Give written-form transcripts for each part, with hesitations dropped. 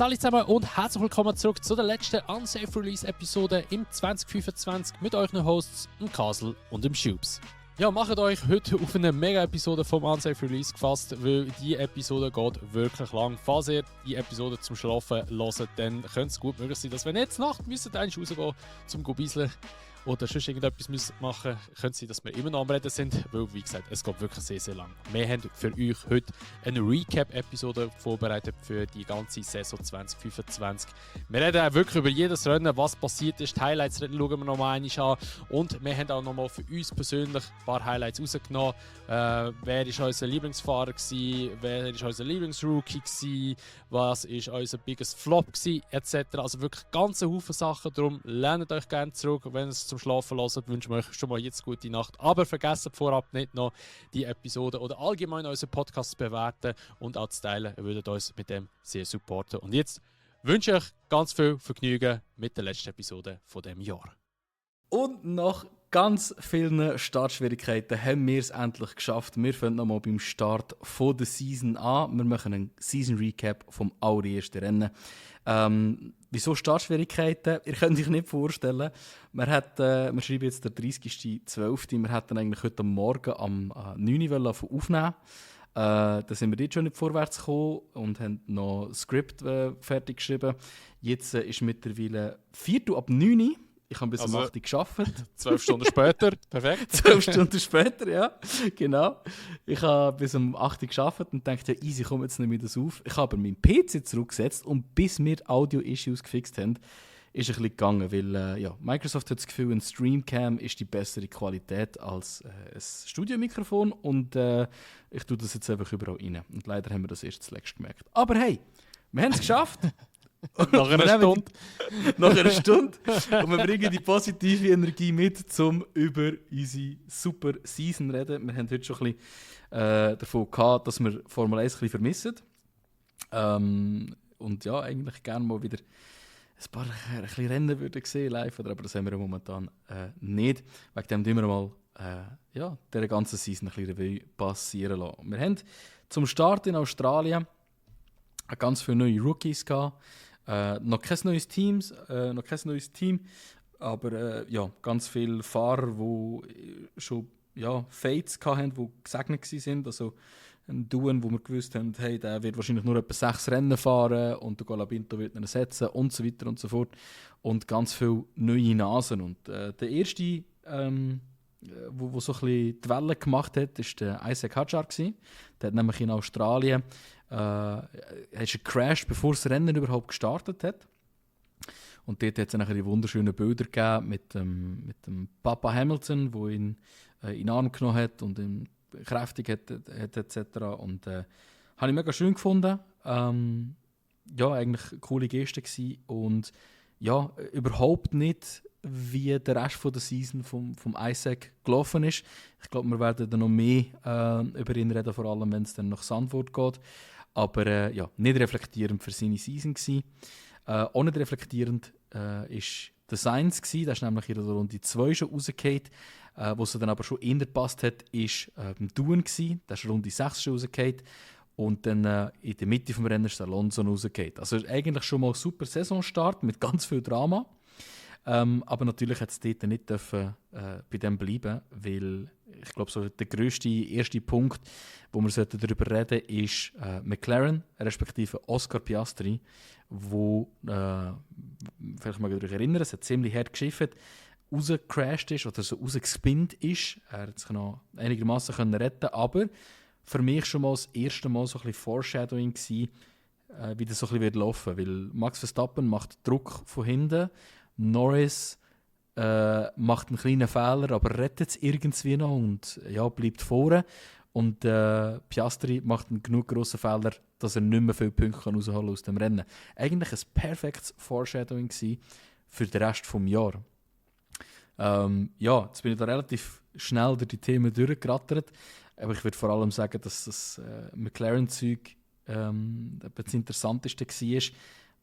Salut zusammen und herzlich willkommen zurück zu der letzten Unsafe Release Episode im 2025 mit euren Hosts, dem Kasel und dem Schubs. Ja, macht euch heute auf eine Mega-Episode vom Unsafe Release gefasst, weil die Episode geht wirklich lang. Falls ihr die Episode zum Schlafen hört, dann könnte es gut möglich sein, dass wenn ihr jetzt Nacht müsst eigentlich rausgehen zum Gobieseln oder sonst irgendetwas machen müsst, könnte es sein, dass wir immer noch am Reden sind, weil, wie gesagt, es geht wirklich sehr, sehr lang. Wir haben für euch heute eine Recap-Episode vorbereitet für die ganze Saison 2025. Wir reden auch wirklich über jedes Rennen, was passiert ist. Die Highlights schauen wir noch mal einmal an. Und wir haben auch noch mal für uns persönlich ein paar Highlights rausgenommen. Wer war unser Lieblingsfahrer gewesen? Wer war unser Lieblingsrookie gewesen? Was war unser biggest Flop gewesen? Etc. Also wirklich ganze Haufen Sachen. Darum lernt euch gerne zurück, wenn es zum Schlafen hört. Wünschen wir euch schon mal jetzt gute Nacht. Aber vergesst vorab nicht noch die Episode oder allgemein unseren Podcast zu bewerten und auch zu teilen. Ihr würdet uns mit dem sehr supporten. Und jetzt wünsche ich euch ganz viel Vergnügen mit der letzten Episode von diesem Jahr. Und nach ganz vielen Startschwierigkeiten haben wir es endlich geschafft. Wir fangen nochmal beim Start von der Season an. Wir machen einen Season Recap vom allerersten Rennen. Wieso Startschwierigkeiten? Ihr könnt euch nicht vorstellen. Wir schreiben jetzt den 30.12. Wir hätten eigentlich heute Morgen am 9 Uhr aufnehmen. Da sind wir dort schon nicht vorwärts gekommen und haben noch ein Skript fertig geschrieben. Jetzt ist mittlerweile 4:09 Uhr. Ich habe bis um 8 Uhr gearbeitet. 12 Stunden später, perfekt. 12 Stunden später, ja, genau. Ich habe bis um 8 Uhr gearbeitet und dachte, ja, easy, komm, jetzt nehme ich das auf. Ich habe meinen PC zurückgesetzt und bis wir Audio-Issues gefixt haben, ist ein bisschen gegangen, weil Microsoft hat das Gefühl, ein Streamcam ist die bessere Qualität als ein Studiomikrofon und ich tue das jetzt einfach überall rein. Und leider haben wir das erst zuletzt gemerkt. Aber hey, wir haben es geschafft. Nach einer Stunde. Nach einer Stunde. Und wir bringen die positive Energie mit, um über unsere super Season zu reden. Wir haben heute schon ein bisschen davon gehabt, dass wir Formel 1 ein bisschen vermissen. Und ja, eigentlich gerne mal wieder ein paar ein bisschen Rennen würden sehen live, aber das haben wir momentan nicht. Wegen dem tun wir mal dieser ganzen Season ein bisschen Revue passieren lassen. Wir haben zum Start in Australien ganz viele neue Rookies gehabt. Noch kein neues Team, aber ganz viele Fahrer, die schon Fates hatten, die gesegnet waren. Also ein Duen, wo wir gewusst haben, hey, der wird wahrscheinlich nur etwa 6 Rennen fahren und der Colapinto wird ihn ersetzen und so weiter und so fort. Und ganz viele neue Nasen. Und der erste, wo so ein bisschen die Welle gemacht hat, war der Isaac Hadjar. Der hat nämlich in Australien gecrashed, bevor das Rennen überhaupt gestartet hat. Und dort hat es nachher die wunderschönen Bilder gegeben mit dem Papa Hamilton, der ihn in den Arm genommen hat und ihn kräftig hat etc. Und habe ich mega schön gefunden. Eigentlich eine coole Geste gewesen. Und ja, überhaupt nicht wie der Rest von der Season vom Isaac gelaufen ist. Ich glaube, wir werden dann noch mehr über ihn reden, vor allem wenn es dann nach Zandvoort geht. Aber nicht reflektierend für seine Season gewesen. Auch nicht reflektierend ist der Sainz gewesen. Der ist nämlich in der Runde 2 schon rausgefallen. Wo es dann aber schon eher gepasst hat, war Duen gewesen. Der ist Runde 6 schon rausgefallen. Und dann in der Mitte des Rennens ist Alonso rausgefallen. Also eigentlich schon mal ein super Saisonstart mit ganz viel Drama. Aber natürlich hat es dort nicht dürfen, bei dem bleiben, weil ich glaube, so der erste Punkt, wo wir darüber reden sollten, ist McLaren, respektive Oscar Piastri, wo, vielleicht mal euch erinnern, es hat ziemlich hart geschifft, rausgecrashed ist oder so rausgespinnt ist. Er hat sich noch einigermaßen retten, aber für mich schon mal das erste Mal so ein bisschen Foreshadowing gewesen, wie das so ein bisschen laufen wird. Weil Max Verstappen macht Druck von hinten, Norris macht einen kleinen Fehler, aber rettet es irgendwie noch und bleibt vorne. Und Piastri macht einen genug grossen Fehler, dass er nicht mehr viele Punkte rausholen kann aus dem Rennen. Eigentlich ein perfektes Foreshadowing für den Rest des Jahres. Jetzt bin ich da relativ schnell durch die Themen durchgerattert. Aber ich würde vor allem sagen, dass das McLaren-Zeug das Interessanteste war.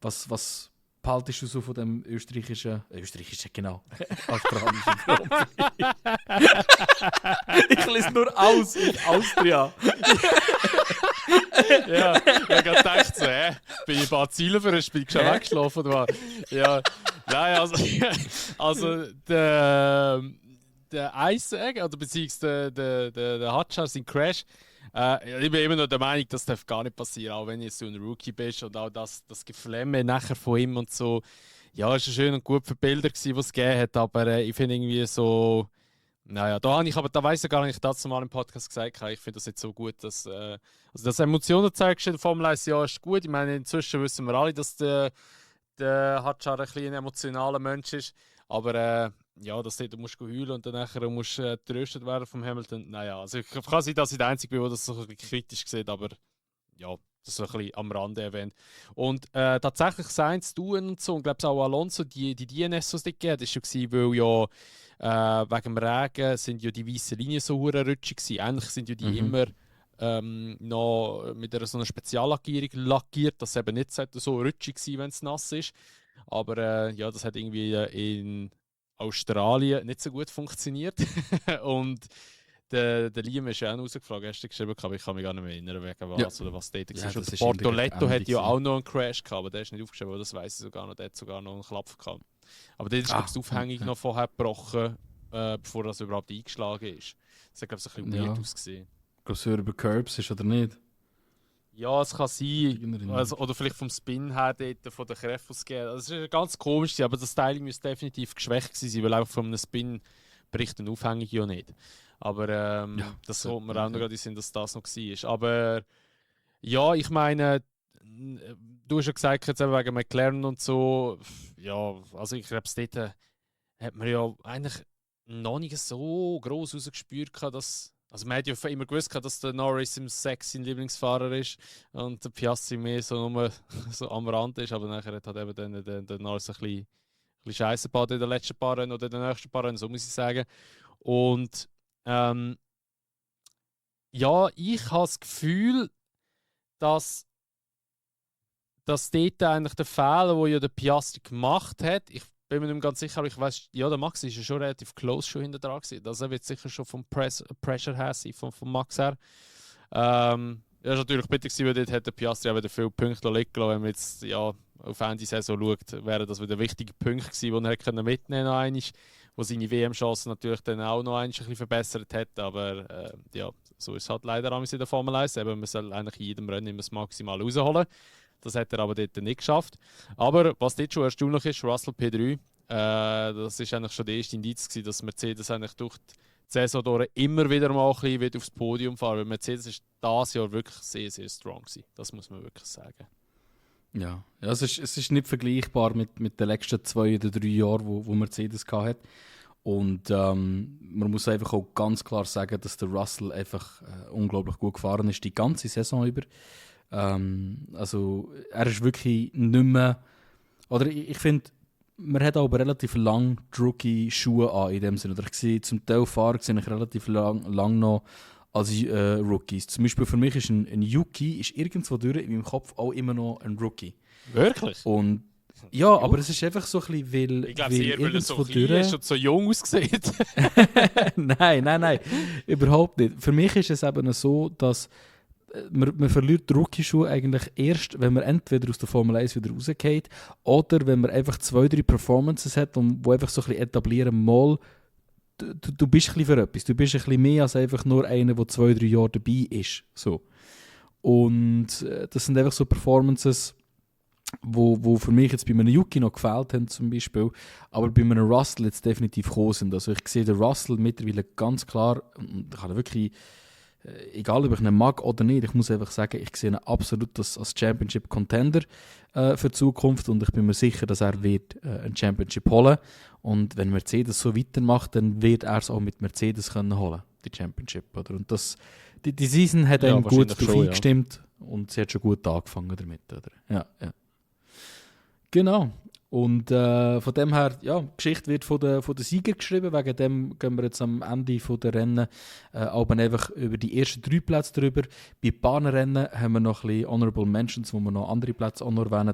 Was behaltest du so von dem österreichischen, genau, australischen Grand Prix? Ich lese nur Austria. Ja, ich habe gedacht, so, bin ich ein paar Ziele für ein Spiel schon weggeschlafen. Oder was? Ja, nein, also der Isaac, oder beziehungsweise der Hotjar, sein Crash, ich bin immer noch der Meinung, das darf gar nicht passieren, auch wenn jetzt du ein Rookie bist und auch das Geflamme nachher von ihm und so. Ja, es war schön und gut für Bilder, die es gegeben hat, aber ich finde irgendwie so. Naja, da weiss ich gar nicht, ich dazu mal im Podcast gesagt habe, ich finde das jetzt so gut, dass Emotionen zeigst in der Formel 1, ja, ist gut. Ich meine, inzwischen wissen wir alle, dass der Hadjar ein emotionaler Mensch ist. Aber ja, du musst heulen und dann nachher musst getröstet werden vom Hamilton. Naja, also ich kann sein, dass ich der Einzige bin, der das so ein bisschen kritisch sieht, aber ja, das ist ein bisschen am Rande erwähnt. Und tatsächlich Sainz, Duen und so, und ich glaube auch Alonso, die DNS, die es dort gegeben hat, war schon, weil ja wegen dem Regen sind ja die weißen Linien so rutschig gewesen. Eigentlich sind ja die immer noch mit so einer Speziallackierung lackiert, dass es eben nicht so rutschig sein, wenn es nass ist. Aber ja, das hat irgendwie in Australien nicht so gut funktioniert. Und der Liam ist ja auch rausgeflogen, hast du geschrieben, aber ich kann mich gar nicht mehr erinnern, wegen was oder was dort war. Und Bortoletto hat ja auch noch einen Crash gehabt, aber der ist nicht aufgeschrieben, aber das weiss ich sogar noch, der hat sogar noch einen Klapp gehabt. Aber dort ist die Aufhängung noch vorher gebrochen, bevor das überhaupt eingeschlagen ist. Das hat, glaube ich, ein bisschen weird ausgesehen. Ob über Curbs ist oder nicht? Ja, es kann sein. Also, oder vielleicht vom Spin her, dort, von der Kräfte aus gegeben. Das ist ganz komisch, aber das Styling müsste definitiv geschwächt sein, weil einfach von einem Spin bricht eine Aufhängung ja nicht. Aber das sollte man auch noch gerade sehen, dass das noch war. Aber ja, ich meine, du hast ja gesagt, jetzt eben wegen McLaren und so, ja, also ich glaube, dort hat man ja eigentlich noch nicht so gross rausgespürt, dass. Also man hat ja immer gewusst, dass der Norris im Sex sein Lieblingsfahrer ist und der Piastri mehr so, nur so am Rand ist, aber nachher hat eben dann der Norris ein bisschen Scheiße gebaut in den letzten paar Rennen oder in den nächsten paar Rennen, so muss ich sagen. Und ja, ich habe das Gefühl, dass dort eigentlich der Fehler, den ja der Piastri gemacht hat, ich bin mir nicht ganz sicher, aber ich weiß, ja, der Max ist ja schon relativ close schon hinter dran gewesen. Also er wird sicher schon vom Pressure her sein, vom Max her. Ja, ist natürlich bitter gewesen, weil dort hat der Piastri auch wieder viele Punkte liegen gelassen. Wenn man jetzt ja, auf Ende Saison schaut, wäre das wieder wichtige Punkte gewesen, die er mitnehmen konnte, wo seine WM-Chancen natürlich dann auch noch ein bisschen verbessert hat. Aber ja, so ist es halt leider in der Formel 1. Eben, man soll eigentlich in jedem Rennen immer das Maximal rausholen. Das hat er aber dort nicht geschafft. Aber was dort schon erstaunlich ist, Russell P3, das ist eigentlich schon der erste Indiz gewesen, dass Mercedes eigentlich durch die Saison durch immer wieder mal ein bisschen aufs Podium fahren. Weil Mercedes ist dieses Jahr wirklich sehr, sehr strong gewesen. Das muss man wirklich sagen. Ja, es ist nicht vergleichbar mit den letzten 2 oder 3 Jahren, wo Mercedes hatte. Und man muss einfach auch ganz klar sagen, dass der Russell einfach unglaublich gut gefahren ist, die ganze Saison über. Also er ist wirklich nicht mehr, oder ich finde, man hat aber relativ lang die Rookie-Schuhe an in dem Sinne. Oder ich sehe zum Teil Fahrer sehe ich relativ lang noch als Rookies. Zum Beispiel für mich ist ein Yuki ist irgendwo durch in meinem Kopf auch immer noch ein Rookie. Wirklich? Und ja, aber es ist einfach so ein bisschen, weil ich glaube, eher, weil er so klein ist und so jung aussieht. Nein, überhaupt nicht. Für mich ist es eben so, dass man verliert die Rookie-Schuhe eigentlich erst, wenn man entweder aus der Formel 1 wieder rausgeht oder wenn man einfach 2-3 Performances hat und wo einfach so ein bisschen etablieren, mal, du bist ein bisschen für etwas. Du bist ein bisschen mehr als einfach nur einer, der 2-3 Jahre dabei ist. So. Und das sind einfach so Performances, wo für mich jetzt bei einem Yuki noch gefehlt haben zum Beispiel, aber bei einem Russell jetzt definitiv gekommen sind. Also ich sehe den Russell mittlerweile ganz klar, und ich habe wirklich, egal ob ich ihn mag oder nicht, ich muss einfach sagen, ich sehe ihn absolut als Championship-Contender für die Zukunft und ich bin mir sicher, dass er wird ein Championship holen. Und wenn Mercedes so weitermacht, dann wird er es auch mit Mercedes können holen, die Championship. Oder? Und die Season hat ihm gut darauf eingestimmt und sie hat schon gut angefangen damit. Oder? Ja. Genau. Und von dem her, ja, die Geschichte wird von den Siegern geschrieben. Wegen dem gehen wir jetzt am Ende der Rennen aber einfach über die ersten 3 Plätze drüber. Bei Bahnenrennen haben wir noch ein bisschen Honorable Mentions, wo wir noch andere Plätze auch noch erwähnen.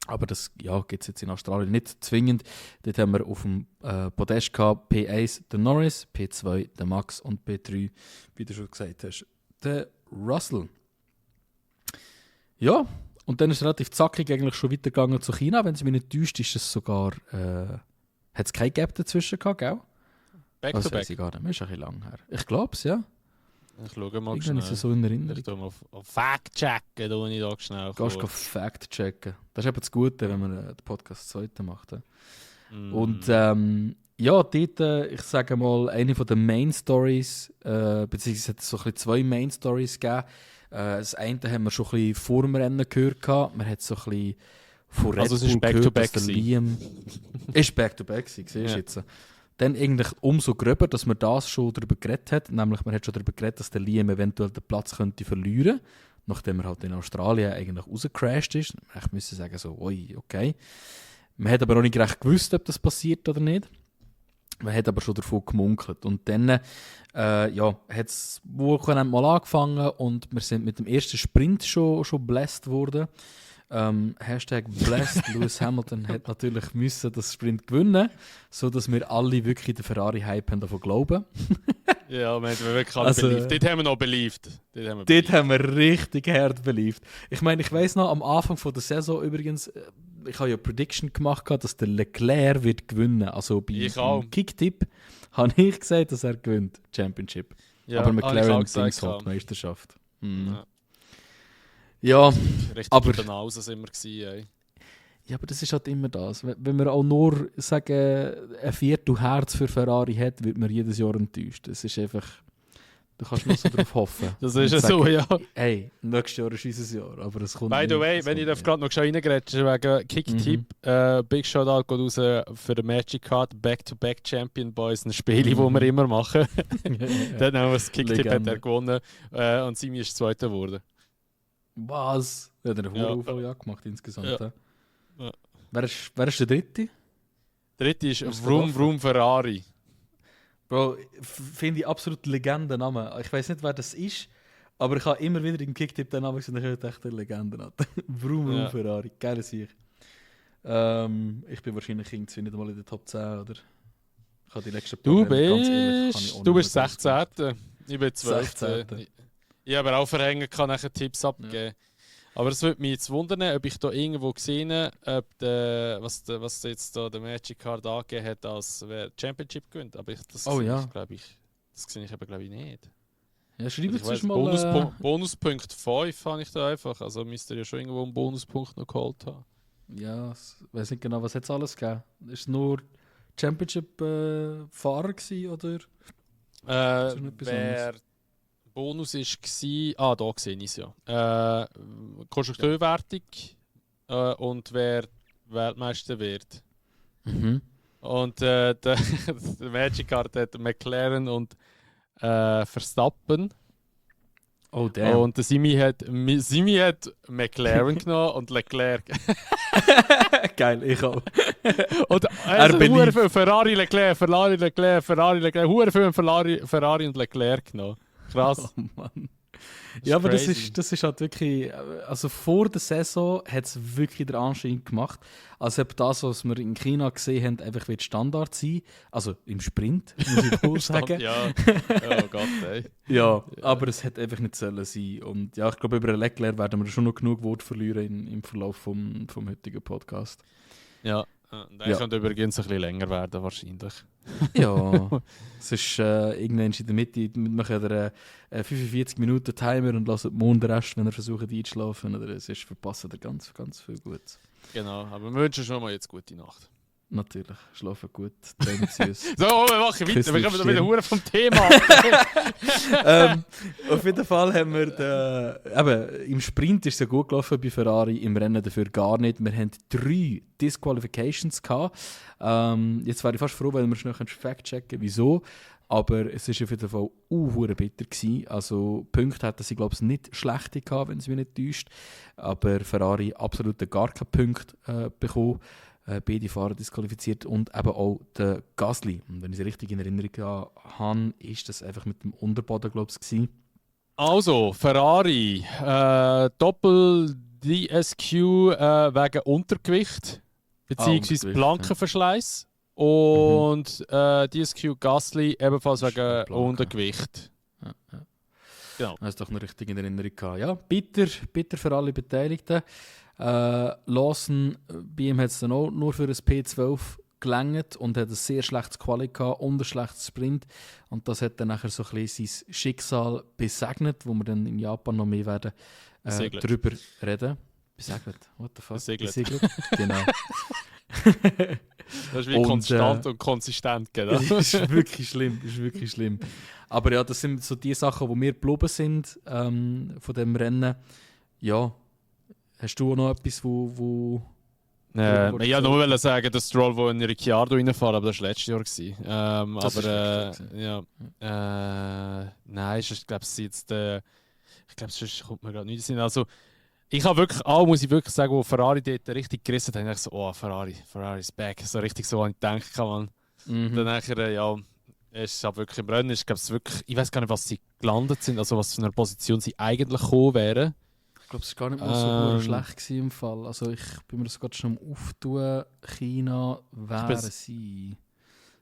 Aber das gibt es jetzt in Australien nicht zwingend. Dort haben wir auf dem Podest gehabt P1 der Norris, P2 der Max und P3, wie du schon gesagt hast, der Russell. Ja, Und dann ist es relativ zackig eigentlich schon weitergegangen zu China. Wenn es mich nicht täuscht, ist es sogar... hat es kein Gap dazwischen gehabt, gell? Back Das to back. weiß ich gar nicht mehr, ist ein bisschen lang her. Ich glaube es, ja. Ich schaue mal Irgendwie ist es so in Erinnerung. Ich tue mal auf Fact-checken, da ich da schnell Gehst du Fact-checken. Das ist eben das Gute, wenn man den Podcast zweite macht. Und ja, dort, ich sage mal, eine der Main-Stories, beziehungsweise es hat so ein bisschen zwei Main-Stories gegeben. Das eine haben wir schon ein bisschen vor dem Rennen gehört. Man hat so ein bisschen von Red Also es Bull ist gehört, Back-to-Back dass der Liam... ist Back-to-Back gewesen, siehst du jetzt. Dann eigentlich umso gröber, dass man das schon darüber geredet hat. Nämlich, man hat schon darüber geredet, dass der Liam eventuell den Platz könnte verlieren, nachdem er halt in Australien eigentlich rausgecrashed ist. Ich müsste sagen, so, oi, okay. Man hat aber noch nicht recht gewusst, ob das passiert oder nicht. Man hat aber schon davon gemunkelt. Und dann hat es Wochenende mal angefangen und wir sind mit dem ersten Sprint schon blessed worden. Hashtag blessed. Lewis Hamilton hat natürlich müssen das Sprint gewinnen, sodass wir alle wirklich den Ferrari-Hype haben davon glauben. Ja, wir haben wirklich alle Also, beliebt. Dort haben wir noch beliebt. Dort haben wir richtig hart beliebt. Ich meine, ich weiss noch, am Anfang von der Saison übrigens, ich habe ja Prediction gemacht, dass der Leclerc wird gewinnen. Also beim Kicktipp habe ich gesagt, dass er gewinnt, Championship. Ja, aber McLaren Dings hat die Meisterschaft. Ja, richtig aber... Banause sind wir gewesen, ey. Ja, aber das ist halt immer das. Wenn man auch nur sagen, ein Viertel Herz für Ferrari hat, wird man jedes Jahr enttäuscht. Das ist einfach... Du kannst nur so darauf hoffen. Das ist ja so, ja. Hey, nächstes Jahr ist unser Jahr, aber es kommt... By the way, wenn ich gerade noch reingrätsche wegen Kick-Tipp, Big Shoutout geht raus für den Magic Card Back-to-Back Champion Boys, ein Spiel, das wir immer machen. Dann haben wir das Kick-Tipp hat er gewonnen und Simi ist Zweiter geworden. Was? Ja, der hat einen hohen Jahr gemacht insgesamt. Ja. Ja. Wer ist der Dritte? Der Dritte ist Vroom Ferrari. Bro, finde ich absolut Legendenname. Ich weiß nicht, wer das ist, aber ich habe immer wieder im Kicktipp den Namen gesehen und ich dachte, Legenden. Vroom Ferrari, geile Sieg. Ich bin wahrscheinlich irgendwie nicht mal in der Top 10 oder ich habe die letzten Du Programme, bist 16. Ich bin 12. Ich habe auch verhängen, kann nachher Tipps abgeben. Ja. Aber es würde mich jetzt wundern, ob ich da irgendwo gesehen habe, was jetzt da der Magic Card angegeben hat, als wer Championship gewinnt. Aber das sehe ich aber glaube ich nicht. Ja, schreibe jetzt mal... Bonuspunkt 5 habe ich da einfach. Also müsste ihr ja schon irgendwo einen Bonuspunkt noch geholt haben. Ja, ich weiß nicht genau, was hat es alles gegeben? Ist es nur Championship-Fahrer gewesen, oder? Wer Bonus war, da sehe ich es ja. Konstrukteurwertung und wer Weltmeister wird. Und der Magic Card hat McLaren und Verstappen. Oh, damn. Und der Simi hat McLaren genommen und Leclerc. Geil, ich auch. Und für Ferrari, Leclerc, hure für Ferrari und Leclerc genommen. Krass. Oh Mann. Ja, aber das ist halt wirklich... Also vor der Saison hat es wirklich den Anschein gemacht, als ob das, was wir in China gesehen haben, einfach wird Standard sein. Also im Sprint, muss ich wohl sagen. Ja, oh Gott, ey. Ja, aber es hätte einfach nicht sollen sein. Und ja, ich glaube, über Leclerc werden wir schon noch genug Worte verlieren im Verlauf vom heutigen Podcast. Ja. Der könnte übrigens ein bisschen länger werden, wahrscheinlich. Ja, es ist irgendwann in der Mitte, wir machen 45 Minuten Timer und lassen den Mond Rest, wenn er versucht einzuschlafen. Oder es ist verpassen er ganz, ganz viel Gutes. Genau, aber wir wünschen schon mal jetzt gute Nacht. Natürlich, schlafen gut, träumen süß. So, wir machen weiter, wir kommen wieder hure vom Thema. Auf jeden Fall haben wir im Sprint ist es ja gut gelaufen bei Ferrari, im Rennen dafür gar nicht. Wir haben 3 Disqualifications gehabt. Jetzt wäre ich fast froh, wenn wir schnell fact-checken, wieso. Aber es war auf jeden Fall hure bitter gewesen. Also Punkte hätten sie, glaube ich, nicht schlechte gehabt, wenn sie mich nicht täuscht. Aber Ferrari absolut gar keinen Punkt bekommen. Beide Fahrer disqualifiziert und eben auch der Gasly. Und wenn ich es richtig in Erinnerung habe, ist das einfach mit dem Unterboden, glaube ich, gewesen. Also, Ferrari, Doppel-DSQ wegen Untergewicht, beziehungsweise Plankenverschleiß. Und DSQ Gasly ebenfalls wegen Untergewicht. Ja. Genau. Das ist doch noch richtig in Erinnerung gehabt. Ja, bitter für alle Beteiligten. Lawson, bei ihm hat es dann auch nur für ein P12 gelangt und hat ein sehr schlechtes Quali gehabt und ein schlechtes Sprint. Und das hat dann nachher so ein bisschen sein Schicksal besegnet, wo wir dann in Japan noch mehr werden darüber reden. Besegnet? What the fuck? Besegnet. Genau. Das ist wie konstant und konsistent, genau. Das ist wirklich schlimm. Aber ja, das sind so die Sachen, die mir geblieben sind von dem Rennen. Ja, hast du noch etwas, wo ich wollte nur sagen, dass Stroll, wo in Ricciardo reinfahren, aber das war letztes Jahr gewesen. Nein, ich glaube, sonst kommt mir gerade nichts in. Also, ich habe wirklich, muss ich wirklich sagen, wo Ferrari dort richtig gerissen hat, habe ich so, oh, Ferrari is back. So richtig so, an ich gedacht man. Dann nachher, es ist wirklich im Rennen, ich weiß gar nicht, was sie gelandet sind, also was für eine Position sie eigentlich gekommen wären. Ich glaube, es war gar nicht mal so schlecht gewesen im Fall. Also ich bin mir das gerade schon am Auftun. China wären sie.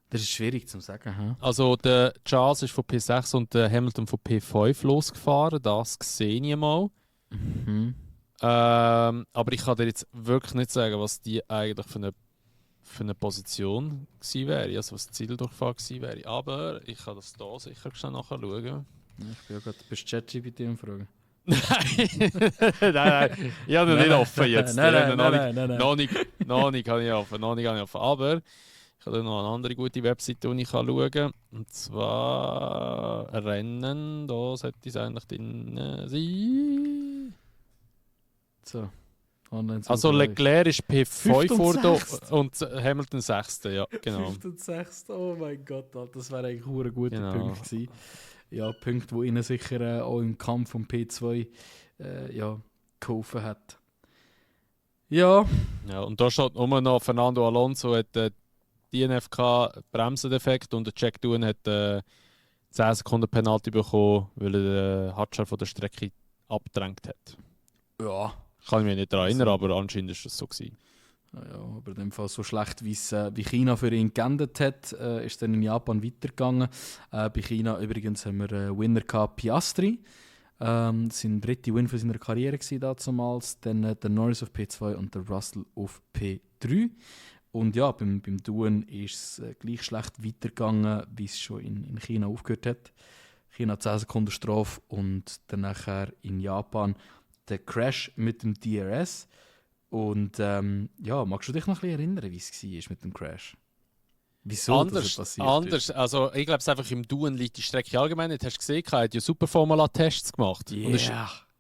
Das ist schwierig zu sagen. Hm? Also der Charles ist von P6 und der Hamilton von P5 losgefahren. Das sehe ich mal. Mhm. Aber ich kann dir jetzt wirklich nicht sagen, was die eigentlich für eine Position gewesen wäre. Also was die Zieldurchfahrt gewesen wäre. Aber ich kann das hier sicher schnell nachschauen. Ja, ich bin ja gerade bei ChatGPT am Fragen. Nein. Ich habe noch nicht offen jetzt. Nein. Noch nicht habe ich offen. Aber ich habe noch eine andere gute Webseite, die ich schauen kann. Und zwar Rennen. Da sollte es eigentlich drin sein. So. Also Leclerc ist P5 vor und Hamilton 6. Ja, genau. 5. und 6. Oh mein Gott, das wäre eigentlich ein guter Genau. Punkt gewesen. Ja, Punkte, die ihnen sicher auch im Kampf um P2 geholfen hat. Ja. Ja, und da steht nur noch, Fernando Alonso hat DNFK Bremsendefekt und der Jack Doohan hat 10 Sekunden Penalty bekommen, weil er den Hatscher von der Strecke abgedrängt hat. Ja. Kann ich mich nicht daran erinnern, aber anscheinend war das so gewesen. Ja, aber in dem Fall so schlecht, wie China für ihn geendet hat, ist dann in Japan weitergegangen. Bei China übrigens haben wir Winner gehabt, Piastri. Sein dritter Win für seine Karriere war damals. Dann der Norris auf P2 und der Russell auf P3. Und ja, beim Doohan ist es gleich schlecht weitergegangen, wie es schon in China aufgehört hat. China 10 Sekunden Strafe und dann nachher in Japan der Crash mit dem DRS. Und magst du dich noch ein bisschen erinnern, wie es war mit dem Crash? Wieso das passiert anders. Also ich glaube, es einfach im Doohan liegt die Strecke allgemein nicht. Hast du gesehen, er hat ja super Formula-Tests gemacht. Yeah. Und ist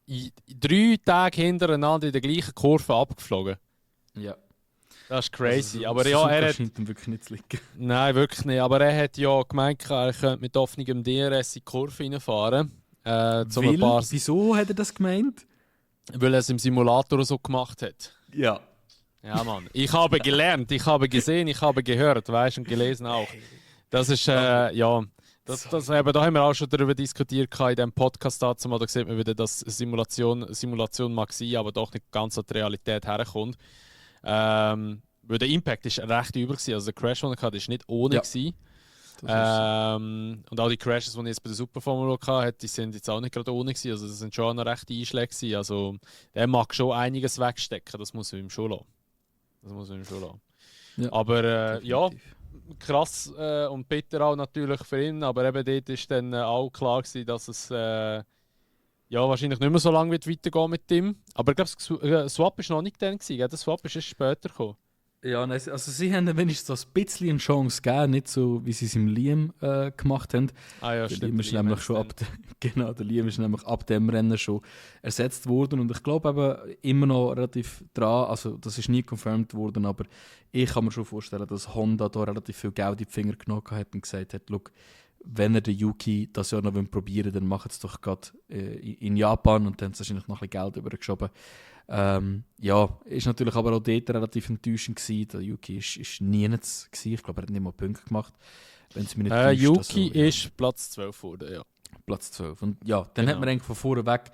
in 3 Tage hintereinander in der gleichen Kurve abgeflogen. Ja. Das ist crazy. Also, aber ja, er hat... scheint ihm wirklich nicht zu liegen. Nein, wirklich nicht. Aber er hat ja gemeint, er könnte mit offenem DRS in die Kurve reinfahren. Wieso hat er das gemeint? Weil er es im Simulator so gemacht hat. Ja. Ja, Mann. Ich habe gelernt, ich habe gesehen, ich habe gehört, weißt und gelesen auch. Das ist, da haben wir auch schon darüber diskutiert in diesem Podcast dazu mal. Da sieht man wieder, dass Simulation mag sein, aber doch nicht ganz an die Realität herkommt. Weil der Impact ist recht übel gewesen. Also der Crash, den er hatte, ist nicht ohne gewesen. Und auch die Crashes, die ich jetzt bei der Superformula hatte, die sind jetzt auch nicht gerade ohne gewesen. Also das sind schon noch rechte Einschläge gewesen. Also der mag schon einiges wegstecken, das muss man ihm schon lassen. Ja, aber krass und bitter auch natürlich für ihn, aber eben dort ist dann auch klar gewesen, dass es wahrscheinlich nicht mehr so lange wird weitergehen mit ihm. Aber ich glaube, Swap war noch nicht dann gewesen, der Swap ist erst später gekommen. Ja, also sie haben wenigstens so ein bisschen eine Chance gegeben, nicht so, wie sie es im Liam gemacht haben. Ah ja, der stimmt. Liam ist nämlich schon der Liam ist nämlich ab dem Rennen schon ersetzt worden und ich glaube eben immer noch relativ dran, also das ist nie confirmed worden, aber ich kann mir schon vorstellen, dass Honda da relativ viel Geld in die Finger genommen hat und gesagt hat, look, wenn ihr den Yuki das Jahr noch probieren wollt, dann macht es doch gerade in Japan und dann haben sie wahrscheinlich noch ein bisschen Geld übergeschoben. Ist natürlich aber auch dort relativ enttäuschend gewesen. Der Yuki ist nirgends gewesen. Ich glaube, er hat nicht mal Punkte gemacht. Wenn's mir nicht täuscht, Yuki ist Platz 12 geworden, ja. Platz 12. Und ja, dann hat man eigentlich von vorne weg,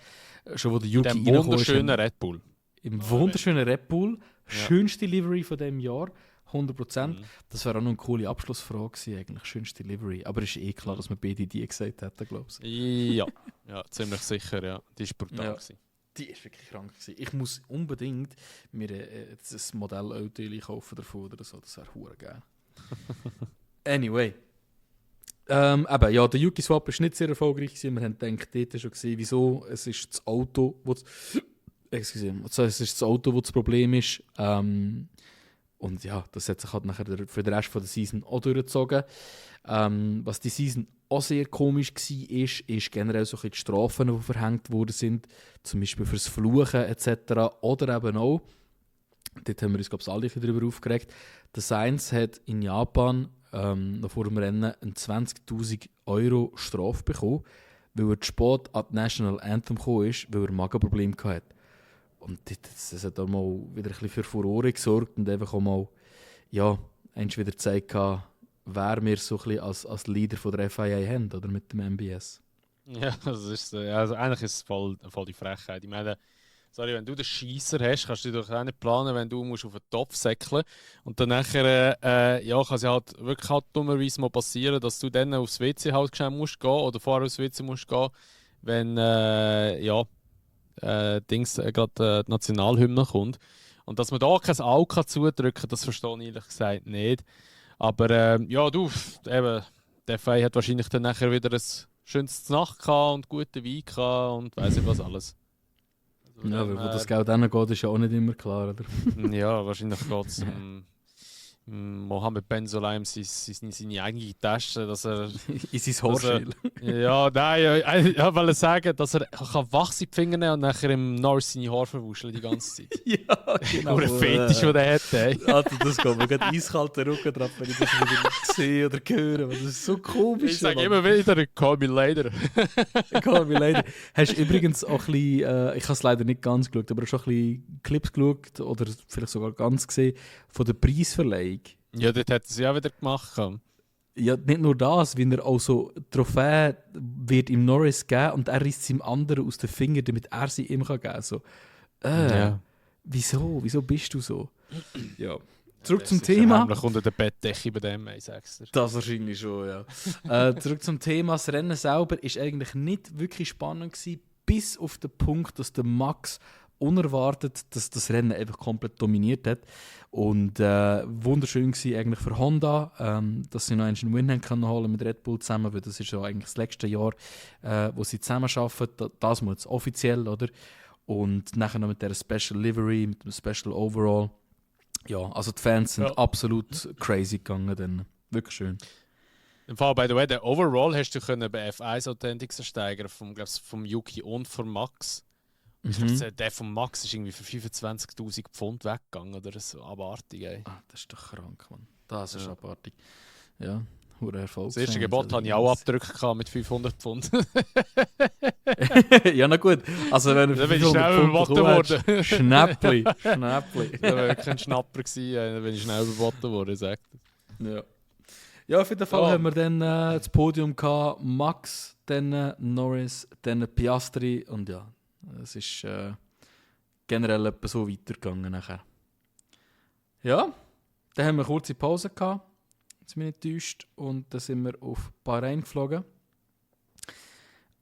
schon wo der Yuki reingekommen ist. Im wunderschönen Red Bull. Im wunderschönen Red Bull. Schönste Livery von diesem Jahr. 100%. Mhm. Das wäre auch noch eine coole Abschlussfrage gewesen, eigentlich. Schönste Delivery. Aber ist eh klar, dass wir beide die gesagt hätten, glaube ich. Ja, ziemlich sicher, ja. Die war brutal. Ja. Gewesen. Die war wirklich krank gewesen. Ich muss unbedingt mir ein Modell Öltüli kaufen davon oder so. Das wäre hure geil. Anyway. Eben, ja, der Yuki-Swap war nicht sehr erfolgreich gewesen. Wir haben gedacht, dort schon gesehen, wieso. Es ist das Auto, es ist das Auto, das Problem ist. Und ja, das hat sich halt nachher für den Rest der Season auch durchgezogen. Was die Season auch sehr komisch war, ist generell so die Strafen, die verhängt worden sind. Zum Beispiel fürs Fluchen etc. Oder eben auch, dort haben wir uns, glaube ich, alle darüber aufgeregt, der Sainz hat in Japan noch vor dem Rennen eine 20'000 € Strafe bekommen, weil er zu spät an die National Anthem gekommen ist, weil er Magenprobleme hatte. Und das hat auch mal wieder ein bisschen für Furore gesorgt und einfach auch mal, ja, wieder gezeigt, wer wir so ein bisschen als Leader von der FIA haben, oder mit dem MBS. Ja, das ist, also eigentlich ist es voll die Frechheit. Ich meine, sorry, wenn du den Scheisser hast, kannst du dir doch auch nicht planen, wenn du musst auf den Topf säckeln und dann nachher, kann es ja halt wirklich halt dummerweise mal passieren, dass du dann aufs WC halt schnell musst gehen oder vorher aufs WC musst gehen, wenn, gerade die Nationalhymne kommt. Und dass man da kein Auge zudrücken kann, das verstehe ich ehrlich gesagt nicht. Aber eben, der FIA hat wahrscheinlich dann nachher wieder ein schönes Nacht gehabt und guten Wein gehabt und weiss nicht was alles. Also, ja, aber wo das Geld hingeht, ist ja auch nicht immer klar, oder? Ja, wahrscheinlich geht es Mohamed Ben Sulayem seine eigene Tasche, dass er... In sein Haarschäl. Ja, nein, ich wollte sagen, dass er wach in die Finger nehmen und nachher im Norris seine Haare verwuscheln die ganze Zeit. Ja, genau. Oder Fetisch, den er hat, ey. Alter, das geht mir gerade eiskalter Rücken drauf, wenn ich das wieder sehe oder höre. Das ist so komisch. Ich sage immer wieder, call me later. Call me later. Hast du übrigens auch ein bisschen, ich habe es leider nicht ganz geschaut, aber schon ein bisschen Clips geschaut oder vielleicht sogar ganz gesehen von der Preisverleihung. Ja, das hat er ja auch wieder gemacht. Ja, nicht nur das, wie er auch so Trophäe wird ihm Norris geben und er reißt es ihm anderen aus den Fingern, damit er sie ihm geben kann. So, Ja. Wieso bist du so? Ja. Zurück Das zum ist Thema. heimlich unter der Bettdecke bei dem, ich sag's dir. Das wahrscheinlich schon, ja. Zurück zum Thema. Das Rennen selber war eigentlich nicht wirklich spannend gewesen, bis auf den Punkt, dass der Max unerwartet das Rennen einfach komplett dominiert hat. Und wunderschön war eigentlich für Honda, dass sie noch einen Win haben können holen mit Red Bull zusammen, weil das ist ja eigentlich das letzte Jahr, wo sie zusammen arbeiten. Das muss jetzt offiziell, oder? Und nachher noch mit der Special Livery, mit dem Special Overall. Ja, also die Fans sind absolut crazy gegangen dann. Wirklich schön. Im Fall, by the way, den Overall hast du können bei F1 Authentics ersteigern, vom Yuki und vom Max. Der von Max ist irgendwie für 25'000 Pfund weggegangen oder so. Abartig, ey. Ah, das ist doch krank, Mann. Das ist abartig. Ja, hure Erfolg. Das erste Gebot hatte ich auch Abdrücke mit 500 Pfund. Ja, na gut. Also wenn Dann bin ich schnell überboten worden. Schnäppli. Das war wirklich ein Schnapper gewesen, dann bin ich schnell überboten worden, sagt er. Ja. Ja, auf jeden Fall haben wir dann das Podium gehabt. Max, dann Norris, dann Piastri und ja, es ist generell etwa so weitergegangen nachher. Ja, dann haben wir eine kurze Pause gehabt, jetzt bin ich enttäuscht, und dann sind wir auf Bahrain geflogen.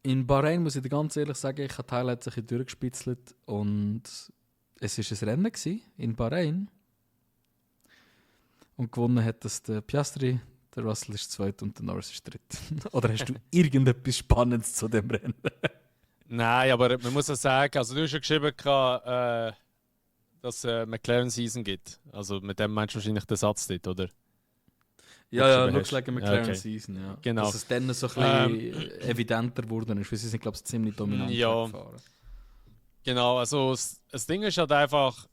In Bahrain muss ich dir ganz ehrlich sagen, ich habe die Highlights ein bisschen durchgespitzelt und es war ein Rennen gewesen, in Bahrain. Und gewonnen hat das der Piastri, der Russell ist zweit und der Norris ist dritt. Oder hast du irgendetwas Spannendes zu dem Rennen? Nein, aber man muss ja sagen, also du hast ja geschrieben, dass es McLaren Season gibt. Also mit dem meinst du wahrscheinlich den Satz dort, oder? Ja, looks like a McLaren okay. Season, ja. Genau. Dass es dann so ein bisschen evidenter geworden ist, weil sie sind, glaube ich, ziemlich dominant gefahren. Genau, also das Ding ist halt einfach,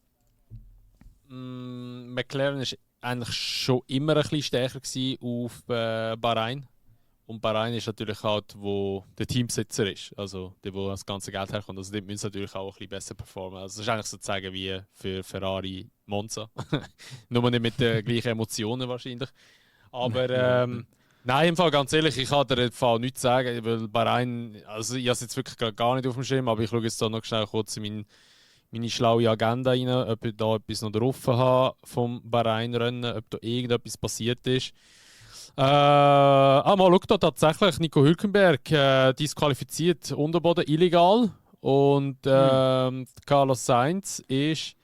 McLaren ist eigentlich schon immer ein bisschen stärker gewesen auf Bahrain. Und Bahrain ist natürlich halt, wo der Teamsitzer ist, also der, wo das ganze Geld herkommt. Also dort müssen sie natürlich auch ein bisschen besser performen. Also das ist eigentlich sozusagen wie für Ferrari Monza. Nur nicht mit den gleichen Emotionen wahrscheinlich. Aber nein, im Fall ganz ehrlich, ich kann dir im Fall nichts sagen, weil Bahrain, also ich habe es jetzt wirklich gar nicht auf dem Schirm, aber ich schaue jetzt da noch schnell kurz in meine schlaue Agenda rein, ob ich da etwas noch drauf habe vom Bahrain-Rennen, ob da irgendetwas passiert ist. Mal schau da tatsächlich, Nico Hülkenberg disqualifiziert, Unterboden illegal. Und Carlos Sainz ist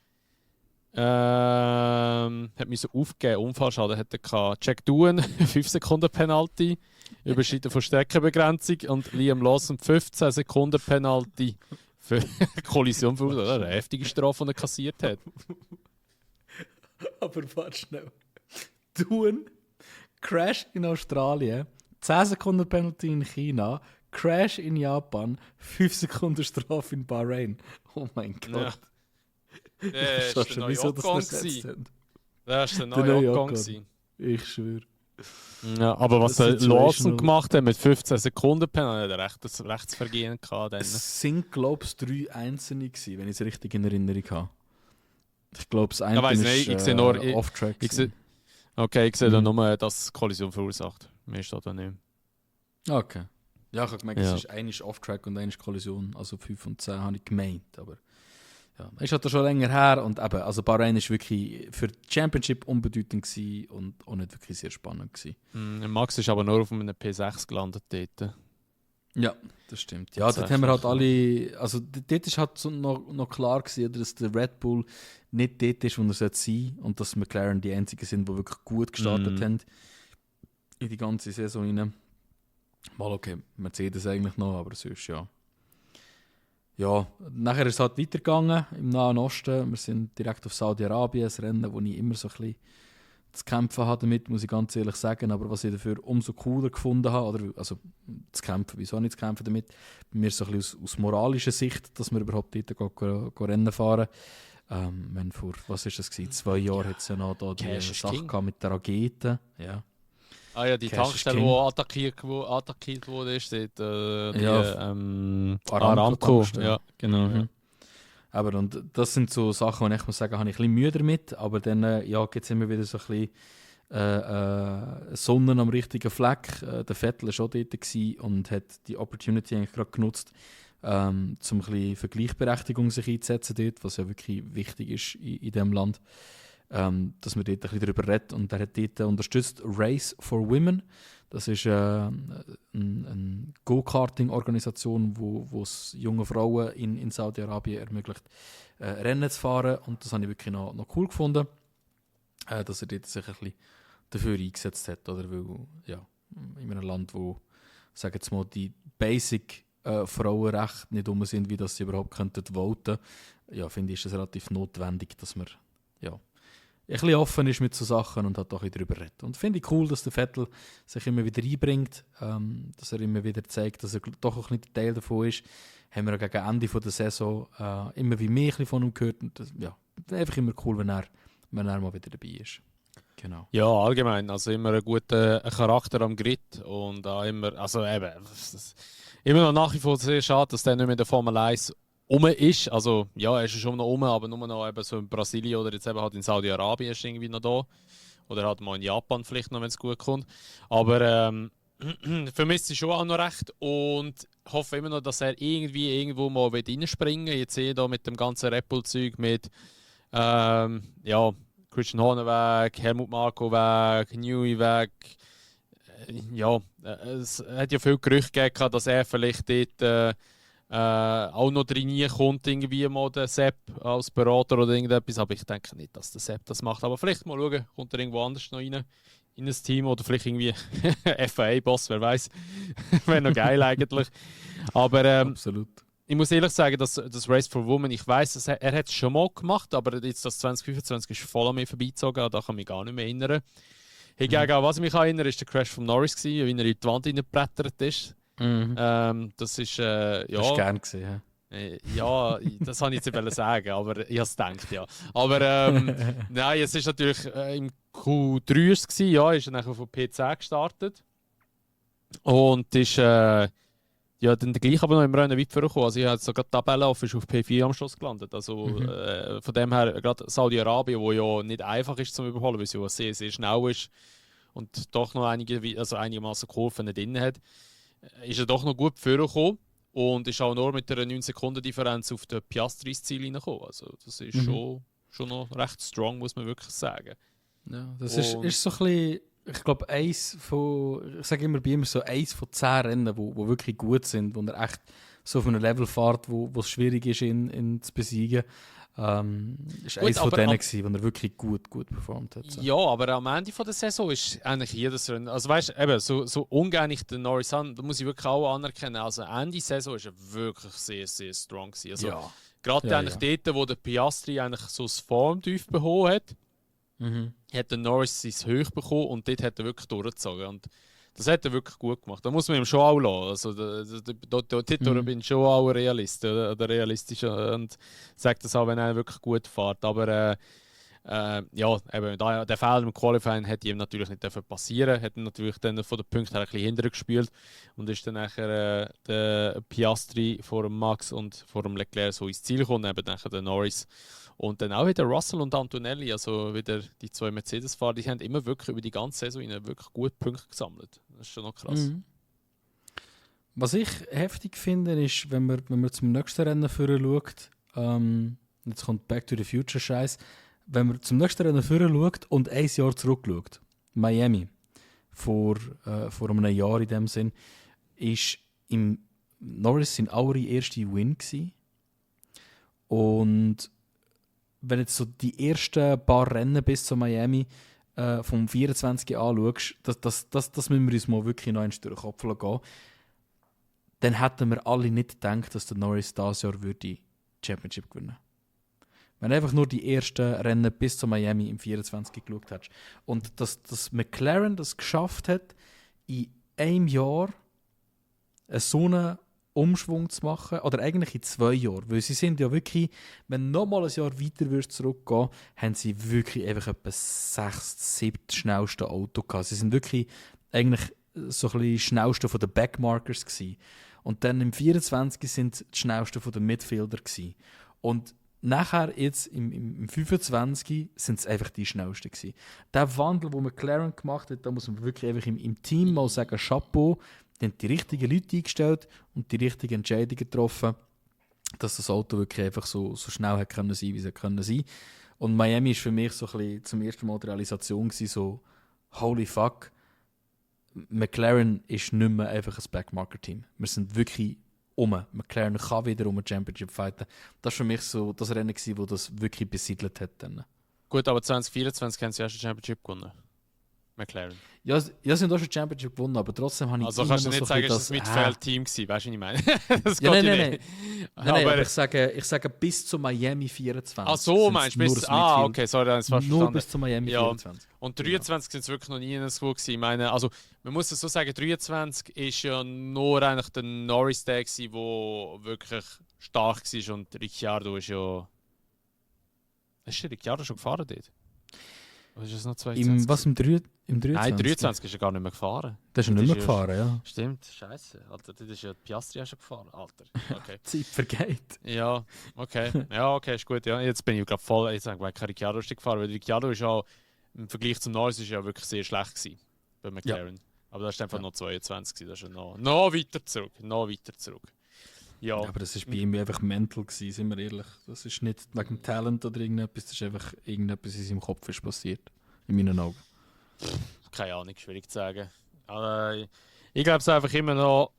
hat müssen aufgeben, Unfallschaden hat er gehabt. Jack Doohan, 5 Sekunden Penalty, Überschreiten von Streckenbegrenzung und Liam Lawson 15 Sekunden Penalty für Kollision verursacht. Eine heftige Strafe, die er kassiert hat. Aber warte schnell. Doohan, Crash in Australien, 10 Sekunden Penalty in China, Crash in Japan, 5 Sekunden Strafe in Bahrain. Oh mein Gott. Ja. Das war der neue Ocon. Das war der Der neue neue Ocon. Ocon. Ich schwöre. Ja, aber was der Situational- Lawson gemacht hat mit 15 Sekunden Penalty, hat er echt ein Rechtsvergehen gehabt. Dann. Es sind, glaube ich, 3 Einzelne gewesen, wenn ich es richtig in Erinnerung habe. Ich glaube, das eine Ja, weiss nicht, ich sehe nur- Off-Track. Ich sehe da nur, dass es Kollision verursacht. Mehr steht da nicht. Okay. Ja, ich habe gemerkt, Ja. es ist eine Off-Track und eine Kollision. Also 5 und 10 habe ich gemeint. Aber ja, ist halt schon länger her. Und eben, also Bahrain war wirklich für die Championship unbedeutend gewesen und auch nicht wirklich sehr spannend gewesen. Max ist aber nur auf einem P6 gelandet dort. Ja, das stimmt. Ja, dort Tatsächlich. haben wir halt alle. Also dort ist halt so noch klar gewesen, dass der Red Bull nicht dort ist, wo er sein sollte. Und dass McLaren die einzigen sind, die wirklich gut gestartet haben in die ganze Saison rein. Mal okay, Mercedes eigentlich noch, aber sonst ja. Ja, nachher ist es halt weitergegangen im Nahen Osten. Wir sind direkt auf Saudi-Arabien, ein Rennen, wo ich immer so ein bisschen zu kämpfen habe damit, muss ich ganz ehrlich sagen. Aber was ich dafür umso cooler gefunden habe, oder also zu kämpfen, wieso nicht zu kämpfen damit? Bei mir so ein bisschen aus moralischer Sicht, dass wir überhaupt dort go Rennen fahren. Wenn vor, was ist das gewesen? 2 Jahre hat es ja noch da die Cash is Sache King. gehabt mit der Rakete. Ja. Ah ja, die Cash is Tankstelle, King. wo attackiert wurde, ist dort die, Ja, Aramco. Tankstelle. Ja, genau. Mhm. Aber und das sind so Sachen, wo ich muss sagen, habe ich ein bisschen Mühe damit. Aber dann gibt es immer wieder so ein bisschen Sonne am richtigen Fleck. Der Vettel war schon dort gewesen und hat die Opportunity eigentlich gerade genutzt, um ein bisschen für Gleichberechtigung sich einzusetzen dort, was ja wirklich wichtig ist in diesem Land. Dass man dort ein bisschen darüber redet. Und er hat dort unterstützt Race for Women. Das ist eine Go-Karting-Organisation, wo es junge Frauen in Saudi-Arabien ermöglicht, Rennen zu fahren. Und das habe ich wirklich noch cool gefunden, dass er dort sich ein bisschen dafür eingesetzt hat. Oder? Weil, ja, in einem Land, wo, sagen wir mal, die Basic Frauenrechte nicht um sind, wie dass sie überhaupt könnten voten, ja, finde ich, ist es relativ notwendig, dass man ja, ein bisschen offen ist mit so Sachen und hat auch ein bisschen darüber redet. Und finde ich cool, dass der Vettel sich immer wieder einbringt, dass er immer wieder zeigt, dass er doch auch nicht Teil davon ist. Haben wir auch gegen Ende der Saison immer wie mehr ein bisschen von ihm gehört. Und das, ja, einfach immer cool, wenn er mal wieder dabei ist. Genau. Ja, allgemein. Also immer einen guten Charakter am Grid und auch immer, also eben, immer noch nach wie vor sehr schade, dass der nicht mehr in der Formel 1 ist. Also ja, er ist schon noch aber nur noch eben so in Brasilien oder jetzt eben halt in Saudi-Arabien ist irgendwie noch da. Oder halt mal in Japan vielleicht noch, wenn es gut kommt. Aber vermisst sie schon auch noch recht und hoffe immer noch, dass er irgendwo mal reinspringen will. Jetzt sehe ich da mit dem ganzen Red Bull-Zeug mit ja, Christian Horner weg, Helmut Marko weg, Newey weg. Ja, es hat ja viel Gerüchte gegeben, dass er vielleicht dort auch noch kommt, irgendwie mal der Sepp als Berater oder irgendetwas. Aber ich denke nicht, dass der Sepp das macht. Aber vielleicht mal schauen, kommt er irgendwo anders noch rein in ein Team oder vielleicht irgendwie FIA-Boss, wer weiß. Wäre noch geil eigentlich. Aber Absolut. ich muss ehrlich sagen, dass das Race for Women, ich weiß, er hat es schon mal gemacht, aber jetzt das 2025 ist voll an mir vorbeizogen, da kann ich mich gar nicht mehr erinnern. Hingegen, auch was ich mich erinnere, ist der Crash von Norris gewesen, wie er in die Wand hineingebrettert ist. Mhm. Das ist, Das hast du gern gesehen. ja, das habe ich jetzt nicht sagen, aber ich habe es gedacht, ja. Aber nein, es ist natürlich im Q3 ist es gewesen, ja, ist er nachher von P10 gestartet und ist ja, dann gleich aber noch im Rennen weit vorgekommen. Also ich habe sogar die Tabelle auf, ist auf P4 am Schluss gelandet. Also von dem her, gerade Saudi-Arabien, wo ja nicht einfach ist zum Überholen, weil es ja sehr, sehr schnell ist und doch noch einigermaßen Kurven drin hat, ist er doch noch gut vorgekommen. Und ist auch nur mit einer 9-Sekunden-Differenz auf den Piastri ins Ziel reingekommen. Also das ist schon noch recht strong, muss man wirklich sagen. Ja, das ist so ein bisschen, ich glaube, ich sage immer bei ihm so 1 von 10 Rennen, wo wirklich gut sind, wo er echt so auf einem Level fährt, wo es schwierig ist, ihn zu besiegen. Ist eins von denen gewesen, wo er wirklich gut performt hat. So. Ja, aber am Ende der Saison ist eigentlich jedes Rennen, also weißt du, eben, so ungern ich den Norris an, da muss ich wirklich auch anerkennen, also Ende der Saison ist er wirklich sehr, sehr strong gewesen. Also gerade eigentlich dort, wo der Piastri eigentlich so das Formtief bekommen hat, hat der Norris sein Hoch bekommen und dort hat er wirklich durchgezogen. Und das hat er wirklich gut gemacht. Da muss man ihm schon auch lassen. Also, dort bin ich schon auch Realist oder realistisch und sage das auch, wenn er wirklich gut fährt. Aber ja, eben, der Fehler im Qualifying hätte ihm natürlich nicht passieren. Hat natürlich dann von den Punkten her ein bisschen hinterher gespielt und ist dann nachher der Piastri vor dem Max und vor dem Leclerc so ins Ziel gekommen, eben nachher der Norris. Und dann auch wieder Russell und Antonelli, also wieder die 2 Mercedes-Fahrer, die haben immer wirklich über die ganze Saison wirklich gut Punkte gesammelt. Das ist schon noch krass. Was ich heftig finde, ist, wenn man zum nächsten Rennen vorher schaut, jetzt kommt Back to the Future Scheiß, wenn man zum nächsten Rennen vorher schaut und 1 Jahr zurück schaut, Miami, vor einem Jahr in dem Sinn, ist im Norris sein allererster Win gewesen. Und wenn jetzt so die ersten paar Rennen bis zu Miami vom 24 anschaust, das müssen wir uns mal wirklich noch durch den Kopf gehen. Dann hätten wir alle nicht gedacht, dass der Norris dieses Jahr die Championship gewinnen würde. Wenn du einfach nur die ersten Rennen bis zu Miami im 24 geschaut hast. Und dass McLaren das geschafft hat, in einem Jahr so einen Umschwung zu machen, oder eigentlich in 2 Jahren, weil sie sind ja wirklich, wenn du nochmal ein Jahr weiter zurückgehen, haben sie wirklich einfach etwa 6., 7. schnellste Auto gehabt. Sie sind wirklich eigentlich so ein bisschen schnellste von den Backmarkers gewesen. Und dann im 24 sind sie die schnellsten von den Midfielder gewesen. Und nachher jetzt im 25 sind es einfach die schnellsten gewesen. Der Wandel, den McLaren gemacht hat, da muss man wirklich einfach im Team mal sagen, Chapeau. Die haben die richtigen Leute eingestellt und die richtigen Entscheidungen getroffen, dass das Auto wirklich einfach so schnell hat können sein, wie es können sein. Und Miami ist für mich so ein bisschen zum ersten Mal die Realisation gewesen, so holy fuck, McLaren ist nicht mehr einfach ein Backmarker-Team. Wir sind wirklich McLaren kann wieder um eine Championship fighten. Das war für mich so das Rennen gewesen, wo das wirklich besiedelt hat. Dann. Gut, aber 2024 haben sie erst eine Championship gewonnen. McLaren. Ja, sie haben auch schon Championship gewonnen, aber trotzdem habe ich also kannst du nicht sagen, dass es ein Mitfeld-Team war, weißt du, was ich meine? Das ja, nein, aber ich sage bis zu Miami 24. Ach so, meinst du? Okay, sorry, dann ist es verstanden. Nur bis zu Miami 24. Und 23 sind es wirklich noch nie in so gewesen. Ich meine, also man muss es so sagen, 23 ist ja nur eigentlich der Norris der gewesen, der wirklich stark war und Ricciardo ist ja... Ist der Ricciardo schon gefahren dort? Oder ist es noch 22? Im 23? Nein, 23 ist er gar nicht mehr gefahren. Der ist ja nicht mehr gefahren, ja. Stimmt, scheiße. Alter, das ist ja Piastri schon gefahren, Alter. Okay. Zeit vergeht. Ja, okay. Ja, okay, ist gut. Ja. Jetzt bin ich gerade voll, jetzt sage ich, kein Ricciardo ist gefahren, weil Ricciardo ist ja im Vergleich zum Norris ist ja wirklich sehr schlecht gewesen bei McLaren. Ja. Aber das ist einfach noch 22 gewesen, das ist ja noch weiter zurück. Ja. Aber das war bei ihm einfach mental gewesen, sind wir ehrlich. Das ist nicht wegen dem Talent oder irgendetwas, das ist einfach irgendetwas in seinem Kopf ist passiert. In meinen Augen. Keine Ahnung, schwierig zu sagen. Aber ich glaube es einfach immer noch,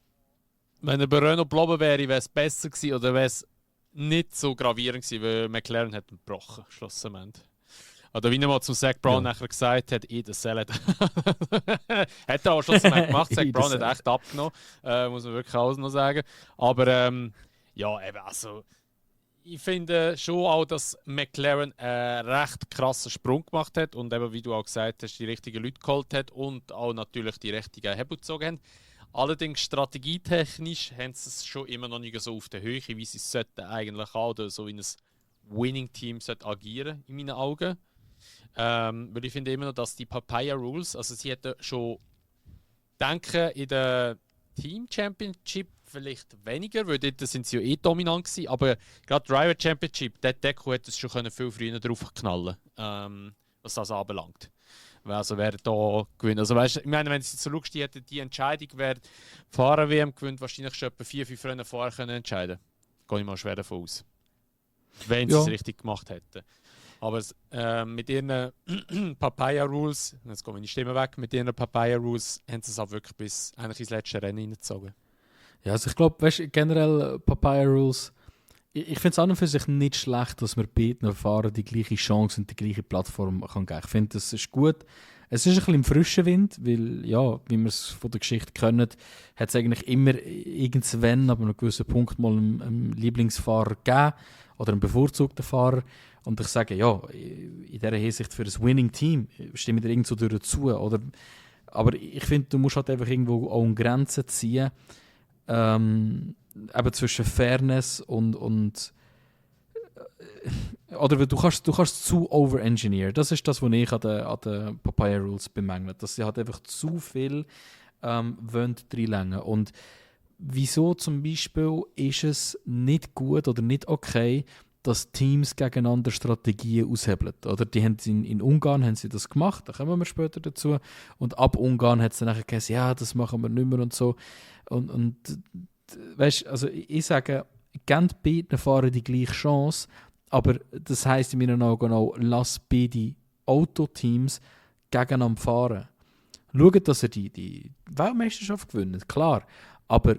wenn er bei Renault geblieben wäre, wäre es besser gewesen oder wäre es nicht so gravierend gewesen, weil McLaren hat ihn gebrochen, schlussendlich. Oder wie er mal zum Zach Brown nachher gesagt hat, in der Salad. Hat er auch schlussendlich gemacht, Zach Brown hat echt abgenommen, muss man wirklich auch noch sagen. Aber ja, eben, also ich finde schon auch, dass McLaren einen recht krassen Sprung gemacht hat und eben, wie du auch gesagt hast, die richtigen Leute geholt hat und auch natürlich die richtigen Hebel gezogen haben. Allerdings strategietechnisch haben sie es schon immer noch nicht so auf der Höhe, wie sie es sollten eigentlich auch, oder so wie ein Winning-Team agieren in meinen Augen. Weil ich finde immer noch, dass die Papaya Rules, also sie hätten schon denken in der Team Championship vielleicht weniger, weil dort sind sie ja eh dominant gewesen, aber gerade Driver Championship, der Deco hätte es schon viel früher drauf knallen, was das anbelangt. Also wer da gewinnt. Also weißt, ich meine, wenn du so schaust, die Entscheidung, wer Fahrer-WM gewinnt, wahrscheinlich schon etwa 4-5 Rennen vorher können entscheiden. Gehe ich mal schwer davon aus. Wenn sie es richtig gemacht hätten. Aber mit ihren Papaya-Rules, jetzt kommen meine Stimme weg, mit ihren Papaya-Rules haben sie es auch wirklich bis eigentlich ins letzte Rennen hineingezogen. Ja, also ich glaube, generell Papaya-Rules, ich finde es an und für sich nicht schlecht, dass man beiden Fahrern die gleiche Chance und die gleiche Plattform kann geben. Ich finde, das ist gut. Es ist ein bisschen im frischen Wind, weil, ja, wie wir es von der Geschichte kennen, hat es eigentlich immer irgendwann, aber an einem gewissen Punkt mal einen Lieblingsfahrer gegeben oder einen bevorzugten Fahrer. Und ich sage, ja, in dieser Hinsicht für ein Winning-Team stimme ich dir irgendwo dazu. Aber ich finde, du musst halt einfach irgendwo auch eine Grenze ziehen, eben zwischen Fairness und oder du kannst zu overengineeren. Das ist das, was ich an den Papaya Rules bemängle. Dass sie halt einfach zu viel reinlängen. Und wieso zum Beispiel ist es nicht gut oder nicht okay, dass Teams gegeneinander Strategien aushebeln. Oder die haben in Ungarn haben sie das gemacht, da kommen wir später dazu. Und ab Ungarn hat es dann nachher gesagt, ja, das machen wir nicht mehr und so. Und weißt, also ich sage, gebt beiden Fahrer die gleiche Chance, aber das heisst in meinen Augen auch, lass beide Autoteams gegeneinander fahren. Schaut, dass ihr die Weltmeisterschaft gewinnt, klar. Aber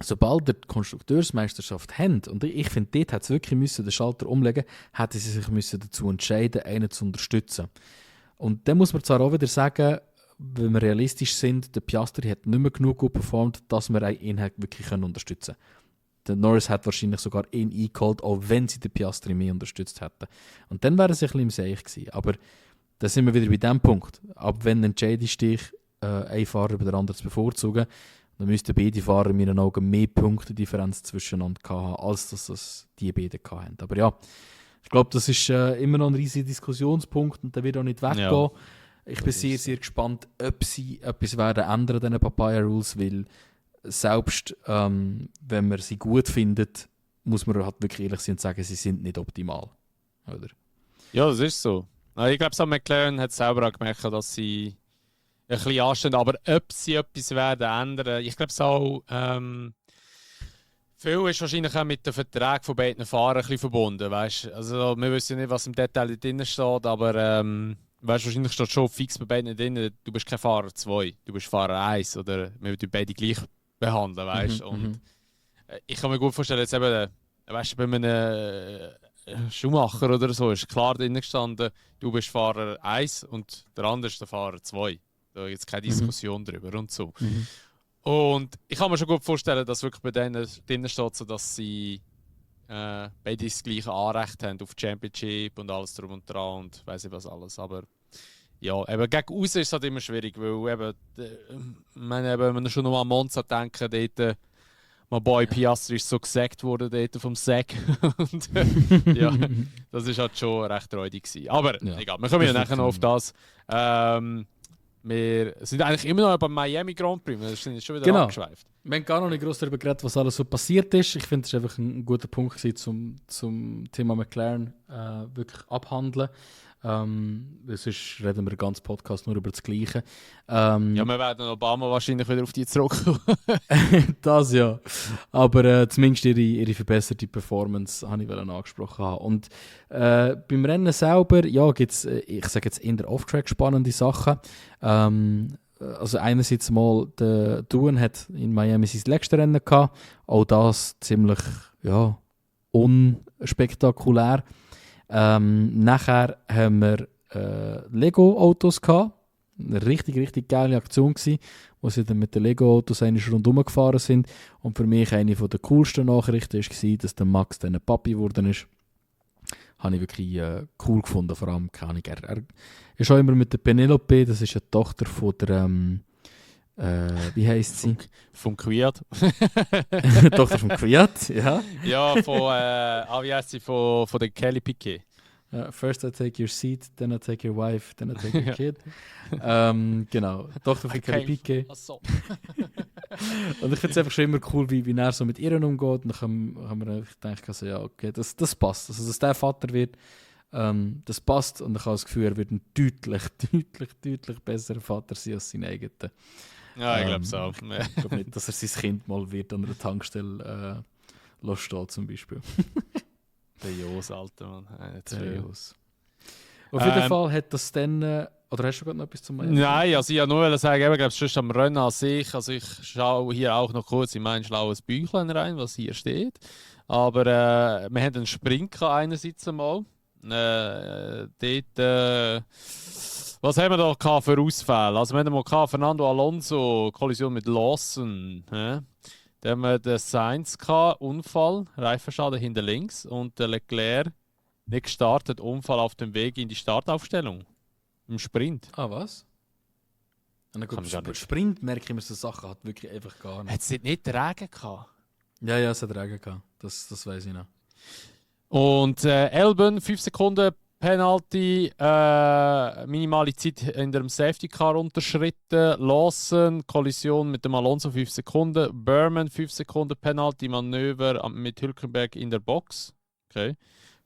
sobald ihr die Konstrukteursmeisterschaft habt, und ich finde, dort hat es wirklich den Schalter umlegen müssen, hätten sie sich müssen dazu entscheiden, einen zu unterstützen. Und dann muss man zwar auch wieder sagen, wenn wir realistisch sind, der Piastri hat nicht mehr genug gut performt, dass wir ihn wirklich unterstützen können. Der Norris hat wahrscheinlich sogar ihn eingeholt, auch wenn sie den Piastri mehr unterstützt hätten. Und dann wäre es ein bisschen im Seich gewesen. Aber da sind wir wieder bei dem Punkt. Ab wenn entscheidest du dich, einen Fahrer über den anderen zu bevorzugen, dann müssten beide Fahrer in meinen Augen mehr Punktedifferenz zwischeneinander haben, als dass das die beiden hatten. Aber ja, ich glaube, das ist immer noch ein riesiger Diskussionspunkt und der wird auch nicht weggehen. Ja, ich bin sehr, sehr gespannt, ob sie etwas werden ändern, diese Papaya Rules, weil selbst wenn man sie gut findet, muss man halt wirklich ehrlich sein und sagen, sie sind nicht optimal. Oder? Ja, das ist so. Ich glaube, so McLaren hat selber auch gemerkt, dass sie ein bisschen anstehen, aber ob sie etwas werden ändern, ich glaube es auch, viel ist wahrscheinlich auch mit dem Vertrag von beiden Fahrern ein bisschen verbunden, weißt? Also wir wissen nicht, was im Detail drin steht, aber weißt, wahrscheinlich steht schon fix bei beiden drin, du bist kein Fahrer 2, du bist Fahrer 1 oder wir würden beide gleich behandeln, weißt? Und ich kann mir gut vorstellen, jetzt eben, weißt, bei einem Schumacher oder so ist klar drin gestanden, du bist Fahrer 1 und der andere ist der Fahrer 2. Da gibt es keine Diskussion drüber und so. Und ich kann mir schon gut vorstellen, dass wirklich bei denen drin steht, so, dass sie beide das gleiche Anrecht haben auf Championship und alles drum und dran und weiss ich was alles. Aber ja, eben gegen außen ist es halt immer schwierig, weil eben, wenn wir schon noch an Monza denken, dort mein Boy Piastri ist so gesackt worden dort vom Sack. Und ja, das war halt schon recht räudig gewesen. Aber egal, wir kommen ja nachher noch auf das. Wir sind eigentlich immer noch beim Miami Grand Prix, wir sind jetzt schon wieder abgeschweift. Wir haben gar noch nicht groß darüber geredet, was alles so passiert ist. Ich finde, es war einfach ein guter Punkt gewesen, zum Thema McLaren wirklich abhandeln. Sonst reden wir den ganzen Podcast nur über das Gleiche. Ja, wir werden Obama wahrscheinlich wieder auf die zurückkommen. Das ja. Aber zumindest ihre verbesserte Performance habe ich angesprochen. Und beim Rennen selber gibt es, ich sage jetzt in der Off-Track spannende Sachen. Also einerseits mal, der Doohan hat in Miami sein letztes Rennen gehabt. Auch das ziemlich unspektakulär. Nachher haben wir Lego-Autos gehabt. Eine richtig geile Aktion gewesen, wo sie dann mit den Lego-Autos rundherum gefahren sind. Und für mich eine der coolsten Nachrichten war, dass der Max dann ein Papi geworden ist. Habe ich wirklich cool gefunden. Vor allem, er ist auch immer mit der Penelope, das ist eine Tochter von der, wie heisst sie? Vom Kwiat. Tochter vom Kwiat, ja. Ja, wie heisst sie? Von der Kelly Piquet. First I take your seat, then I take your wife, then I take your kid. Genau, Tochter von Kelly Piquet. Und ich finde es einfach schon immer cool, wie er so mit ihr umgeht. Und dann haben wir gedacht, also, ja, okay, das passt. Also, dass der Vater wird, Das passt und ich habe das Gefühl, er wird ein deutlich besserer Vater sein als sein eigener. Ja, ich glaube es auch. Ich glaube nicht, dass er sein Kind mal wird an einer Tankstelle stehen zum Beispiel. Der Jos, Alter, Mann. Der Jos. Auf jeden Fall hat das dann... oder hast du gerade noch etwas zu meinen? Nein, also ich wollte nur sagen, ich glaube, sonst am Rennen an sich, also ich schaue hier auch noch kurz in mein schlaues Büchlein rein, was hier steht. Aber wir hatten einen Sprint einerseits einmal. Dort... was haben wir da gehabt für Ausfälle? Also wir hatten mal Fernando Alonso, Kollision mit Lawson. Dann haben wir den Sainz gehabt, Unfall, Reifenschaden hinter links und der Leclerc nicht gestartet, Unfall auf dem Weg in die Startaufstellung. Im Sprint. Ah, was? Sprint merke ich mir, so Sachen hat wirklich einfach gar nicht. Hat es nicht Regen gehabt? Ja, es hat Regen gehabt. Das weiß ich noch. Und Albon, 5 Sekunden Penalty, minimale Zeit in dem Safety Car unterschritten. Lawson, Kollision mit dem Alonso 5 Sekunden. Berman 5 Sekunden Penalty, Manöver mit Hülkenberg in der Box. Okay.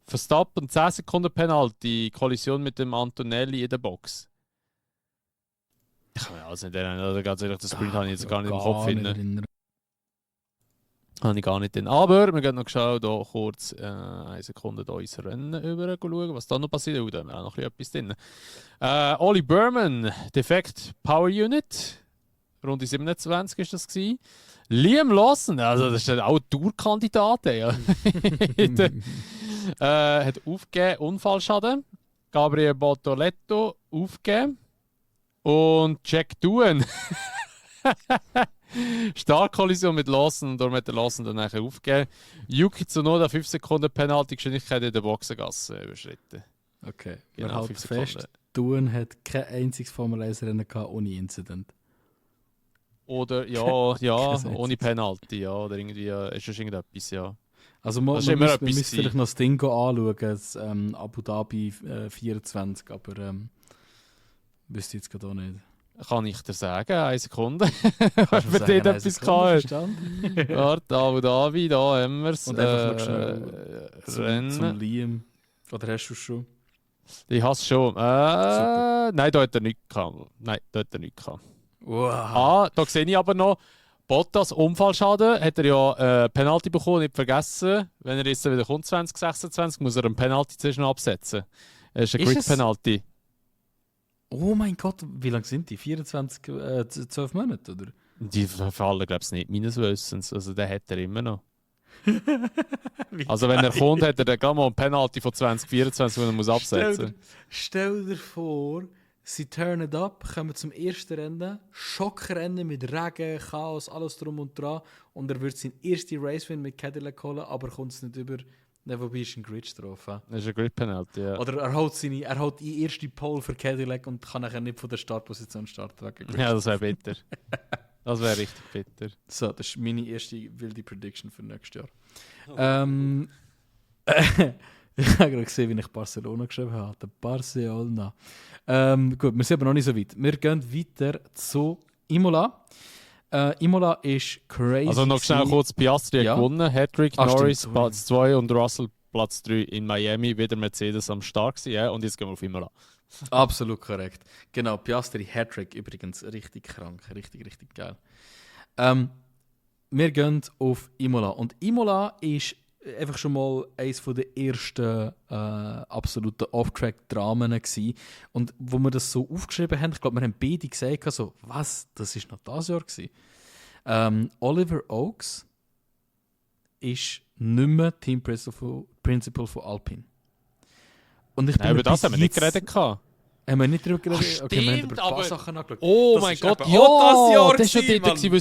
Verstappen 10 Sekunden Penalty, Kollision mit dem Antonelli in der Box. Ich kann mich also nicht erinnern, also ganz ehrlich, das Sprint habe ich jetzt gar nicht im Kopf finden. Habe ich gar nicht drin. Aber wir gehen noch schauen, hier kurz eine Sekunde da ins Rennen über schauen, was da noch passiert. Da haben wir auch noch etwas drin. Oli Berman, Defekt Power Unit. Runde 27 war das gewesen. Liam Lawson, also das ist auch ein Tourkandidat. Ja. Hat aufgegeben, Unfallschaden. Gabriel Bortoletto aufgegeben. Und Jack Doohan. Startkollision mit Lawson und darum hat der Lawson dann nachher aufgegeben. Yuki Tsunoda 5 Sekunden Penalty-Geschwindigkeit in der Boxengasse überschritten. Okay, genau, wir halten fest, Doohan hat kein einziges Formel-1-Rennen ohne Incident. Oder ja, ohne Penalty, ja, oder irgendwie, ist das irgendetwas, ja. Also man müsste vielleicht noch das Ding anschauen, das Abu Dhabi 24, aber wüsste ich jetzt gerade auch nicht. Kann ich dir sagen, 1 Sekunde. Wenn wir dort etwas kann. Warte, Abu Dhabi, da haben wir es. Und einfach noch schnell zum Liam. Oder hast du es schon? Ich habe es schon. Nein, da hat er nichts gehabt. Wow. Da sehe ich aber noch, Bottas Unfallschaden, hat er ja Penalty bekommen, nicht vergessen. Wenn er jetzt wieder kommt, 2026, muss er einen Penalty zuerst noch absetzen. Das ist ein Grid-Penalty. Oh mein Gott, wie lange sind die? 12 Monate, oder? Die verfallen, glaube ich, nicht, meines Wissens. Also den hat er immer noch. Also wenn er kommt, hat er dann gerade mal einen Penalty von 2024, den er muss absetzen muss. Stell dir vor, sie turnen ab, kommen zum ersten Rennen, Schockrennen mit Regen, Chaos, alles drum und dran. Und er wird seinen ersten Race-Win mit Cadillac holen, aber kommt es nicht über... Nein, wobei ist ein Grid-Strafe. Das ist ein Grid-Penalty, ja. Oder er holt die erste Pole für Cadillac und kann nachher nicht von der Startposition starten. Ja, das wäre bitter. Das wäre richtig bitter. So, das ist meine erste wilde Prediction für nächstes Jahr. Ich habe gerade gesehen, wie ich Barcelona geschrieben habe. Der Barcelona. Gut, wir sind aber noch nicht so weit. Wir gehen weiter zu Imola. Imola ist crazy. Also noch schnell kurz, Piastri hat gewonnen, Hattrick, Norris stimmt, Platz 2 und Russell Platz 3 in Miami, wieder Mercedes am Start gewesen, ja, und jetzt gehen wir auf Imola. Absolut korrekt. Genau, Piastri Hattrick übrigens, richtig krank, richtig geil. Wir gehen auf Imola und Imola ist einfach schon mal eines der ersten absoluten Off-Track-Dramen gewesen. Und wo wir das so aufgeschrieben haben, ich glaube, wir haben beide gesagt, so, was, das ist noch das Jahr gewesen. Oliver Oakes ist nicht mehr Team Principal von Alpine. Und ich bin über das haben wir nicht geredet. Haben wir nicht darüber geredet? Ach, okay, wir haben stimmt, über ein paar Sachen angeschaut. Oh das mein Gott, das Jahr das war ja dort,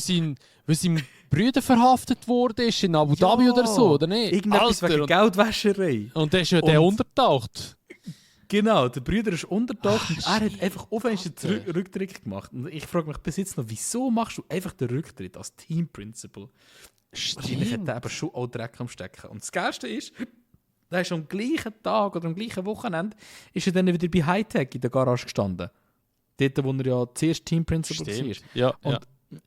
wo sein Brüder verhaftet wurde in Abu Dhabi oder so, oder nicht? Irgendetwas wegen Geldwäscherei. Und der ist ja der untertaucht. Genau, der Brüder ist untertaucht und er hat einfach auf einen Rücktritt gemacht. Und ich frage mich bis jetzt noch, wieso machst du einfach den Rücktritt als Team Principal? Wahrscheinlich hat er aber schon auch Dreck am Stecken. Und das Geilste ist, er ist am gleichen Tag oder am gleichen Wochenende ist er dann wieder bei Hightech in der Garage gestanden. Dort, wo er ja zuerst Team Principal war. Ja, und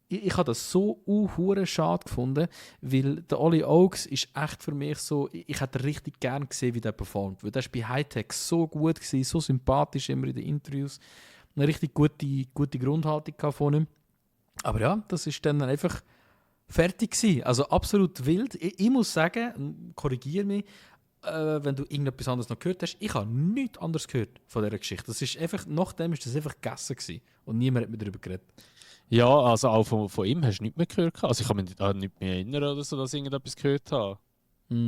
ich habe das so hure schade gefunden, weil der Ollie Oaks ist echt für mich so, ich hätte richtig gern gesehen, wie der performt, weil der ist bei Hightech so gut gewesen, so sympathisch immer in den Interviews, eine richtig gute Grundhaltung von ihm. Aber ja, das ist dann einfach fertig gewesen. Also absolut wild. Ich muss sagen, korrigiere mich, wenn du irgendetwas anderes noch gehört hast, ich habe nichts anderes gehört von dieser Geschichte. Das ist einfach, nachdem ist das einfach gegessen gewesen und niemand hat mehr darüber geredet. Ja, also auch von ihm hast du nichts mehr gehört. Also ich kann mich nicht mehr erinnern oder so, dass ich irgendetwas gehört habe.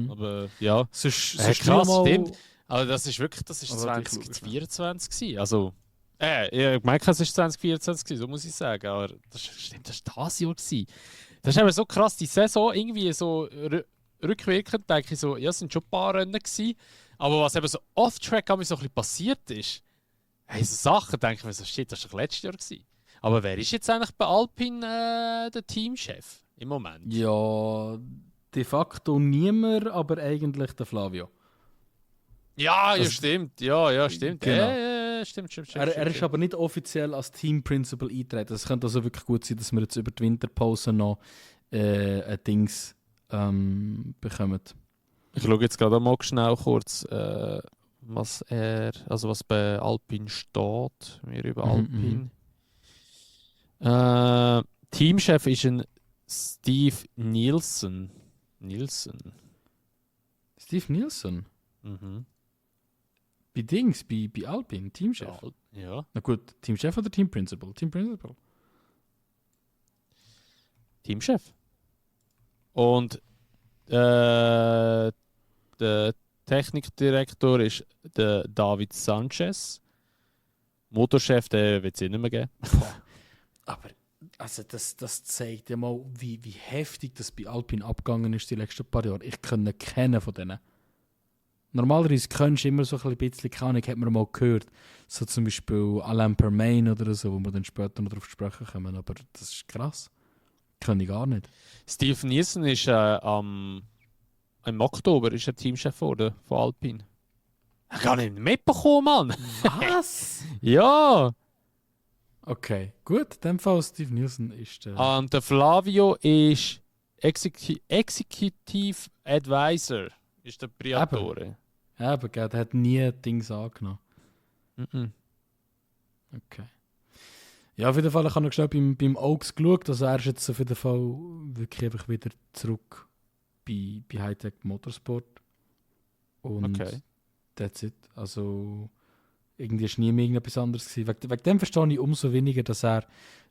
Aber ja, Sonst krass, mal... stimmt. Also das ist wirklich, das ist 2024 gewesen. Also, ich meine, es ist 2024 gewesen, so muss ich sagen. Aber stimmt, das war das Jahr gewesen. Das ist eben so krass, die Saison irgendwie so rückwirkend denke ich so, ja, es sind schon ein paar Rennen gewesen. Aber was eben so off-track so ein bisschen passiert ist, hey, so Sachen denke ich mir so, shit, das war doch letztes Jahr gewesen. Aber wer ist jetzt eigentlich bei Alpine der Teamchef im Moment? Ja, de facto niemand, aber eigentlich der Flavio. Ja, stimmt. Ja, stimmt. Genau. Stimmt. Er ist aber nicht offiziell als Team Principal eingetreten. Es könnte also wirklich gut sein, dass wir jetzt über die Winterpause noch ein Dings bekommen. Ich schaue jetzt gerade mal schnell kurz, was bei Alpine steht. Wir über Alpine. Teamchef ist ein Steve Nielsen. Steve Nielsen? Mhm. Bei Dings, bei Alpine, Teamchef? Ja. Na gut, Teamchef oder Team Principal? Team Principal. Teamchef. Und der Technikdirektor ist der David Sanchez. Motorchef, der wird es nicht mehr geben. Aber also das zeigt ja mal, wie heftig das bei Alpine abgegangen ist die letzten paar Jahre. Ich kenne keinen von denen. Normalerweise kennst du immer so ein bisschen, keine hat man mal gehört. So zum Beispiel Alain Permain oder so, wo wir dann später noch darauf sprechen können. Aber das ist krass. Kenne ich gar nicht. Steve Nielsen ist im Oktober ist er Teamchef geworden von Alpine. Ich habe gar nicht mitbekommen, Mann. Was? Ja. Okay, gut. In dem Fall Steve Nielsen ist der... Und der Flavio ist Executive Advisor. Ist der Briatore. Ja, aber der hat nie Dings angenommen. Okay. Ja, auf jeden Fall, ich habe noch schnell beim Oaks geschaut. Also er ist jetzt auf jeden Fall wirklich einfach wieder zurück bei Hightech Motorsport. Und that's it. Also irgendwie war nie mehr irgendetwas anderes gewesen. Wegen dem verstehe ich umso weniger, dass er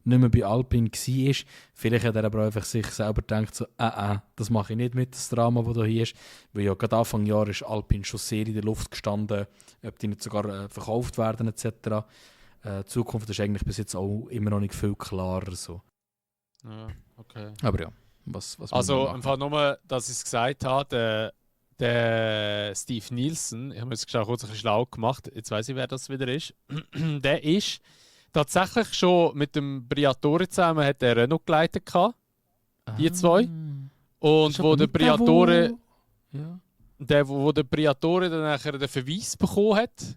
nicht mehr bei Alpine war. Vielleicht hat er aber einfach sich selber gedacht, so, das mache ich nicht mit, das Drama, das da hier ist. Weil ja gerade Anfang Jahr ist Alpine schon sehr in der Luft gestanden, ob die nicht sogar verkauft werden etc. Die Zukunft ist eigentlich bis jetzt auch immer noch nicht viel klarer. So. Ja, okay. Aber ja, was also einfach nur, dass ich es gesagt habe, der Steve Nielsen, ich habe mir jetzt kurz ein bisschen schlau gemacht, jetzt weiss ich, wer das wieder ist. Der ist tatsächlich schon mit dem Briatore zusammen hat der Renault geleitet gehabt, die zwei. Und wo der Briatore, wo der Briatore dann nachher den Verweis bekommen hat,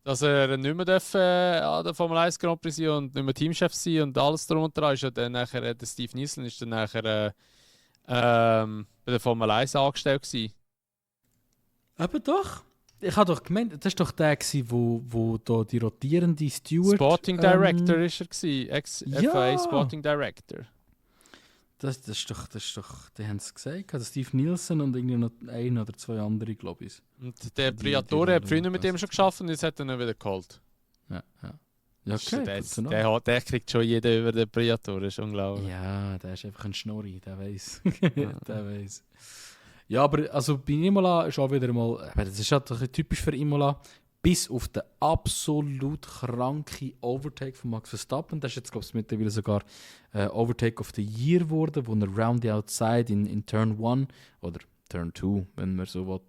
dass er nicht mehr an der Formel 1 Grand Prix sein und nicht mehr Teamchef sein und alles drum und dran, ist ja dann nachher, der Steve Nielsen ist dann nachher bei der Formel 1 angestellt gewesen. Aber doch. Ich habe doch gemeint, das war doch der, wo da die rotierende Steward... Sporting Director war er, ex-FIA Sporting Director. Das ist doch, die haben es gesagt, also Steve Nielsen und irgendwie noch ein oder zwei andere, glaube ich. Und der Briatore hat früher mit dem schon geschafft und jetzt hat er ihn wieder geholt. Ja, okay. Der kriegt schon jeder über den Briatore, ist unglaublich. Ja, der ist einfach ein Schnorri, der weiß. Der weiß. Ja, aber also bei Imola ist auch wieder mal, aber das ist halt typisch für Imola, bis auf den absolut kranken Overtake von Max Verstappen. Das ist jetzt, glaube ich, mittlerweile sogar Overtake of the Year geworden, wo er round the outside in Turn 1 oder Turn 2, wenn man so will,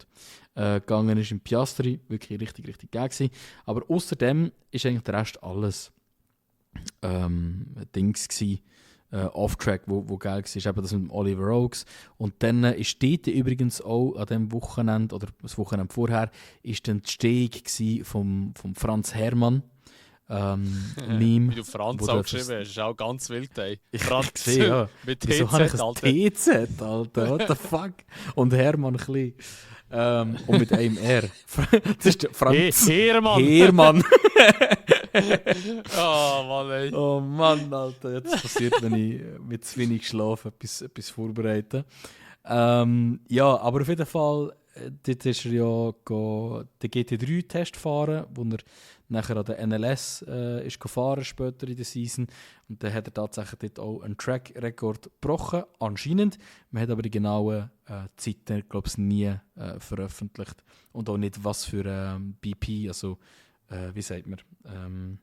gegangen ist in Piastri. Wirklich richtig, richtig geil gewesen. Aber außerdem ist eigentlich der Rest alles Dings gewesen. Off-Track, wo geil war, eben das mit dem Oliver Oaks. Und dann ist dort übrigens auch an dem Wochenende, oder das Wochenende vorher, ist dann die Stehung vom Franz Herrmann, Meme. Wie du Franz wo auch du geschrieben hast, ist auch ganz wild, ey. Ich Franz sehe, ja. mit Wieso TZ, habe ich ein Alter. TZ, Alter? What the fuck? Und Hermann klein. Und mit einem R. Das ist der Franz. Hermann! Hermann. Oh Mann, ey. Oh Mann, Alter. Jetzt passiert, wenn ich mit zu wenig Schlaf etwas vorbereite. Ja, aber auf jeden Fall, dort ist er ja den GT3-Test fahren, wo er nachher an der NLS ist gefahren später in der Season. Und dann hat er tatsächlich dort auch einen Track-Rekord gebrochen, anscheinend. Man hat aber die genauen Zeiten, glaube ich, nie veröffentlicht. Und auch nicht, was für BP, also wie sagt man,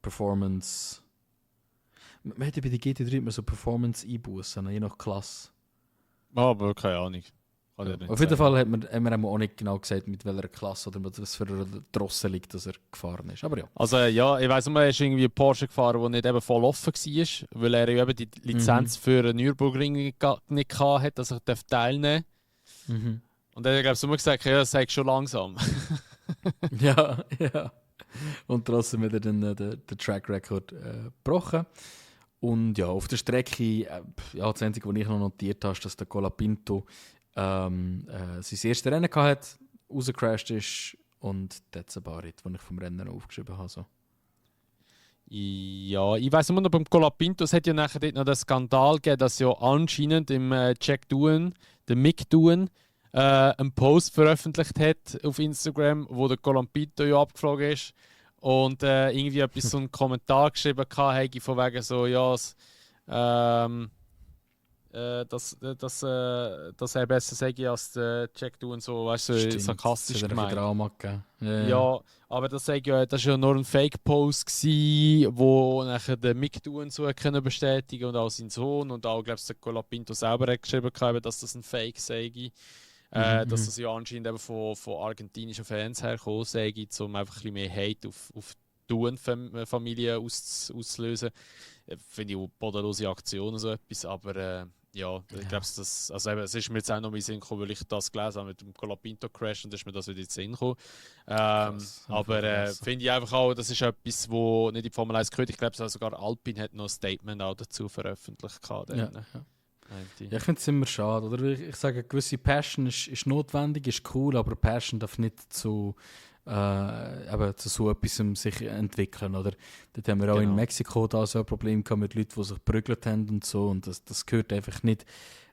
Performance. Man hat ja bei der GT3 immer so Performance-Einbußen, je nach Klasse. Aber keine Ahnung. Kann ich nicht Auf jeden sagen. Fall haben wir auch nicht genau gesagt, mit welcher Klasse oder mit was für einer Drosse liegt, dass er gefahren ist. Aber ja. Also ja, ich weiss nur, er ist irgendwie Porsche gefahren, der nicht eben voll offen war, weil er ja eben die Lizenz für den Nürburgring nicht hatte, dass er teilnehmen darf. Und dann hat er, glaube ich, immer gesagt, ja, das sei schon langsam. Ja. Und trotzdem hat er dann den Track Record gebrochen. Und ja, auf der Strecke, das Einzige, was ich noch notiert habe, ist, dass der Colapinto sein erstes Rennen hatte, rausgecrashed ist und that's about it, was ich vom Rennen aufgeschrieben habe. So. Ja, ich weiss immer noch, beim Colapinto, es hat ja nachher dort noch den Skandal gegeben, dass ja anscheinend im Jack Doohan, der Mick Doohan, einen Post veröffentlicht hat auf Instagram, wo der Colapinto ja abgeflogen ist und irgendwie etwas so einen Kommentar geschrieben hatte, von wegen so, ja, dass er besser sage als der Jack Doohan, so, weißt du, sarkastisch gemeint. Drama gegeben. Ja, aber das ist ja nur ein Fake-Post gsi, wo nachher der Mick Doohan so können bestätigen und auch sein Sohn und auch, glaube ich, der Colapinto selber hat geschrieben, dass das ein Fake sei. Dass das ja anscheinend eben von argentinischen Fans herkommen sei, um einfach ein bisschen mehr Hate auf die Doohan-Familie auszulösen. Finde ich auch bodenlose Aktionen so etwas, aber ja, ich glaube, es ist mir jetzt auch noch in den Sinn gekommen, weil ich das gelesen habe mit dem Colapinto-Crash und dann ist mir das wieder in den Sinn gekommen. Aber finde ich einfach auch, das ist etwas, wo nicht in die Formel 1 gehört. Ich glaube, sogar Alpine hat noch ein Statement auch dazu veröffentlicht. Ja, ich finde es immer schade. Oder? Ich sage, eine gewisse Passion ist notwendig, ist cool, aber Passion darf nicht zu so etwas sich entwickeln. Oder? Dort haben wir auch in Mexiko da so ein Problem gehabt mit Leuten, die sich geprügelt haben und so. Und das gehört einfach nicht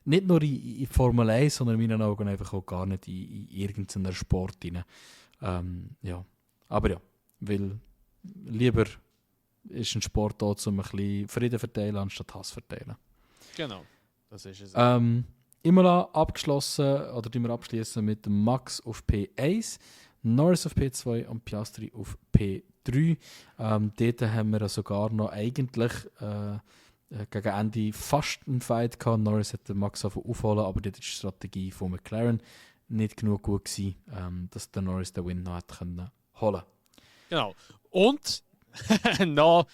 nur in Formel 1, sondern in meinen Augen einfach auch gar nicht in irgendeinen Sport rein. Ja. Aber ja, weil lieber ist ein Sport da, um ein bisschen Frieden verteilen, anstatt Hass verteilen. Genau, das ist es. Imola abgeschlossen, oder die wir abschließen mit dem Max auf P1, Norris auf P2 und Piastri auf P3. Dort haben wir sogar noch eigentlich gegen Ende fast einen Fight gehabt. Norris hat den Max aufholen, aber dort war die Strategie von McLaren nicht genug gut gewesen, dass der Norris den Win noch hat können holen. Genau. Und noch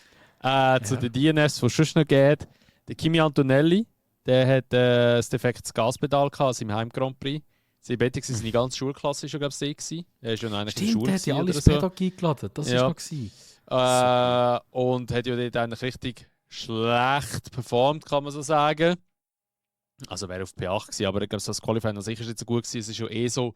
zu den DNS, die es schon noch geht. Der Kimi Antonelli, der hat ein defektes Gaspedal gehabt, also im Heim Grand Prix. Sie war seine ganze Schulklasse schon, glaube ich, Er ist schon eigentlich in der Schule. Der hat ja alle ins so. Paddock eingeladen, das ja. war noch. Und hat ja dort eigentlich richtig schlecht performt, kann man so sagen. Also wäre auf P8 gewesen, aber ich glaube, das Qualifying an sich ist nicht so gut gewesen. Es war ja so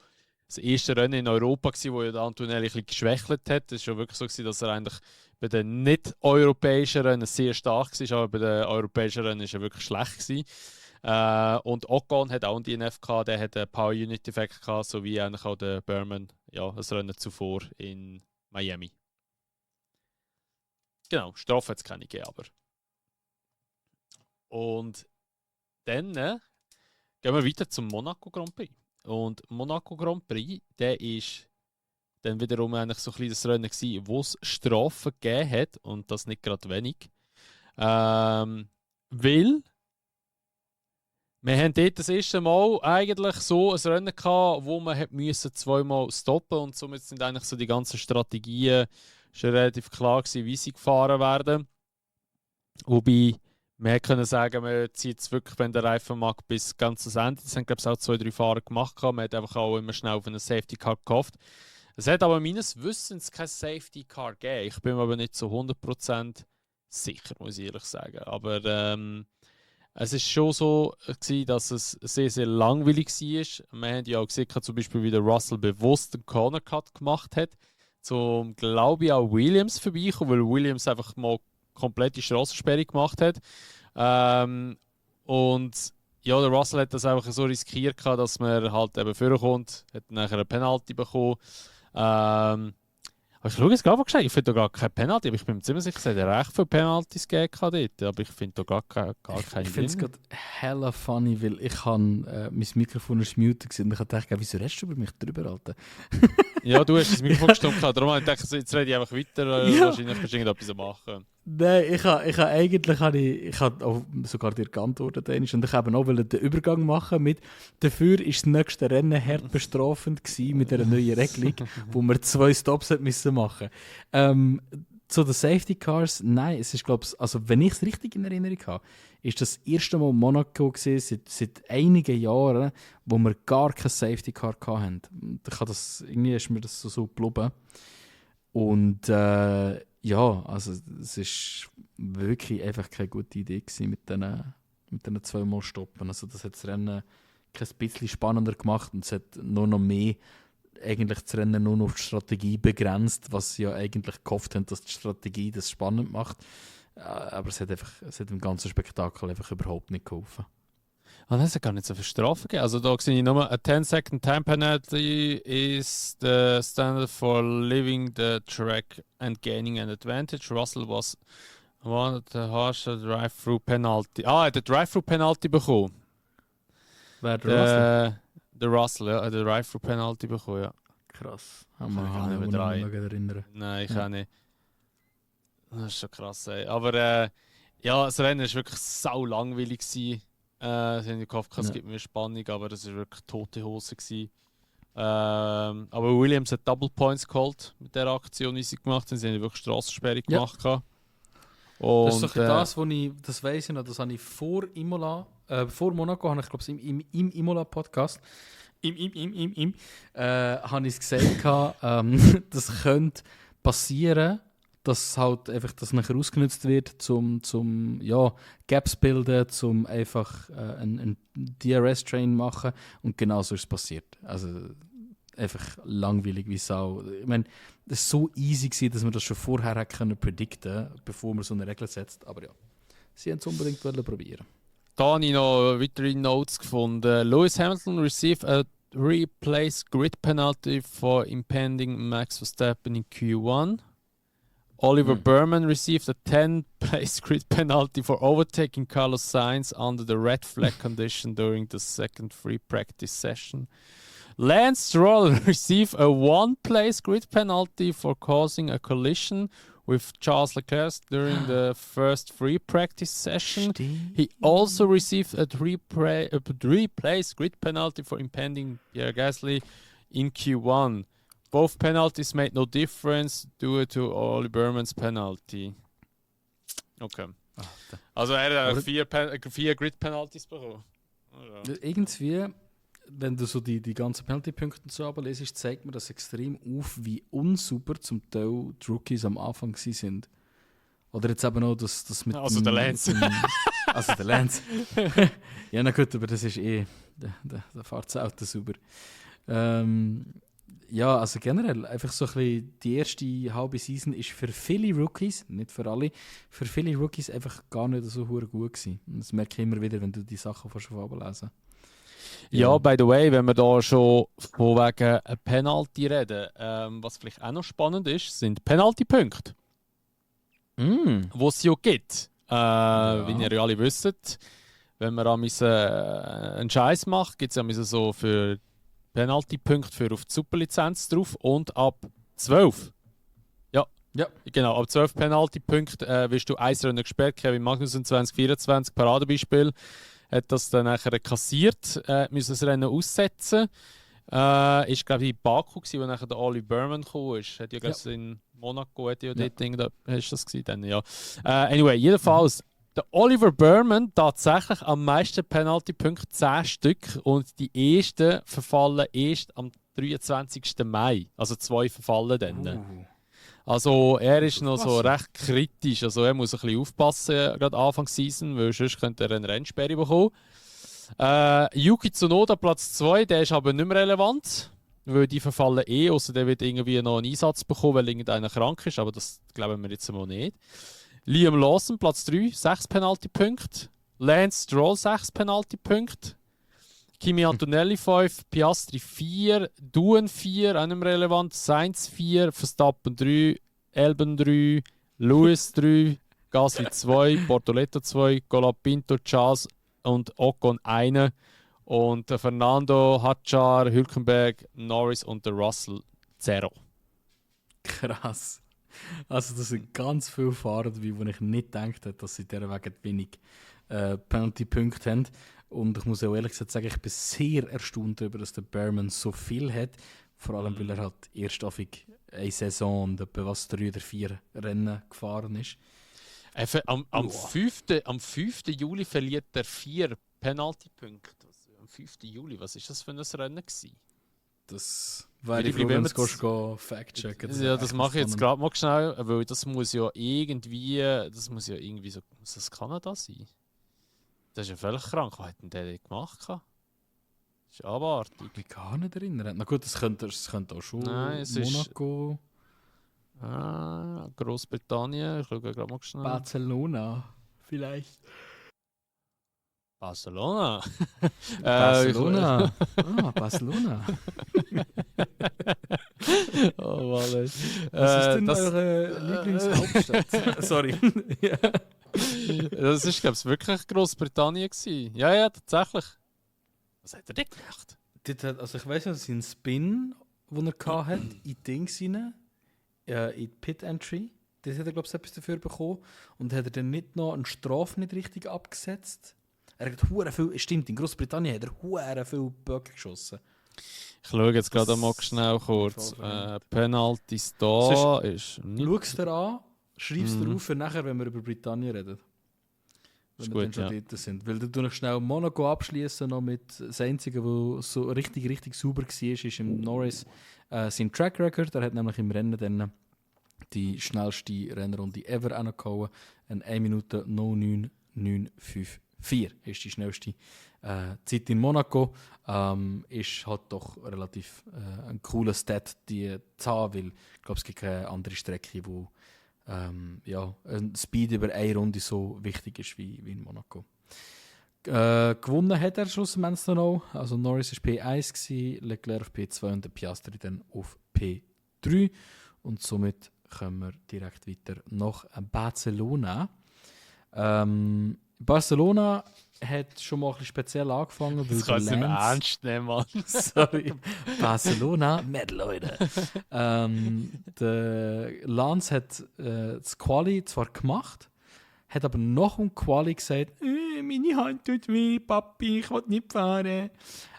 das erste Rennen in Europa gewesen, wo ja der Antonelli ein bisschen geschwächelt hat. Es war schon wirklich so gewesen, dass er eigentlich bei den nicht-europäischen Rennen sehr stark war, aber bei den europäischen Rennen war er wirklich schlecht gewesen. Und Ocon hat auch einen DNF gehabt, der hat einen Power Unit Effekt gehabt, sowie eigentlich auch der Berman, ja, das Rennen zuvor in Miami. Genau, Strafe hat es keine gegeben, aber. Und dann gehen wir weiter zum Monaco Grand Prix. Und Monaco Grand Prix, der ist dann wiederum eigentlich so ein kleines Rennen gewesen, wo es Strafen gegeben hat, und das nicht gerade wenig. Weil wir haben dort das erste Mal eigentlich so ein Rennen gehabt, wo man zweimal stoppen musste, und somit sind eigentlich so die ganzen Strategien schon relativ klar gewesen, wie sie gefahren werden. Wobei wir können sagen, man zieht es wirklich, wenn der Reifen mag, bis ganz ans Ende. Das haben, glaube ich, auch 2-3 Fahrer gemacht. Man hat einfach auch immer schnell auf einen Safety Car gehofft. Es hat aber meines Wissens kein Safety Car gegeben. Ich bin mir aber nicht zu 100% sicher, muss ich ehrlich sagen. Aber es ist schon so gewesen, dass es sehr, sehr langweilig war. Wir haben ja auch gesehen, zum Beispiel, wie der Russell bewusst den Corner Cut gemacht hat, zum, glaube ich, auch Williams vorbeikommen, weil Williams einfach mal komplette Strassensperre gemacht hat. Und ja, der Russell hat das einfach so riskiert, dass man halt eben vorkommt, hat nachher eine Penalty bekommen. Aber ich schaue jetzt gerade gescheit, ich finde da gar keine Penalty, aber ich bin mir ziemlich sicher, es hat ja recht viele Penaltys gegeben dort, aber ich finde da gar keine Ich finde es gerade hella funny, weil ich mein Mikrofon ist muted und ich habe gedacht, wieso redest du über mich drüber, Alter? Ja, du hast das Mikrofon gestimmt, darum habe ich gedacht, jetzt rede ich einfach weiter, Ja. wahrscheinlich kannst du irgendetwas machen. Nein, ich habe auch sogar dir geantwortet und ich habe auch den Übergang machen mit dafür ist das nächste Rennen hart bestrafend gewesen mit einer neuen Regelung, wo wir 2 Stops hat müssen machen. Zu den Safety Cars, nein, es ist glaube ich, also wenn ich es richtig in Erinnerung habe, ist das erste Mal Monaco gewesen, seit einigen Jahren, wo wir gar kein Safety Car hatten. Irgendwie ist mir das so geblieben. Und ja, also es ist wirklich einfach keine gute Idee gewesen mit diesen 2 Mal stoppen. Also das hat das Rennen kein bisschen spannender gemacht und es hat nur noch mehr eigentlich das Rennen nur noch auf die Strategie begrenzt, was sie ja eigentlich gehofft haben, dass die Strategie das spannend macht. Aber es hat dem ganzen Spektakel einfach überhaupt nicht geholfen. Ah, das hat gar nicht so viel Strafe gegeben. Also da sehe ich nur, a 10-second time penalty is the standard for leaving the track and gaining an advantage. Russell was one of the harsher drive-through penalty. Ah, er hat eine Drive-through penalty bekommen. Wer der Russell? Der Russell, ja, hat eine Drive-through penalty bekommen, ja. Krass. Kann ich mich nicht mehr dran erinnern. Nein, ich auch nicht. Das ist schon krass, ey. Aber ja, das Rennen war wirklich sau langweilig gewesen. Sie haben gehofft, es gibt mehr Spannung, aber das war wirklich tote Hose gewesen. Aber Williams hat Double Points geholt mit der Aktion, die sie gemacht haben. Sie haben wirklich Strassensperre gemacht. Und, das ist doch das, das weiss ich noch, das habe ich vor Monaco, habe ich glaube im Imola-Podcast, habe ich es gesehen, das könnte passieren, dass halt einfach das nachher ausgenutzt wird, zum Gaps bilden, zum einfach einen DRS-Train machen und genau so ist es passiert. Also einfach langweilig wie Sau. Ich meine, das war so easy gewesen, dass man das schon vorher hätte können predikten, bevor man so eine Regel setzt. Aber ja, sie haben es unbedingt probieren. Da habe ich noch weitere Notes gefunden. Lewis Hamilton received a replace grid penalty for impending Max Verstappen in Q1. Oliver Burman received a 10-place grid penalty for overtaking Carlos Sainz under the red flag condition during the second free practice session. Lance Stroll received a 1-place grid penalty for causing a collision with Charles Leclerc during the first free practice session. He also received a 3-place grid penalty for impending Pierre Gasly in Q1. Both penalties made no difference due to Oli Burmans penalty. Okay. Also er hat 4 Grid-Penalties bekommen. Also. Irgendwie, wenn du so die ganzen Penalty-Punkte so ablesest, zeigt mir das extrem auf, wie unsauber zum Teil die Rookies am Anfang sind. Oder jetzt eben auch das mit also der Lance. Also der Lance. Ja, na gut, aber das ist der fährt das Auto sauber. Ja, also generell, einfach so ein bisschen die erste halbe Season ist für viele Rookies, nicht für alle, für viele Rookies einfach gar nicht so gut gewesen. Und das merke ich immer wieder, wenn du die Sachen von lesen. Ja, by the way, wenn wir da schon von wegen einer Penalty reden, was vielleicht auch noch spannend ist, sind Penalty-Punkte. Wo es ja gibt. Wie ihr ja alle wisst, wenn man einen Scheiß macht, gibt es ja so für Penalty-Punkte für auf die Superlizenz drauf und ab 12. Ja, genau, ab 12 Penalty-Punkte wirst du ein Rennen gesperrt. Kevin Magnussen 2024, Paradebeispiel, hat das dann nachher kassiert, müssen das Rennen aussetzen. Ist glaube ich in Baku gewesen, wo nachher der Oli Burman gekommen ist. Hat ja gerade in Monaco dort ist das gewesen dann, ja. Anyway, jedenfalls der Oliver Burman tatsächlich am meisten Penalty-Punkte, 10 Stück, und die ersten verfallen erst am 23. Mai. Also 2 verfallen dann. Also er ist noch so recht kritisch. Also er muss ein bisschen aufpassen, gerade Anfang Season, weil sonst könnte er eine Rennsperre bekommen. Yuki Tsunoda Platz 2, der ist aber nicht mehr relevant, weil die verfallen außer der wird irgendwie noch einen Einsatz bekommen, weil irgendeiner krank ist, aber das glauben wir jetzt mal nicht. Liam Lawson Platz 3, 6 Penalty-Punkte. Lance Stroll 6 Penalty-Punkte. Kimi Antonelli 5, Piastri 4, Duen 4, auch nicht mehr relevant, Sainz 4, Verstappen 3, Albon 3, Lewis 3, Gasly 2, Bortoleto 2, Colapinto, Charles und Ocon 1 und der Fernando, Hadjar, Hülkenberg, Norris und der Russell 0. Krass. Also das sind ganz viele Fahrer dabei, wo ich nicht gedacht habe, dass sie dieser Wegen wenig Penalty-Punkte haben. Und ich muss auch ehrlich gesagt sagen, ich bin sehr erstaunt darüber, dass der Behrman so viel hat. Vor allem, weil er halt erst auf eine Saison und etwa 3 oder 4 Rennen gefahren ist. Am 5. Juli verliert er 4 Penalty-Punkte. Am 5. Juli, was war das für ein Rennen gewesen? Das wäre ich froh, wenn du fact-checken. Ja, das mache ich jetzt gerade mal schnell, weil das muss ja irgendwie so, muss das Kanada sein? Das ist ja völlig krank. Was hat denn der gemacht? Das ist abartig. Ich kann mich gar nicht erinnern. Na gut, das könnte auch schon Monaco. Großbritannien. Ich schaue gerade mal schnell. Barcelona, vielleicht. Barcelona. Barcelona. Barcelona. Oh Mann. Was ist denn eure Lieblingshauptstadt? Sorry. Ja. Das ist, glaube ich, wirklich Großbritannien gewesen. Ja, tatsächlich. Was hat er denn gemacht? Also ich weiss noch, dass ein Spin, den er hatte, in Dings rein, in Pit Entry. Das hat er, glaube ich, etwas dafür bekommen. Und hat er dann nicht noch eine Strafe nicht richtig abgesetzt? Er hat viel, stimmt, in Großbritannien hat er viel Böcke geschossen. Ich schaue jetzt gerade mal schnell kurz. Penalties da ist nicht... Schau es dir an, schreib es dir auf für nachher, wenn wir über Britannien reden. Wenn wir dann schon dort sind. Weil du noch schnell Monaco abschließen noch mit das Einzige, was so richtig sauber war, ist im Norris sein Track Record. Er hat nämlich im Rennen dann die schnellste Rennrunde ever angehauen. 1 Minute 09,954 ist die schnellste Zeit in Monaco. Ist halt doch relativ ein cooler Stat, die zu haben, weil ich glaube, es gibt keine andere Strecke, wo ein Speed über eine Runde so wichtig ist wie in Monaco. Gewonnen hat er schlussendlich noch. Also Norris war P1, Leclerc auf P2 und der Piastri dann auf P3. Und somit kommen wir direkt weiter nach Barcelona. Barcelona hat schon mal ein bisschen speziell angefangen. Das kannst du nicht mehr ernst nehmen, Mann. Sorry. Barcelona, mit Leute. Der Lance hat das Quali zwar gemacht, hat aber nach dem Quali gesagt, meine Hand tut weh, Papi, ich will nicht fahren.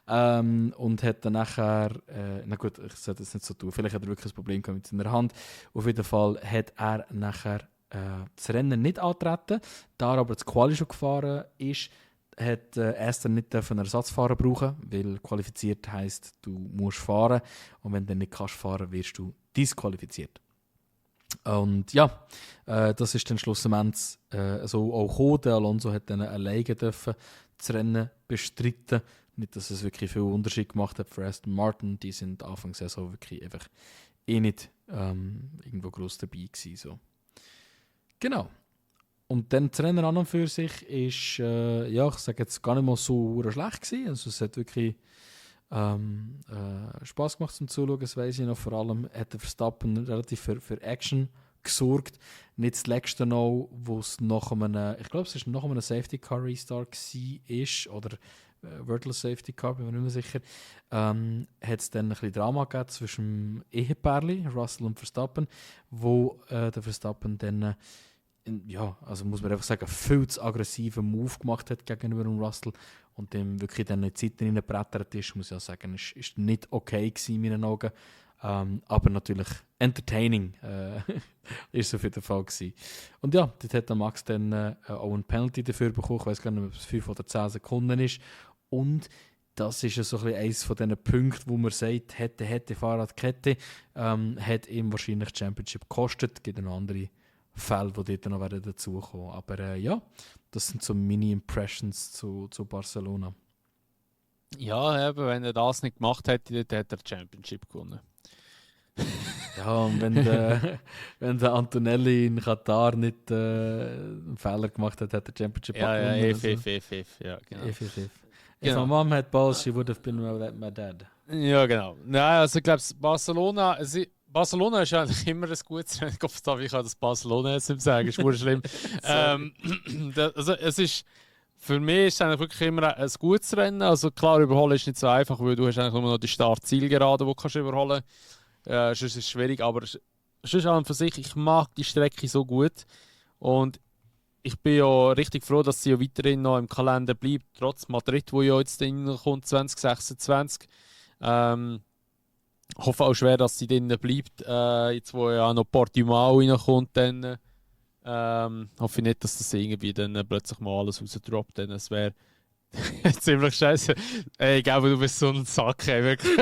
Und hat dann nachher, na gut, ich sollte das nicht so tun, vielleicht hat er wirklich ein Problem mit seiner Hand. Auf jeden Fall hat er nachher das Rennen nicht antreten, da er aber das Quali schon gefahren ist, hat Aston nicht einen Ersatzfahrer brauchen, weil qualifiziert heisst, du musst fahren und wenn du nicht kannst fahren, wirst du disqualifiziert. Und ja, das ist dann schlussendlich so auch gekommen. Der Alonso hat dann alleine dürfen das Rennen bestreiten. Nicht, dass es wirklich viel Unterschied gemacht hat für Aston Martin. Die sind Anfang der Saison wirklich einfach nicht irgendwo gross dabei gewesen. So. Genau. Und dann das Rennen an und für sich ist, ich sage jetzt gar nicht mal so schlecht gewesen. Also es hat wirklich Spass gemacht zum Zuschauen, das weiss ich noch. Vor allem hat der Verstappen relativ für Action gesorgt. Nicht das letzte noch, wo es nach einem, ich glaube es ist nach einem Safety Car Restart war, oder Virtual Safety Car, bin mir nicht mehr sicher, hat es dann ein bisschen Drama gegeben zwischen dem Ehepärli, Russell und Verstappen, wo der Verstappen dann also muss man einfach sagen, viel zu aggressiven Move gemacht hat gegenüber dem Russell und dem wirklich dann in die Seite reingebrettert ist, muss ich auch sagen, ist nicht okay gewesen in meinen Augen. Aber natürlich entertaining ist es auf jeden Fall gewesen. Und ja, dort hat der Max dann auch ein Penalty dafür bekommen. Ich weiß gar nicht, ob es 5 oder 10 Sekunden ist. Und das ist ja so ein bisschen eines von diesen Punkten, wo man sagt, hätte Fahrradkette, hat ihm wahrscheinlich die Championship gekostet. Es gibt noch andere Fälle, die dort noch dazukommen. Aber ja, das sind so Mini-Impressions zu Barcelona. Ja, eben, wenn er das nicht gemacht hätte, dann hätte er die Championship gewonnen. Ja, und wenn der Antonelli in Katar nicht einen Fehler gemacht hat, hat er die Championship gewonnen. Ja, genau. If. Genau. If my mom had balls, she would have been my dad. Ja, genau. Nein, also ich glaube, Barcelona ist eigentlich immer ein gutes Rennen. Ich kann das Barcelona jetzt nicht sagen, ist wohl schlimm. Also es ist, für mich ist es eigentlich wirklich immer ein gutes Rennen. Also klar, überholen ist nicht so einfach, weil du hast eigentlich nur noch die Start-Zielgerade, die du überholen kannst. Sonst ist es schwierig, aber sonst an und für sich, ich mag die Strecke so gut. Und ich bin ja richtig froh, dass sie ja weiterhin noch im Kalender bleibt, trotz Madrid, wo ja jetzt kommt 2026. Ich hoffe auch schwer, dass sie drinnen bleibt. Jetzt, wo ja noch Portimao reinkommt, dann hoffe ich nicht, dass das irgendwie dann plötzlich mal alles rausdroppt. Denn es wäre ziemlich scheiße. Ey, ich glaube, du bist so ein Sack, ey, wirklich.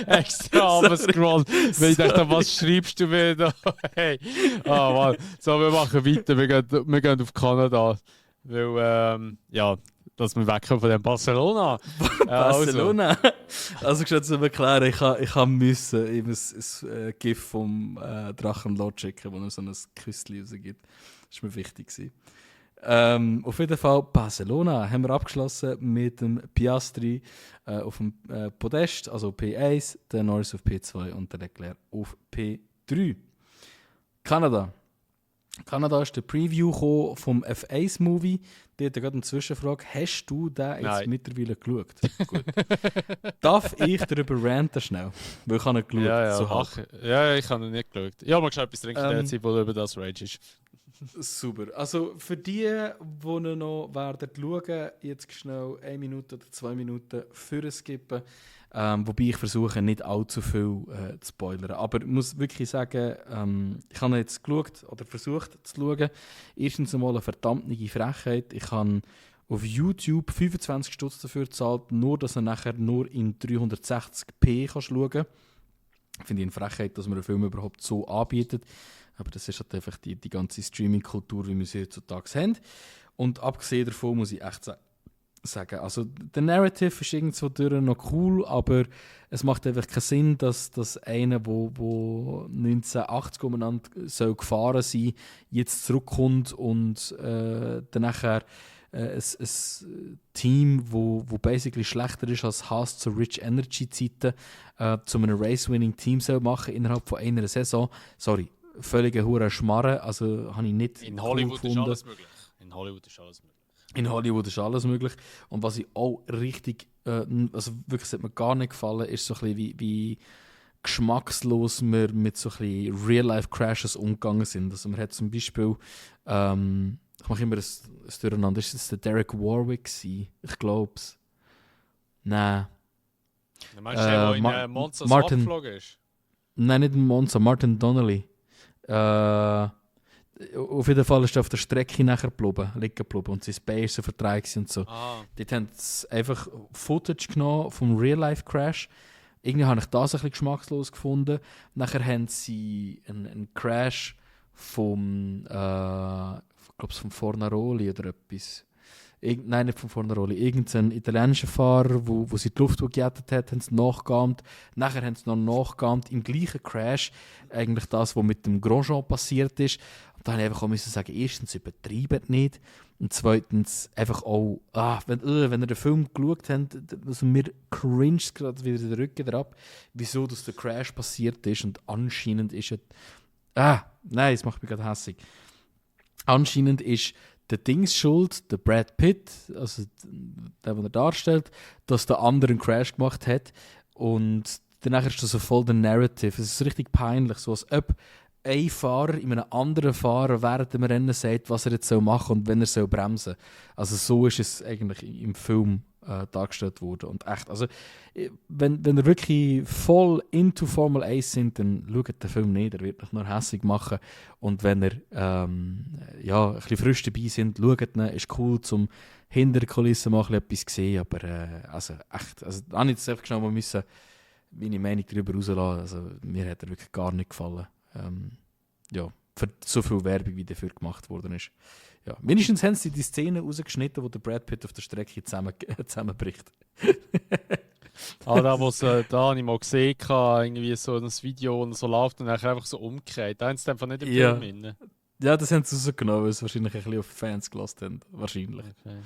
Extra runtergescrollt. Weil ich dachte, was schreibst du mir da? Hey. Mann. So, wir machen weiter. Wir gehen auf Kanada. Weil, ja, dass wir wegkommen von dem Barcelona. Barcelona? Also, ich muss erklären, ich musste ihm ein GIF vom Drachenlord schicken, wo er so ein Küsschen rausgibt. Das war mir wichtig. Auf jeden Fall Barcelona haben wir abgeschlossen mit dem Piastri auf dem Podest, also P1, der Norris auf P2 und der Leclerc auf P3. Kanada ist der Preview vom F1-Movie. Dort gerade eine Zwischenfrage. Hast du den jetzt mittlerweile geschaut? Gut. Darf ich darüber ranten schnell? Weil ich habe ihn geschaut. Ja, ich habe ihn nicht geschaut. Ich habe mal geschaut, etwas trinken in der Zeit, wo über das Rage ist. Super. Also für die noch werden schauen, jetzt schnell 1 Minute oder 2 Minuten für skippen. Wobei ich versuche, nicht allzu viel zu spoilern. Aber ich muss wirklich sagen, ich habe jetzt geschaut oder versucht zu schauen. Erstens einmal eine verdammte Frechheit. Ich habe auf YouTube 25 Stutz dafür gezahlt, nur dass er nachher nur in 360p schauen kann. Finde ich eine Frechheit, dass man einen Film überhaupt so anbietet. Aber das ist halt einfach die ganze Streaming-Kultur, wie wir sie heutzutage haben. Und abgesehen davon muss ich echt sagen, also der Narrative ist irgendwo durch noch cool, aber es macht einfach keinen Sinn, dass einer, der 1980 umeinander soll gefahren sein, jetzt zurückkommt und dann nachher ein Team, wo basically schlechter ist als Haas zu Rich Energy Zeiten, zu einem Race-Winning-Team soll machen innerhalb von einer Saison. Sorry. Völlige hure Schmarre, also habe ich nicht in Hollywood gefunden. Ist alles möglich. In Hollywood ist alles möglich. Und was ich auch richtig, also wirklich, das hat mir gar nicht gefallen, ist so ein bisschen wie geschmackslos wir mit so ein bisschen Real-Life-Crashes umgegangen sind. Also man hat zum Beispiel, ich mache immer das Durcheinander, ist das der Derek Warwick gewesen? Ich glaube es. Nein. Meinst du, der in Monza abgeflogen ist? Nein, nicht in Monza, Martin Donnelly. Auf jeden Fall ist er auf der Strecke nachher liegen geblieben und sein Bein ist so vertreibt und so. Dort haben sie einfach Footage genommen vom Real-Life-Crash. Irgendwie habe ich das ein bisschen geschmackslos gefunden. Nachher haben sie einen Crash vom Fornaroli oder etwas. Nein, nicht vom Fornaroli. Irgendein italienischer Fahrer, wo sie die Luft gejettet hat, haben sie nachgeahmt. Nachher haben sie noch nachgeahmt im gleichen Crash. Eigentlich das, was mit dem Grosjean passiert ist. Und da habe ich einfach auch müssen sagen, erstens, übertreibt nicht. Und zweitens, einfach auch, wenn ihr den Film geschaut habt, also mir cringet gerade wieder den Rücken drauf, wieso dass der Crash passiert ist. Und anscheinend ist es... nein, es macht mich gerade hässig. Anscheinend ist der Dings schuld, der Brad Pitt, also der, den er darstellt, dass der andere einen Crash gemacht hat. Und danach ist das so voll der Narrative. Es ist richtig peinlich, so als ob ein Fahrer in einem anderen Fahrer während dem Rennen sagt, was er jetzt machen soll und wenn er bremsen soll. Also so ist es eigentlich im Film dargestellt wurde. Und echt, also wenn ihr wirklich voll into Formel 1 sind, dann schaut den Film nicht, er wird euch nur hässlich machen. Und wenn ihr ein bisschen frisch dabei sind, schaut ihn, ist cool, zum hinter der Kulisse mal etwas zu sehen, aber also echt, also da habe ich jetzt einfach schnell mal müssen meine Meinung darüber rauslassen. Also mir hat er wirklich gar nicht gefallen. Für so viel Werbung, wie dafür gemacht worden ist. Ja, wenigstens haben sie die Szene rausgeschnitten, wo der Brad Pitt auf der Strecke zusammenbricht. Da habe ich mal gesehen, irgendwie so ein Video, und so läuft und dann einfach so umgekehrt. Da haben sie einfach nicht im Film drin. Ja, das haben sie rausgenommen, weil sie wahrscheinlich ein bisschen auf Fans gelassen haben. Wahrscheinlich. Okay.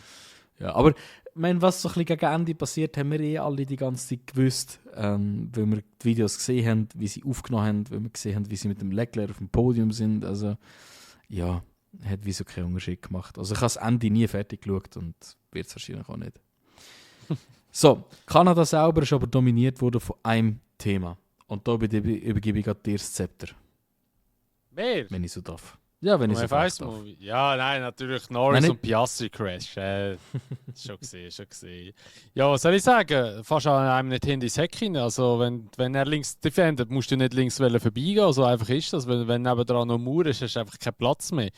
Ja, aber ich meine, was so ein bisschen gegen Ende passiert, haben wir alle die ganze Zeit gewusst, weil wir die Videos gesehen haben, wie sie aufgenommen haben, weil wir gesehen haben, wie sie mit dem Leclerc auf dem Podium sind. Also, ja, hat wieso keinen Unterschied gemacht. Also, ich habe das Ende nie fertig geschaut und wird es wahrscheinlich auch nicht. So, Kanada selber ist aber dominiert worden von einem Thema. Und da übergebe ich gerade dir das Zepter. Wer? Wenn ich so darf. Ja, wenn ich so darf. Ja, nein, natürlich Norris und Piastri Crash. Schon gesehen. Ja, was soll ich sagen? Fast an einem nicht hin ins Heck hin. Also, wenn er links defendet, musst du nicht links vorbeigehen. Also einfach ist das. Wenn nebendran noch Mauer ist, hast du einfach keinen Platz mehr.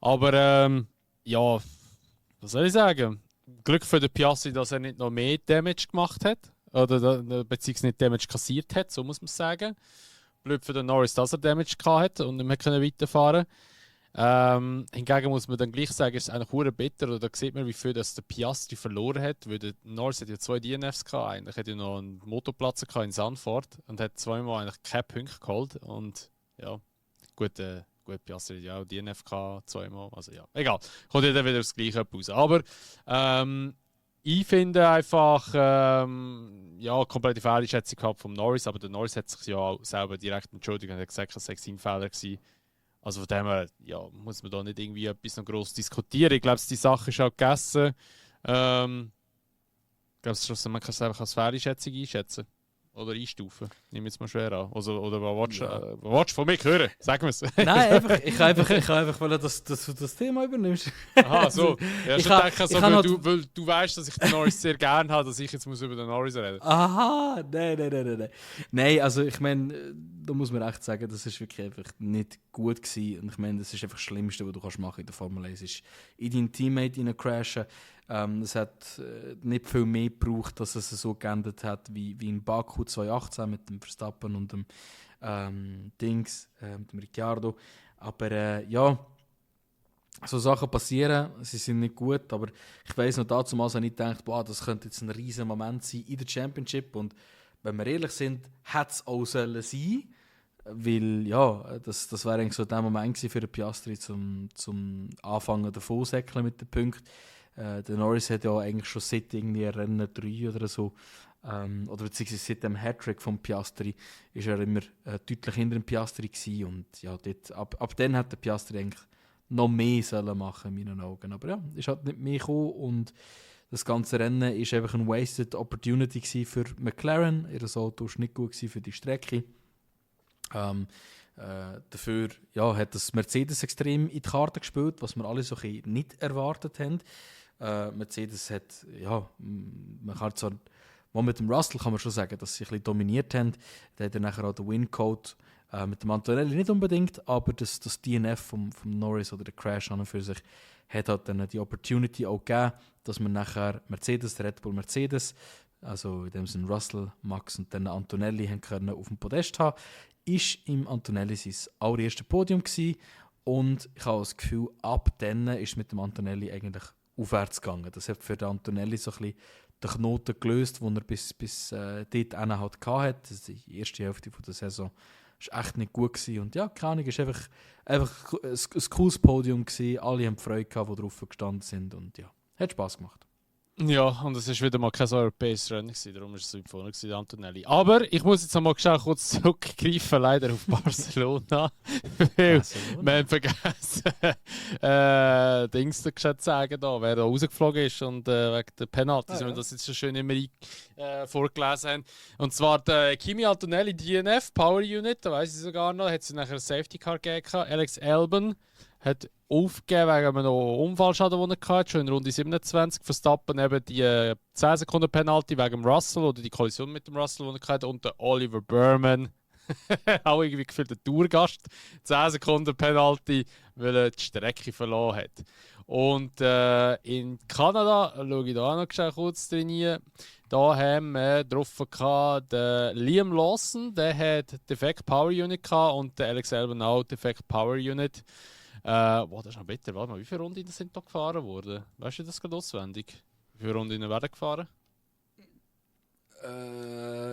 Aber, ja, was soll ich sagen? Glück für den Piastri, dass er nicht noch mehr Damage gemacht hat. Oder beziehungsweise nicht Damage kassiert hat, so muss man sagen. Blöd für den Norris, dass er Damage gehabt hat und nicht mehr weiterfahren konnte. Hingegen muss man dann gleich sagen, ist es eigentlich hure bitter. Oder da sieht man, wie viel das der Piastri verloren hat. Weil der Norris hat ja 2 DNFs gehabt. Eigentlich hat er noch einen Motoplatz in Zandvoort und hat zweimal eigentlich keine Punkte geholt. Und ja, gut, Piastri hat ja auch DNF gehabt, zweimal. Also ja, egal. Kommt ja dann wieder das Gleiche raus. Aber ich finde einfach, komplette Fehleinschätzung gehabt vom Norris, aber der Norris hat sich ja auch selber direkt entschuldigt und hat gesagt, es sei sein Fehler gewesen. Also von dem her, ja, muss man da nicht irgendwie etwas noch gross diskutieren. Ich glaube, die Sache ist auch gegessen. Ich glaube, man kann es einfach als Fehleinschätzung einschätzen. Oder einstufen. Nehme jetzt mal schwer an. Oder was willst du von mir hören? Sag mir es. Nein, ich kann einfach wollen, dass du das Thema übernimmst. Aha, so. Ja, ich denke, so, weil du weißt, dass ich den Norris sehr gerne habe, dass ich jetzt über den Norris reden muss. Aha, nein. Nein, also ich meine, da muss man echt sagen, das ist wirklich einfach nicht gut gewesen. Und ich meine, das ist einfach das Schlimmste, was du kannst machen in der Formel 1, ist in deinen Teammate crashen. Es hat nicht viel mehr gebraucht, dass es so geendet hat wie in Baku 2018 mit dem Verstappen und dem mit dem Ricciardo. Aber so Sachen passieren, sie sind nicht gut, aber ich weiss noch damals, habe ich gedacht, das könnte jetzt ein riesen Moment sein in der Championship, und wenn wir ehrlich sind, hätte es auch sollen sein, weil das wäre eigentlich so der Moment für den Piastri zum Anfangen davon säckeln mit den Punkten. Der Norris hat ja eigentlich schon seit irgendwie Rennen 3 oder so, oder beziehungsweise seit dem Hattrick vom Piastri, ist er immer deutlich hinter dem Piastri gewesen, und ja, dort, ab dann hat der Piastri eigentlich noch mehr sollen machen in meinen Augen. Aber ja, ist halt nicht mehr gekommen, und das ganze Rennen ist einfach eine wasted opportunity für McLaren. Ihr Auto war nicht gut für die Strecke. Dafür hat das Mercedes extrem in die Karte gespielt, was wir alle so ein bisschen nicht erwartet haben. Mercedes hat, man kann zwar mal mit dem Russell kann man schon sagen, dass sie ein bisschen dominiert haben. Der hat dann nachher auch den Win-Code mit dem Antonelli nicht unbedingt, aber das DNF vom Norris oder der Crash an und für sich hat halt dann die Opportunity auch gegeben, dass man nachher Red Bull Mercedes, also in dem Sinne Russell, Max und dann Antonelli haben können auf dem Podest haben. Ist im Antonelli sein allererste Podium gewesen, und ich habe das Gefühl, ab dann ist mit dem Antonelli eigentlich aufwärts gegangen. Das hat für den Antonelli so ein bisschen den Knoten gelöst, den er bis dorthin halt hatte. Die erste Hälfte der Saison war echt nicht gut gewesen. Und ja, keine Ahnung, es war einfach ein cooles Podium gewesen. Alle haben Freude gehabt, die drauf gestanden sind, und ja, hat Spass gemacht. Ja, und es war wieder mal kein europäisches Rennen, darum war es so vorne, Antonelli. Aber ich muss jetzt noch mal kurz zurückgreifen, leider auf Barcelona. Weil wir haben vergessen, Dings zu sagen, wer da rausgeflogen ist, und wegen der Penalty, wir das jetzt schon schön immer vorgelesen haben. Und zwar der Kimi Antonelli DNF, Power Unit, da weiss ich sogar noch, hat sie nachher ein Safety Car gegeben. Alex Albon hat aufgegeben wegen einem Unfallschaden, den er hatte, schon in Runde 27. Verstappen eben die 10 Sekunden Penalty wegen dem Russell oder die Kollision mit dem Russell, den er hatte, und der Oliver Burman, auch irgendwie gefühlt ein Tourgast, 10 Sekunden Penalty, weil er die Strecke verloren hat. Und in Kanada, schaue ich da auch noch schnell kurz trainieren, da haben wir drauf gehabt, den Liam Lawson, der hat Defect Power Unit gehabt, und der Alex Albon auch Defect Power Unit. Das ist noch bitter. Warte mal, wie viele Runden sind da gefahren worden? Weißt du das gerade auswendig? Wie viele Runden werden gefahren?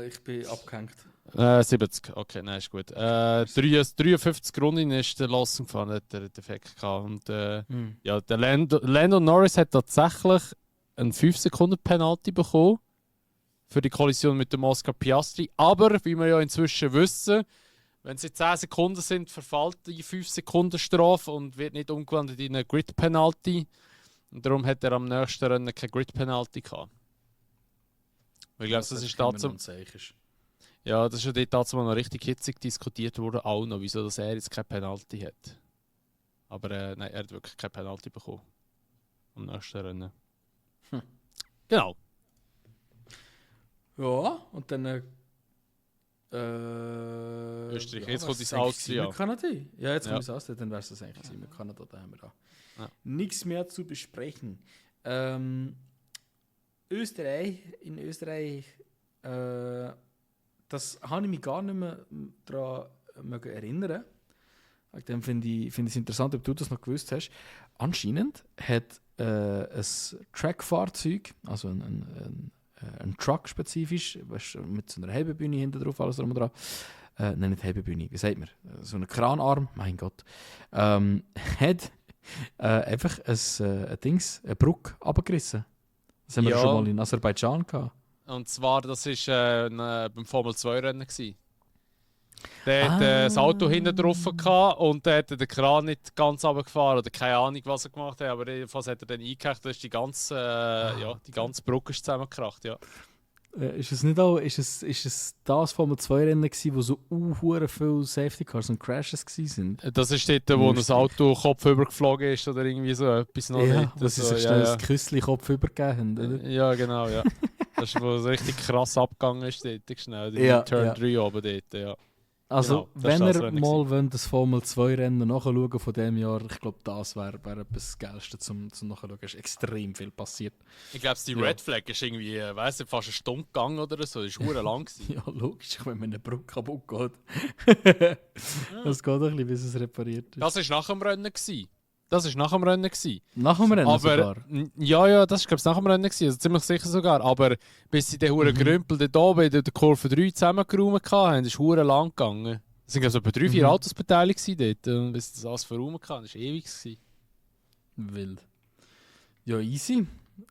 Ich bin abgehängt. 70, okay, nein, ist gut. 53 Runden ist der Lawson gefahren, hat der Defekt gehabt. Und ja, der Lando Norris hat tatsächlich einen 5 Sekunden Penalty bekommen für die Kollision mit dem Oscar Piastri. Aber, wie wir ja inzwischen wissen, wenn es jetzt 10 Sekunden sind, verfällt die 5 Sekunden Strafe und wird nicht umgewandelt in eine Grid-Penalty. Und darum hat er am nächsten Rennen keine Grid-Penalty gehabt. Ich glaube, das ist dazu. Ja, das ist ja dort dazu noch richtig hitzig diskutiert worden, auch noch, wieso dass er jetzt keine Penalty hat. Aber nein, er hat wirklich keine Penalty bekommen. Am nächsten Rennen. Genau. Ja, und dann. Österreich, ja, jetzt kommt ins eigentlich Austria. mit Kanada. Ja, jetzt kommt ins Austria, dann wäre es das eigentlich gewesen. Mit Kanada, da haben wir da. Ja. Nichts mehr zu besprechen. Österreich, das habe ich mich gar nicht mehr daran erinnern. Dann finde ich es interessant, ob du das noch gewusst hast. Anscheinend hat ein Trackfahrzeug, also ein Truck spezifisch, weißt, mit so einer Hebebühne hinten drauf, alles drum und dran. Nein, nicht Hebebühne, wie sagt man? So ein Kranarm, mein Gott. Hat einfach eine Brücke abgerissen. Das haben wir schon mal in Aserbaidschan gehabt. Und zwar, das war beim Formel 2 Rennen. Der hat das Auto hinten drauf gehabt und der hat den Kran nicht ganz runtergefahren oder keine Ahnung, was er gemacht hat, aber jedenfalls hat er dann eingehakt, da ist die ganze Brücke ist zusammengekracht, ja. Ist es das Formel 2 Rennen gewesen, wo so viele Safety Cars und Crashes waren? Das ist dort, wo das Auto kopfüber geflogen ist oder irgendwie so etwas noch ja, nicht. Das ist schnell das Küssli kopfüber gegeben, oder? Ja, genau, ja. Das ist, wo es richtig krass abgegangen ist dort, schnell, in Turn 3 oben dort, ja. Also, genau, wenn ihr mal das Formel 2 Rennen nachschauen von diesem Jahr, ich glaube, das wäre etwas Geilste zum Nachschauen. Es ist extrem viel passiert. Ich glaube, die Red Flag ist irgendwie, fast eine Stunde gegangen oder so. Das war verdammt lang. Ja, logisch, wenn mir eine Brücke kaputt geht. Das geht doch ein bisschen, bis es repariert ist. Das war nach dem Rennen. Das war nach dem Rennen. Nach dem Rennen aber, sogar? Ja, das war glaube ich nach dem Rennen, also ziemlich sicher sogar. Aber bis sie den huren Grümpel dort oben in der Kurve 3 zusammengeräumt haben, ist es lang gegangen. Es waren glaube ich etwa 3-4 Autos beteiligt dort. Und bis das alles verräumt kann, das war ewig. Wild. Ja, easy.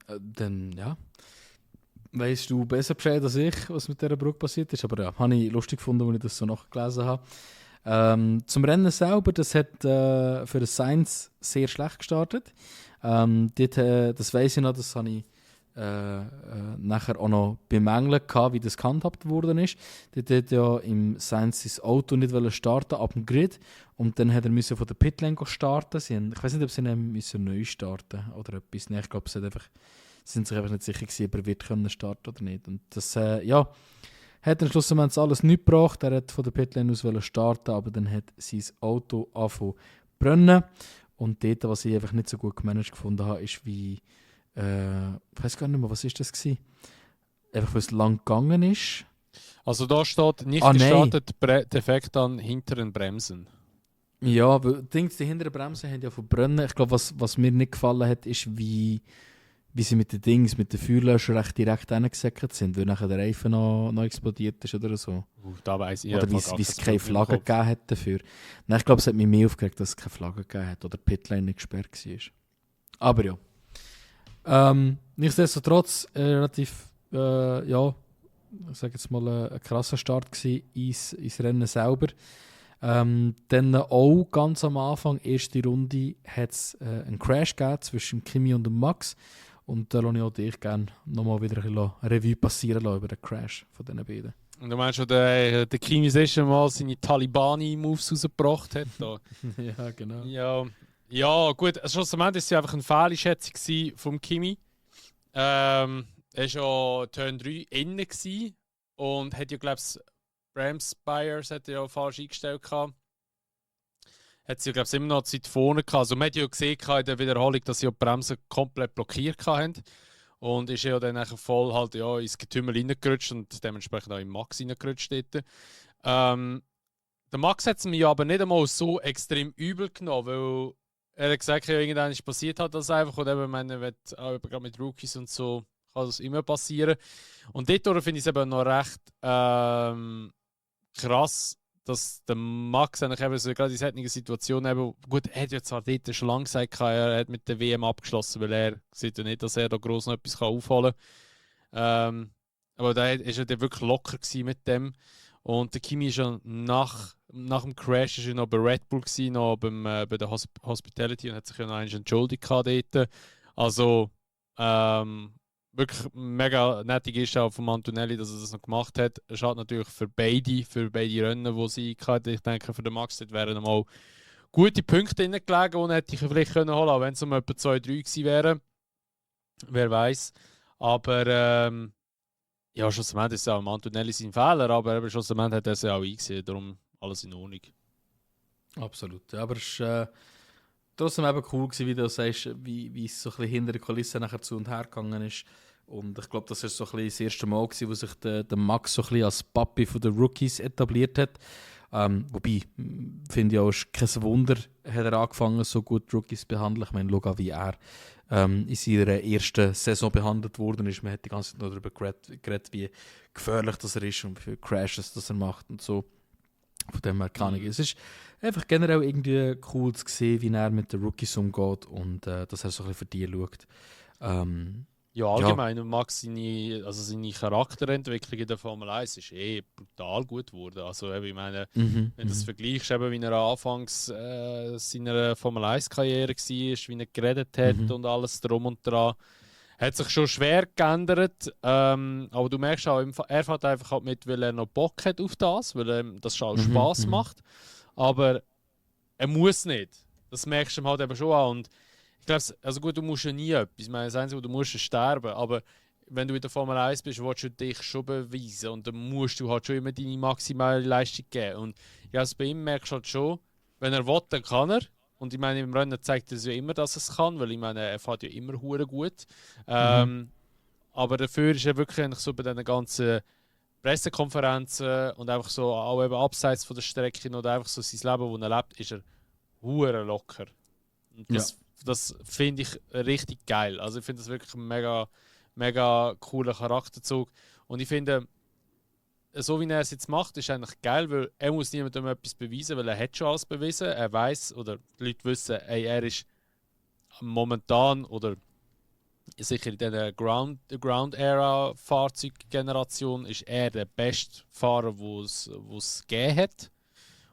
Dann, ja. Weißt du besser Bescheid als ich, was mit dieser Brücke passiert ist. Aber ja, habe ich lustig gefunden, als ich das so nachgelesen habe. Zum Rennen selber, das hat für den Sainz sehr schlecht gestartet. Das weiss ich noch, das habe ich nachher auch noch bemängelt, wie das gehandhabt worden ist. Dort hat ja im Sainz das Auto nicht starten ab dem Grid und dann hat er von der Pitlane starten. Ich weiß nicht, ob sie müssen neu starten oder etwas. Nein, ich glaube, sie sind sich einfach nicht sicher gewesen, ob er wird können starten oder nicht. Und das, hat dann schlussendlich alles nichts gebracht. Er hat von der Pitlane aus starten, aber dann hat sein Auto angefangen zu brennen. Und dort, was ich einfach nicht so gut gemanagt gefunden habe, ist wie, ich weiß gar nicht mehr, was ist das gewesen? Einfach, weil es lang gegangen ist. Also da steht, nicht gestartet, Defekt an hinteren Bremsen. Ja, weil die hinteren Bremsen haben ja verbrennen. Ich glaube, was mir nicht gefallen hat, ist, wie sie mit den Feuerlöschern recht direkt hineingesäckert sind, weil nachher der Reifen noch explodiert ist oder so. Da weiss ich oder wie es keine Flagge gegeben hat dafür. Nein, ich glaube, es hat mich mehr aufgeregt, dass es keine Flagge gegeben hat oder die Pitlane nicht gesperrt war. Aber ja. Nichtsdestotrotz relativ, ich sage jetzt mal, ein krasser Start ins Rennen selber. Dann auch ganz am Anfang, erste Runde, hat es einen Crash gegeben zwischen Kimi und dem Max. Und da lasse ich auch dich gerne nochmal wieder ein Revue passieren lassen über den Crash von diesen beiden. Und du meinst schon, der Kimi schon mal seine Talibani-Moves rausgebracht hat? Da. Ja, genau. Ja, Ja, gut, schlussendlich war es ja einfach eine Fehleinschätzung vom Kimi. Er war ja Turn 3 innen gewesen und hat ja, glaube ich, Rams Buyers hat er ja falsch eingestellt gehabt. Hat sie ja, glaube ich, immer noch Zeit vorne gehabt. Also man hat ja gesehen in der Wiederholung, dass sie ja die Bremsen komplett blockiert haben. Und ist ja dann nachher voll halt, ja, ins Getümmel reingerutscht und dementsprechend auch im Max reingerutscht dort. Der Max hat es mir aber nicht einmal so extrem übel genommen, weil er hat gesagt, ja, irgendwann ist passiert hat das einfach. Und eben, ich meine, auch gerade mit Rookies und so kann das immer passieren. Und dort finde ich es eben noch recht krass, dass der Max eigentlich eben so gerade in solchen Situationen eben, gut, er hat ja zwar dort schon lange gesagt, er hat mit der WM abgeschlossen, weil er sieht ja nicht, dass er da gross noch etwas aufholen kann. Aber da war er dann wirklich locker mit dem. Und der Kimi ist ja nach dem Crash ist er noch bei Red Bull gewesen, noch bei der Hospitality und hat sich ja noch einmal entschuldigt dort. Also wirklich mega nettig ist auch von Antonelli, dass er das noch gemacht hat. Es schadet natürlich für beide Rennen, die sie hatten. Ich denke, für den Max wären noch mal gute Punkte drin gelegen, die hätte ich vielleicht holen können, wenn es um etwa 2-3 gewesen wären. Wer weiß. Aber ja, schlussendlich ist es auch Antonelli sein Fehler, aber schlussendlich hat er es ja auch eingesehen, darum alles in Ordnung. Absolut. Ja, aber es war trotzdem eben cool gewesen, wie du sagst, wie es so ein bisschen hinter der Kulisse nachher zu und her gegangen ist. Und ich glaube, das war so ein bisschen das erste Mal gewesen, wo sich der Max so ein bisschen als Papi der Rookies etabliert hat. Wobei, finde ich auch, ist kein Wunder, hat er angefangen, so gut Rookies zu behandeln. Ich meine, schau an, wie er in seiner ersten Saison behandelt worden ist. Man hat die ganze Zeit noch darüber geredet, wie gefährlich das er ist und wie viele Crashes das er macht und so. Von dem her kann ich. Es ist einfach generell irgendwie cool zu sehen, wie er mit den Rookies umgeht und dass er so ein bisschen für die schaut. Ja, allgemein. Ja. Max seine Charakterentwicklung in der Formel 1 ist brutal gut geworden. Also, ich meine, wenn du das vergleichst, eben, wie er anfangs seiner Formel 1-Karriere war, wie er geredet hat und alles drum und dran, hat sich schon schwer geändert. Aber du merkst auch, er fährt einfach halt mit, weil er noch Bock hat auf das, weil ihm das schon Spaß macht. Aber er muss nicht. Das merkst du ihm halt eben schon an. Und ich glaube, also gut, du musst ja nie etwas. Ich meine, das Einzige, du musst, ist sterben. Aber wenn du in der Formel 1 bist, willst du dich schon beweisen. Und dann musst du halt schon immer deine maximale Leistung geben. Und ja, bei ihm merkst du halt schon, wenn er will, dann kann er. Und ich meine, im Rennen zeigt er ja immer, dass er es kann, weil ich meine, er fährt ja immer hure gut. Aber dafür ist er wirklich eigentlich so bei diesen ganzen Pressekonferenzen und einfach so auch eben abseits von der Strecke oder einfach so sein Leben, das er lebt, ist er hure locker. Und das finde ich richtig geil. Also ich finde das wirklich ein mega, mega cooler Charakterzug. Und ich finde, so wie er es jetzt macht, ist eigentlich geil, weil er muss niemandem etwas beweisen, weil er hat schon alles bewiesen. Er weiß oder die Leute wissen, ey, er ist momentan oder sicher in dieser Ground-Era-Fahrzeuggeneration ist er der beste Fahrer, wo es gegeben hat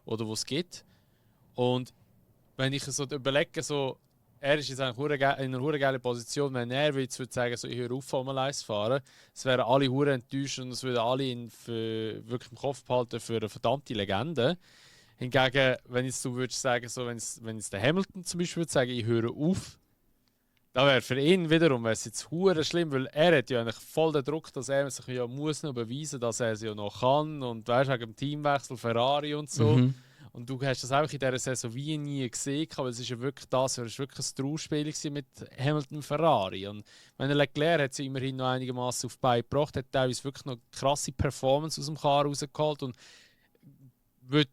oder wo es gibt. Und wenn ich so überlege, so, er ist jetzt in einer hure geile Position, wenn er jetzt würde sagen, so, ich höre auf Formel 1 fahren, es wären alle hure enttäuscht und es würden alle ihn wirklich im Kopf behalten für eine verdammte Legende. Hingegen, wenn jetzt du würdest sagen, so, wenn es der Hamilton zum Beispiel würde sagen, ich höre auf, da wäre für ihn wiederum jetzt hure schlimm, weil er hat ja eigentlich voll den Druck, dass er sich ja muss noch beweisen, dass er es ja noch kann und weißt wegen dem Teamwechsel Ferrari und so. Und du hast das einfach in dieser Saison wie nie gesehen, weil es ist ja wirklich das, es war wirklich ein Trauerspiel mit Hamilton und Ferrari. Und wenn Leclerc hat sie immerhin noch einigermaßen auf die Beine gebracht, hat teilweise wirklich noch krasse Performance aus dem Car rausgeholt und würde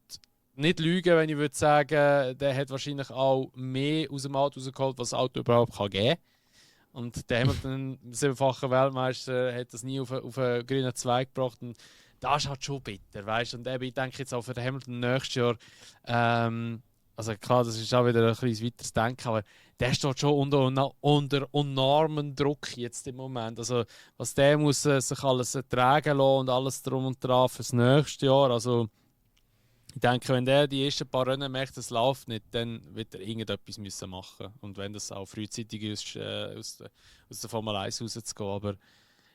nicht lügen, wenn ich würde sagen, der hat wahrscheinlich auch mehr aus dem Auto rausgeholt, was das Auto überhaupt geben kann. Und der Hamilton, siebenfacher Weltmeister, hat das nie auf einen grünen Zweig gebracht. Und das ist halt schon bitter, weißt du? Und ich denke jetzt auch für den Hamilton nächstes Jahr, also klar, das ist auch wieder ein kleines weiteres Denken, aber der steht schon unter enormem Druck jetzt im Moment. Also was der muss sich alles ertragen lassen und alles drum und dran fürs nächste Jahr. Also ich denke, wenn der die ersten paar Rennen merkt, es läuft nicht, dann wird er irgendetwas müssen machen. Und wenn das auch frühzeitig ist, aus der Formel 1 rauszugehen. Aber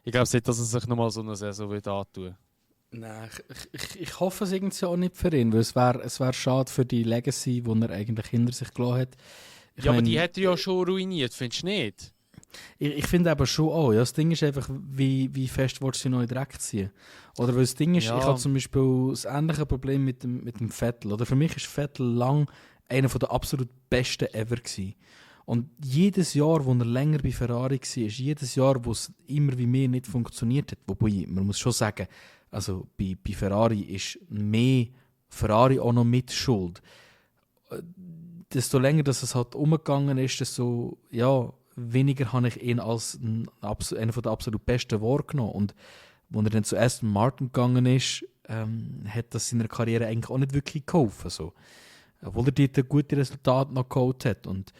ich glaube nicht, dass er sich nochmal so eine Saison wird antun. Nein, ich hoffe es irgendwie auch nicht für ihn, weil es wär schade für die Legacy, die er eigentlich hinter sich gelassen hat. Aber die hat er ja schon ruiniert, findest du nicht? Ich finde aber schon auch, ja, das Ding ist einfach, wie fest willst du sie noch in den Dreck ziehen? Oder weil das Ding ist, ich habe zum Beispiel das ähnliche Problem mit dem Vettel. Oder für mich ist Vettel lang einer der absolut besten ever gewesen. Und jedes Jahr, wo er länger bei Ferrari war, jedes Jahr, wo es immer wie mehr nicht funktioniert hat, wobei, man muss schon sagen, also bei Ferrari ist mehr Ferrari auch noch mit Schuld. Desto länger dass es halt umgegangen ist, desto weniger habe ich ihn als einer der absolut besten wahrgenommen. Und als er dann zu Aston Martin gegangen ist, hat das seiner Karriere eigentlich auch nicht wirklich geholfen. So. Obwohl er dort gute Resultate noch geholt hat. Und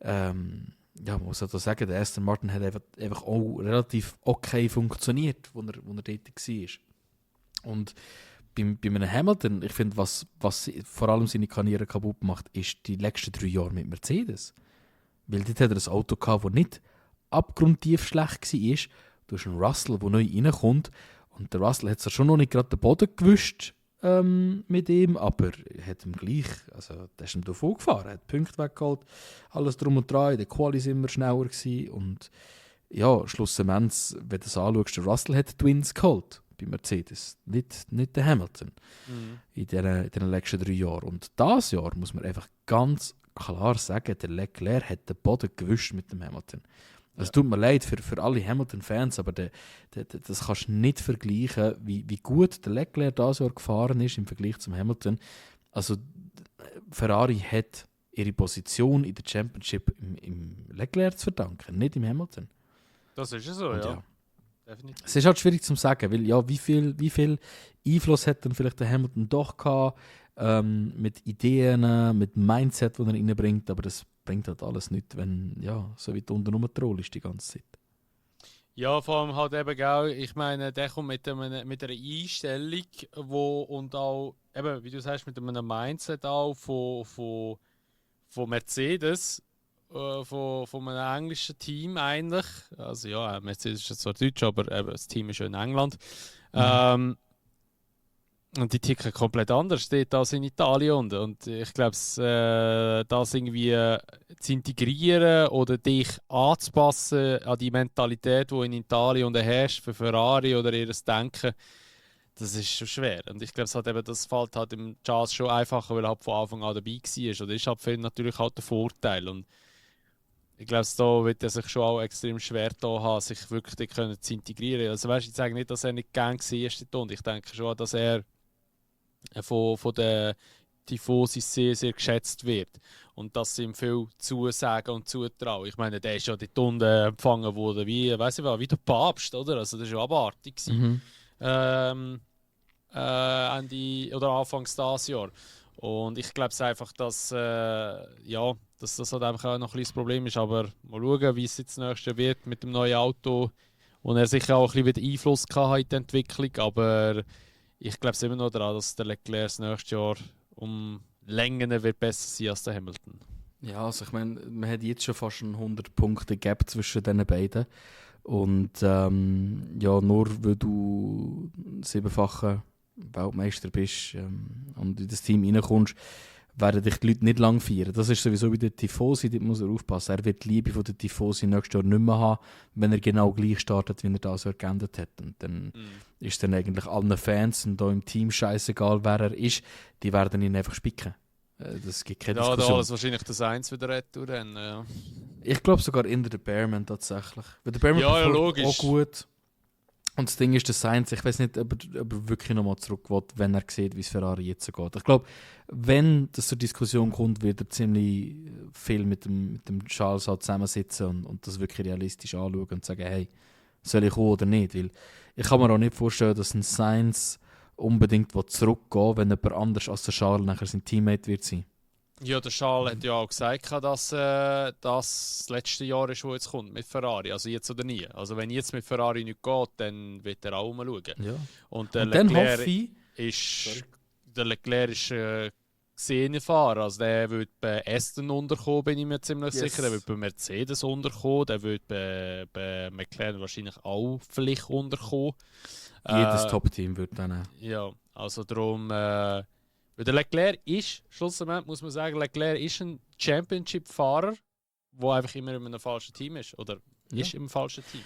man muss auch sagen, der Aston Martin hat einfach auch relativ okay funktioniert, wo er dort war. Und bei einem Hamilton, ich finde, was vor allem seine Karriere kaputt macht, ist die letzten 3 Jahre mit Mercedes. Weil dort hat er ein Auto gehabt, das nicht abgrundtief schlecht war. Du hast einen Russell, der neu reinkommt. Und der Russell hat zwar schon noch nicht gerade den Boden gewischt mit ihm, aber er hat ihm gleich, also der ist ihm davon gefahren, hat Punkte weggeholt, alles drum und dran, der Quali war immer schneller gewesen. Und ja, schlussendlich, wenn du es anschaust, der Russell hat Twins geholt bei Mercedes, nicht der Hamilton in den letzten 3 Jahren. Und dieses Jahr muss man einfach ganz klar sagen, der Leclerc hat den Boden gewischt mit dem Hamilton. Es tut mir leid für alle Hamilton-Fans, aber das kannst du nicht vergleichen, wie gut der Leclerc dieses Jahr gefahren ist im Vergleich zum Hamilton. Also Ferrari hat ihre Position in der Championship im Leclerc zu verdanken, nicht im Hamilton. Das ist ja so, ja. Definitiv. Es ist halt schwierig zu sagen, weil wie viel Einfluss hat dann vielleicht der Hamilton doch gehabt, mit Ideen, mit Mindset, das er reinbringt, aber das bringt halt alles nicht, wenn so weit unten rumgetrollt ist die ganze Zeit. Ja, vor allem halt eben auch, ich meine, der kommt mit einer Einstellung, und auch, eben, wie du sagst, mit einem Mindset auch von Mercedes, von einem englischen Team eigentlich. Also ja, Mercedes ist zwar Deutsch, aber eben, das Team ist ja in England. Und die ticken komplett anders steht als in Italien. Und ich glaube, das irgendwie zu integrieren oder dich anzupassen an die Mentalität, die in Italien herrscht, für Ferrari oder ihr Denken, das ist schon schwer. Und ich glaube, das fällt halt im Charles schon einfacher, weil er halt von Anfang an dabei war. Oder ist halt für ihn natürlich halt der Vorteil. Und ich glaube, da wird er sich schon auch extrem schwer da haben, sich wirklich zu integrieren. Also weißt, ich sage nicht, dass er nicht gern war. Und ich denke schon, dass er von den Tifosi sehr, sehr geschätzt wird. Und dass sie ihm viel zusagen und zutrauen. Ich meine, der ist ja dort unten empfangen worden wie der Papst, oder? Also das war ja abartig. Ende oder Anfangs dieses Jahr. Und ich glaube einfach, dass das halt einfach auch noch ein kleines Problem ist. Aber mal schauen, wie es jetzt das nächste wird mit dem neuen Auto. Und er sicher auch ein bisschen Einfluss hatte in die Entwicklung. Aber ich glaube immer noch daran, dass der Leclerc das nächste Jahr um Längen wird besser sein als der Hamilton. Ja, also ich meine, man hat jetzt schon fast einen 100-Punkte-Gap zwischen den beiden. Und nur weil du 7-facher Weltmeister bist und in das Team reinkommst, werden dich die Leute nicht lang feiern. Das ist sowieso wie der Tifosi, dort muss er aufpassen. Er wird die Liebe von der Tifosi nächstes Jahr nicht mehr haben, wenn er genau gleich startet, wie er das Jahr geändert hat. Und dann ist dann eigentlich allen Fans und auch im Team scheißegal, wer er ist, die werden ihn einfach spicken. Das gibt keine Diskussion. Ja, alles wahrscheinlich das Eins wieder retour dann, ja. Ich glaube sogar in der Bearman tatsächlich. Weil der Bearman logisch. Auch gut. Und das Ding ist, der Sainz, ich weiß nicht, ob er wirklich nochmal zurück will, wenn er sieht, wie es Ferrari jetzt geht. Ich glaube, wenn das zur Diskussion kommt, wird er ziemlich viel mit dem Charles halt zusammensitzen und das wirklich realistisch anschauen und sagen, hey, soll ich kommen oder nicht? Weil ich kann mir auch nicht vorstellen, dass ein Sainz unbedingt zurückgehen will, wenn jemand anders als der Charles nachher sein Teammate wird sein. Ja, der Charles hat ja auch gesagt, dass das letzte Jahr ist, wo jetzt kommt mit Ferrari. Also jetzt oder nie. Also wenn jetzt mit Ferrari nicht geht, dann wird er auch umschauen. Ja. Und der dann Leclerc hoffe ich... Der Leclerc ist gesehene Fahrer. Also der wird bei Aston unterkommen, bin ich mir ziemlich sicher. Der wird bei Mercedes unterkommen. Der wird bei McLaren wahrscheinlich auch vielleicht unterkommen. Jedes Top-Team wird dann Ja, also darum... Weil der Leclerc ist, schlussendlich muss man sagen, Leclerc ist ein Championship-Fahrer, der einfach immer in einem falschen Team ist. Oder ist im falschen Team.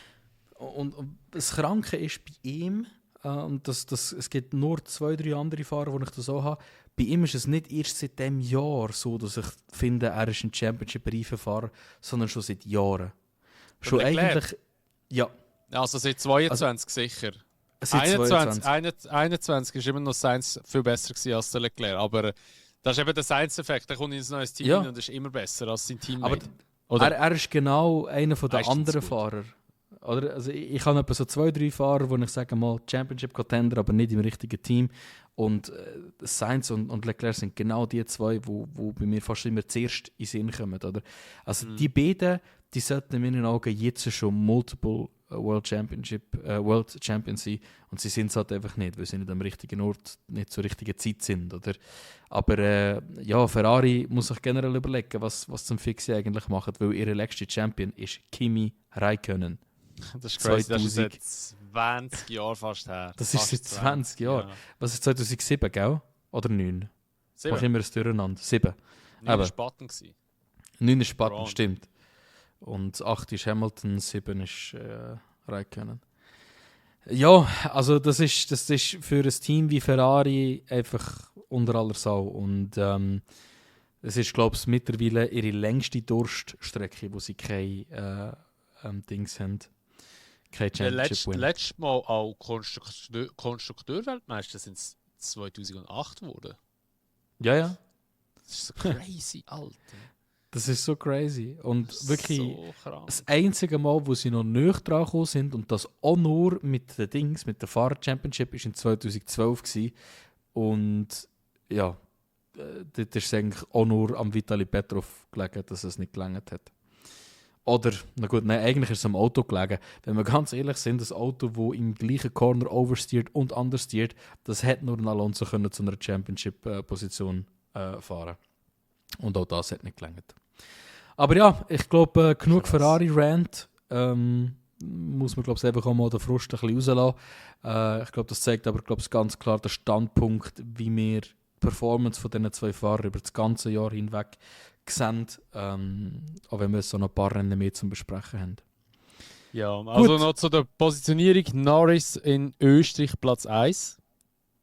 Und das Kranke ist bei ihm, und es gibt nur 2-3 andere Fahrer, die ich das so habe, bei ihm ist es nicht erst seit diesem Jahr so, dass ich finde, er ist ein Championship-Reifenfahrer, sondern schon seit Jahren. Schon eigentlich, ja. Also seit 22 sicher. Seit 21 ist immer noch Sainz viel besser gewesen als der Leclerc, aber das ist eben der Sainz-Effekt, der kommt ins neues Team rein und ist immer besser als sein Teammate. Aber er ist genau einer der anderen Fahrer. Oder? Also ich habe etwa so 2-3 Fahrer, wo ich sage mal Championship-Contender, aber nicht im richtigen Team. Und Sainz und Leclerc sind genau die zwei, die bei mir fast immer zuerst in den Sinn kommen. Oder? Also die beiden, die sollten in meinen Augen jetzt schon multiple World Champions sein. Und sie sind es halt einfach nicht, weil sie nicht am richtigen Ort, nicht zur richtigen Zeit sind. Oder? Aber ja, Ferrari muss sich generell überlegen, was zum Fixie eigentlich macht, weil ihre letzte Champion ist Kimi Räikkönen. Das ist crazy, das ist seit 20 Jahren fast her. Das ist seit 20 Jahren. Ja. Was ist 2007, gell? Oder 9? 7. Mach immer ein Durcheinander. 7. 9 war Spaten. 9 ist Spaten, stimmt. Und 8 ist Hamilton, 7 ist Räikkönen. Ja, also das ist für ein Team wie Ferrari einfach unter aller Sau. Und es ist, glaube ich, mittlerweile ihre längste Durststrecke, wo sie kein Dings haben. Kein Championship Win. Letztes Mal auch Konstrukteurweltmeister sind es 2008 geworden. Ja. Das ist so crazy, Alter. Das ist so crazy. Und wirklich so das einzige Mal, wo sie noch näher dran gekommen sind, und das auch nur mit den mit der Fahrer Championship, war in 2012 gewesen. Und ja, dort ist es eigentlich auch nur am Vitali Petrov gelegen, dass es nicht gelangt hat. Oder, na gut, nein, eigentlich ist es am Auto gelegen. Wenn wir ganz ehrlich sind, das Auto, das im gleichen Corner oversteert und understeert, das hätte nur ein Alonso können zu einer Championship-Position fahren. Und auch das hat nicht gelangt. Aber ja, ich glaube, genug Ferrari-Rant. Muss man, glaube ich, einfach auch mal den Frust ein bisschen rauslassen. Ich glaube, das zeigt aber, glaube ich, ganz klar den Standpunkt, wie wir die Performance von diesen zwei Fahrern über das ganze Jahr hinweg sehen, auch wenn wir so noch ein paar Rennen mehr zum Besprechen haben. Ja, also gut. Noch zu der Positionierung: Norris in Österreich Platz 1,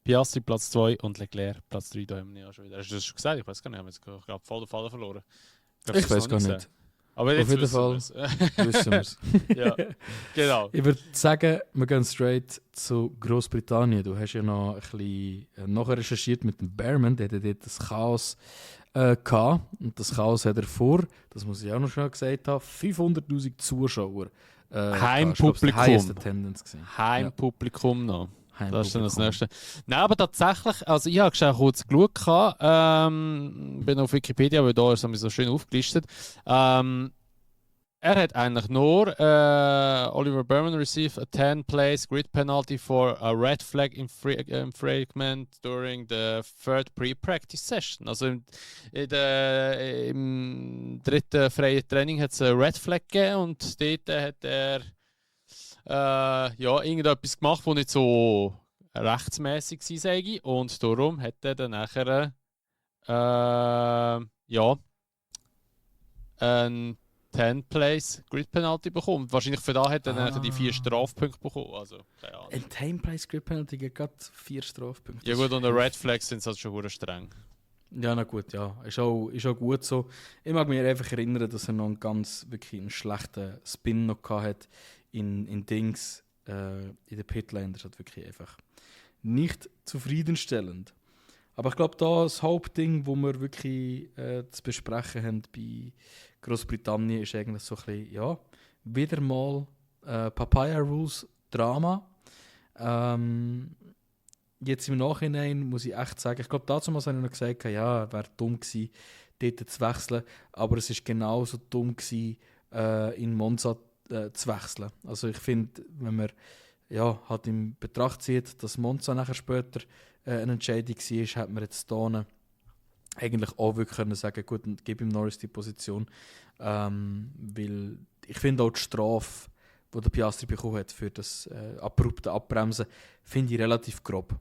Piastri Platz 2 und Leclerc Platz 3. Da haben wir ja schon wieder. Hast du das schon gesagt? Ich weiß gar nicht, wir haben jetzt gerade voll den Faden verloren. Ich weiß gar nicht. Aber jetzt auf jeden Fall wissen wir es. Ja, genau. Ich würde sagen, wir gehen straight zu Großbritannien. Du hast ja noch ein bisschen nachrecherchiert mit dem Bearman, der hat dort das Chaos gehabt. Und das Chaos hat er vor, das muss ich auch noch schon gesagt haben, 500'000 Zuschauer. Heimpublikum. Heimpublikum noch. Das ist dann das Nächste. Nein, aber tatsächlich, also ich habe schon kurz geschaut, bin auf Wikipedia, weil da ist es so schön aufgelistet. Er hat eigentlich nur Oliver Bearman received a 10-place grid penalty for a red flag infringement during the third pre-practice session. Also im dritten freien Training hat es eine Red Flag gegeben und dort hat er irgendetwas gemacht, das nicht so rechtsmäßig war, sage ich. Und darum hat er dann nachher ein 10-Place Grid Penalty bekommen. Wahrscheinlich für da hat er dann die 4 Strafpunkte bekommen. Also, keine Ahnung. Ein 10-Place Grid Penalty gibt gerade 4 Strafpunkte. Ja gut, und eine Red Flag sind halt schon streng. Ja, na gut, ja. Ist auch gut so. Ich mag mich einfach erinnern, dass er noch einen schlechten Spin noch hatte in Dings, in den Pitlane. Das ist halt wirklich einfach nicht zufriedenstellend. Aber ich glaube, das Hauptding, wo wir wirklich zu besprechen haben bei Großbritannien, ist eigentlich so ein bisschen, wieder mal Papaya Rules Drama. Jetzt im Nachhinein muss ich echt sagen, ich glaube, dazu habe ich noch gesagt, ja, wäre dumm gewesen, dort zu wechseln. Aber es war genauso dumm gewesen, in Monza zu wechseln. Also ich finde, wenn man halt in Betracht zieht, dass Monza nachher später eine Entscheidung war, hätte man jetzt hier eigentlich auch wirklich können sagen, gut, gib ihm Norris die Position. Weil ich finde auch die Strafe, die der Piastri bekommen hat für das abrupte Abbremsen, finde ich relativ grob.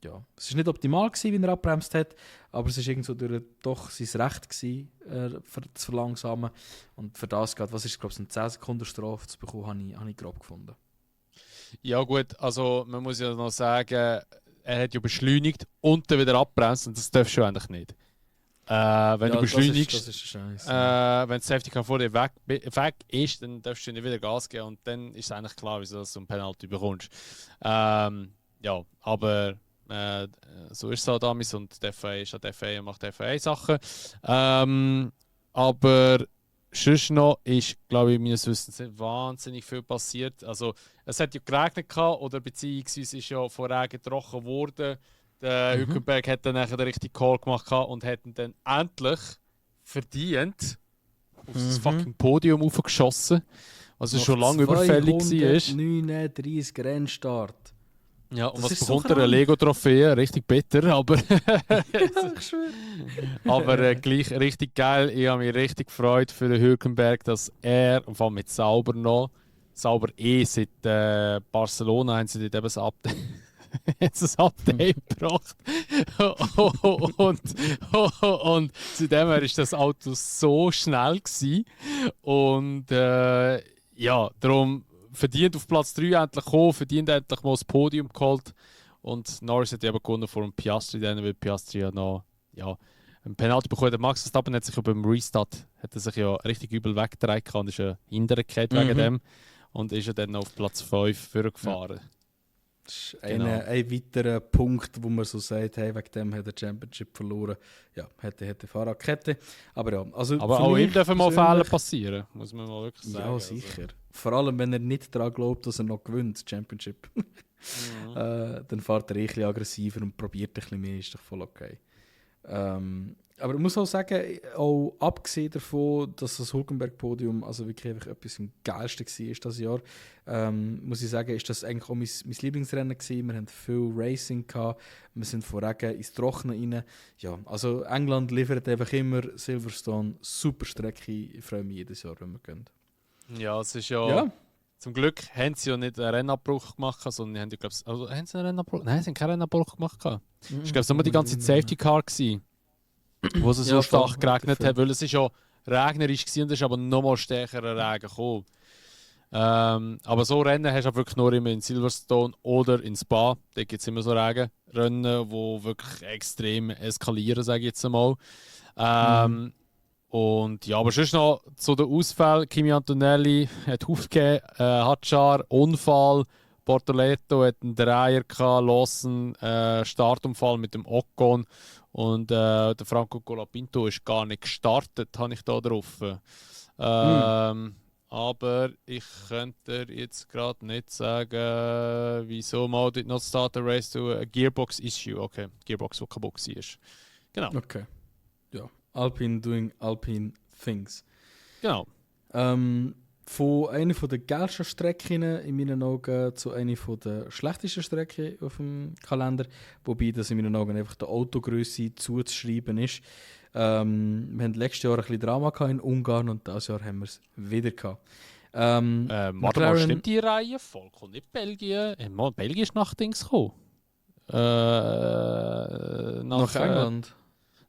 ja, es war nicht optimal gewesen, wie er abbremst hat, aber es war irgendwo durch doch sein Recht gewesen, zu verlangsamen. Und für das geht, was ist, glaube ich, eine 10 Sekunden Strafe zu bekommen, habe ich grob gefunden. Ja gut, also man muss ja noch sagen, er hat ja beschleunigt und dann wieder abbremst und das darfst du eigentlich nicht. Wenn du beschleunigst, das ist Scheiße. wenn das Safety Car vor dir weg ist, dann darfst du nicht wieder Gas geben und dann ist es eigentlich klar, wieso du so ein Penalty bekommst. Ja, aber so ist es halt damals und die FIA ist halt FIA und macht FIA-Sachen. Aber sonst noch ist, glaube ich, meines Wissens nicht wahnsinnig viel passiert. Also, es hat ja geregnet gehabt, oder beziehungsweise ist ja von Regen trocken worden. Der Hülkenberg hat dann nachher den richtigen Call gemacht und hat ihn dann endlich verdient auf das fucking Podium aufgeschossen. Was schon lange überfällig war. 39 Rennstart. Ja, und das was bekommt er? Eine Lego-Trophäe? Richtig bitter, aber aber gleich richtig geil. Ich habe mich richtig gefreut für den Hülkenberg, dass er, und vor allem mit Sauber noch, Sauber seit Barcelona haben sie dort eben das Update, das Update gebracht. und zudem war das Auto so schnell gewesen. Und ja, darum verdient auf Platz 3 endlich gekommen, verdient endlich mal das Podium geholt. Und Norris hat eben gewonnen vor dem Piastri, weil Piastri ja noch ein Penalty bekommen hat. Max Verstappen hat sich ja beim Restart richtig übel weggetragen und ist ja hintergekehrt wegen dem. Und ist ja dann auf Platz 5 vorgefahren. Ja. Das ist ein weiterer Punkt, wo man so sagt, hey, wegen dem hat er Championship verloren. Ja, hätte Fahrradkette. Aber ja, also aber auch ihm dürfen mal Fehler passieren, muss man mal wirklich sagen. Ja, sicher. Also. Vor allem, wenn er nicht daran glaubt, dass er noch gewinnt, Championship. Dann fährt er ein bisschen aggressiver und probiert ein bisschen mehr, ist doch voll okay. Aber ich muss auch sagen, auch abgesehen davon, dass das Hülkenberg-Podium also wirklich einfach etwas am geilsten war dieses Jahr, muss ich sagen, ist das eigentlich auch mein Lieblingsrennen gewesen. Wir hatten viel Racing gehabt, wir sind von Regen ins Trockene rein. Ja, also England liefert einfach immer Silverstone, super Strecke. Ich freue mich jedes Jahr, wenn wir gehen. Ja, es ist ja... Zum Glück haben sie ja nicht einen Rennabbruch gemacht, sondern haben, haben sie einen Rennabbruch? Nein, sie haben keinen Rennabbruch gemacht. Ich glaube, es war nur die ganze Safety Car gewesen, wo es so stark geregnet hat, weil es ist ja regnerisch war und es ist aber noch mal stärkerer Regen gekommen. Aber so Rennen hast du wirklich nur immer in Silverstone oder in Spa. Da gibt es immer so Rennen, die wirklich extrem eskalieren, sage ich jetzt einmal. Und ja, aber sonst noch zu den Ausfällen. Kimi Antonelli hat aufgegeben, Hadjar, Unfall, Bortoleto hat einen Dreier gehabt, Lawson, Startunfall mit dem Ocon und der Franco Colapinto ist gar nicht gestartet, habe ich da drauf. Aber ich könnte jetzt gerade nicht sagen, wieso mal did not start a race to a Gearbox issue. Okay, Gearbox, die kaputt war. Genau. Okay. Ja. Alpine doing Alpine things. Genau. Von einer der geilsten Strecken in meinen Augen zu einer der schlechtesten Strecken auf dem Kalender, wobei das in meinen Augen einfach der Autogröße zuzuschreiben ist. Wir hatten letztes Jahr ein bisschen Drama in Ungarn und dieses Jahr haben wir es wieder gehabt. Warte mal, stimmt die Reihe voll? Kommt nicht Belgien? Belgien ist nach Dings gekommen. Nach England.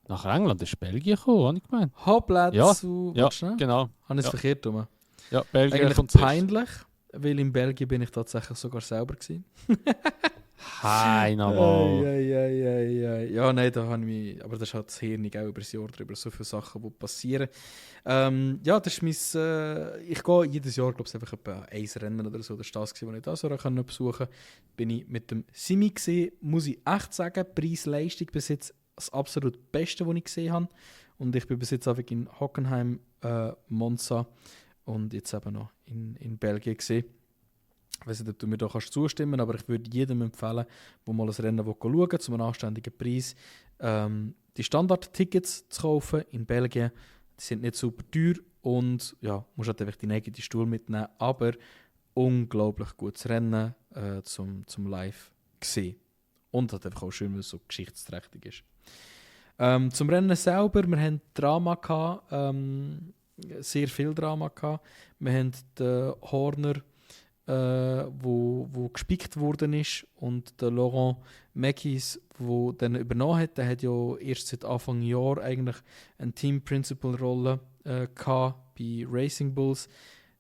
Nach England ist Belgien gekommen, habe ich gemeint. Hoppla, ja, Habe genau. ich es verkehrt rum? Ja, Belgien eigentlich kommt peinlich, weil in Belgien bin ich tatsächlich sogar selber gewesen. Hi, nochmal. Ja, nein, da habe ich mich, aber das hat das Hirn auch über das Jahr drüber, so viele Sachen, die passieren. Ja, das ist mein, ich gehe jedes Jahr, glaube ich, einfach etwa ein Rennen oder so, das war das, was ich das Jahr besuchen konnte. Bin ich mit dem Simi gesehen, muss ich echt sagen, Preis-Leistung bis jetzt das absolut Beste, was ich gesehen habe. Und ich bin bis jetzt einfach in Hockenheim, Monza und jetzt eben noch in Belgien gesehen. Ich weiß nicht, ob du mir da kannst zustimmen, aber ich würde jedem empfehlen, der mal ein Rennen schauen will, zu einem anständigen Preis, die Standard-Tickets zu kaufen in Belgien. Die sind nicht super teuer und ja, musst halt einfach deinen eigenen Stuhl mitnehmen, aber unglaublich gutes Rennen zum Live sehen. Und hat einfach auch schön, weil es so geschichtsträchtig ist. Zum Rennen selber, wir hatten Drama gehabt, sehr viel Drama gehabt. Wir hatten den Horner wo gespickt worden ist, und der Laurent Mekies, der dann übernommen hat, der hat ja erst seit Anfang Jahr eigentlich eine Team-Principal-Rolle gehabt bei Racing Bulls.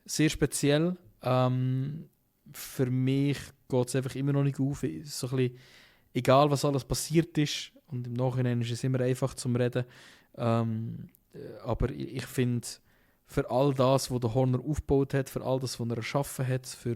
Sehr speziell. Für mich geht es einfach immer noch nicht auf. So ein bisschen, egal was alles passiert ist, und im Nachhinein ist es immer einfach zum Reden. Aber ich finde, für all das, was der Horner aufgebaut hat, für all das, was er erschaffen hat, für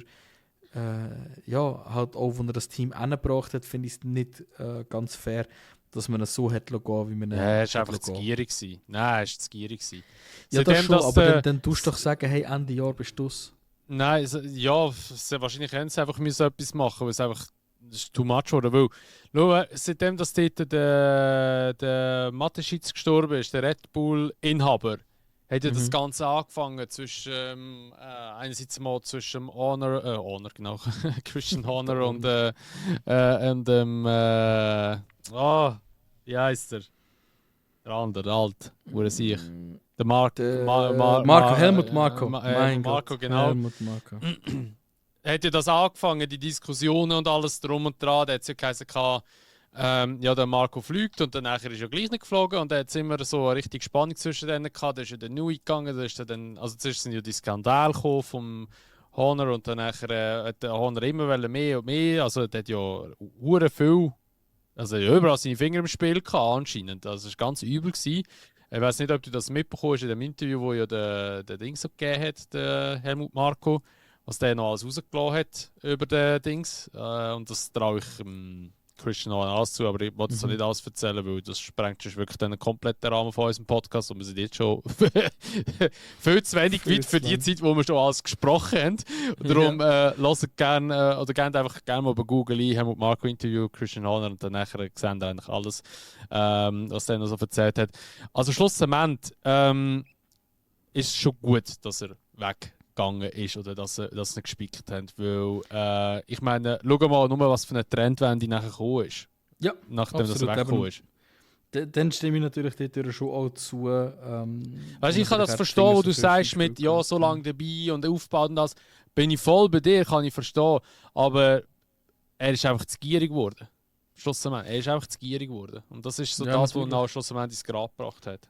halt auch, wo er das Team hingebracht hat, finde ich es nicht ganz fair, dass man es so hat gehen, wie man er war einfach zu gierig gewesen. Nein, er war zu gierig gewesen. Ja, das schon, aber dann tust du doch sagen, hey, Ende Jahr bist du es. Nein, wahrscheinlich können sie einfach so etwas machen, weil es einfach das ist too much oder weil schau, seitdem dass dort der Mateschitz gestorben ist, der Red Bull-Inhaber, hat ja das Ganze angefangen zwischen einerseits mal zwischen Honor genau, Christian Horner und wie heißt der? Der andere, der Alt, wo er sich. Der Helmut Marko. Mein Marko, Gott, genau. Helmut Marko. Hat ja das angefangen, die Diskussionen und alles drum und dran. Da hat es ja geheißen, der Marco fliegt und dann nachher ist er gleich nicht geflogen und da hat es immer so eine richtige Spannung zwischen denen gehabt. Da ist ja der Nui gegangen, da ist dann, also zuerst sind ja die Skandale gekommen vom Honor und dann nachher hat der Honor immer mehr und mehr, also der hat ja hure viel, also er hat überall seine Finger im Spiel gehabt anscheinend, also es war ganz übel gewesen. Ich weiß nicht, ob du das mitbekommen hast in dem Interview, wo ja der Dings so gegeben hat, der Helmut Marko, was der noch alles rausgelassen hat über den Dings. Und das traue ich Christian noch alles zu, aber ich wollte es nicht alles erzählen, weil das sprengt schon wirklich den kompletten Rahmen von unserem Podcast und wir sind jetzt schon viel zu wenig weit für die Zeit, wo wir schon alles gesprochen haben. Und darum hört gerne oder gebt einfach gerne mal bei Google ein, Helmut Marko Interview, Christian Horner und dann nachher sehen wir eigentlich alles, was er noch so erzählt hat. Also schlussendlich ist es schon gut, dass er weggegangen ist oder dass sie ihn gespickt haben, weil ich meine, schau mal nur, was für eine Trendwende nachher gekommen ist. Ja, nachdem das er weggekommen ist. Dann stimme ich natürlich dort schon auch zu. Weißt, ich kann das verstehen, wo du sagst mit ja, so lange dabei und aufgebaut und das. Bin ich voll bei dir, kann ich verstehen. Aber er ist einfach zu gierig geworden. Schlussendlich, er ist einfach zu gierig geworden. Und das ist so das, was ihn auch schlussendlich ins Grab gebracht hat.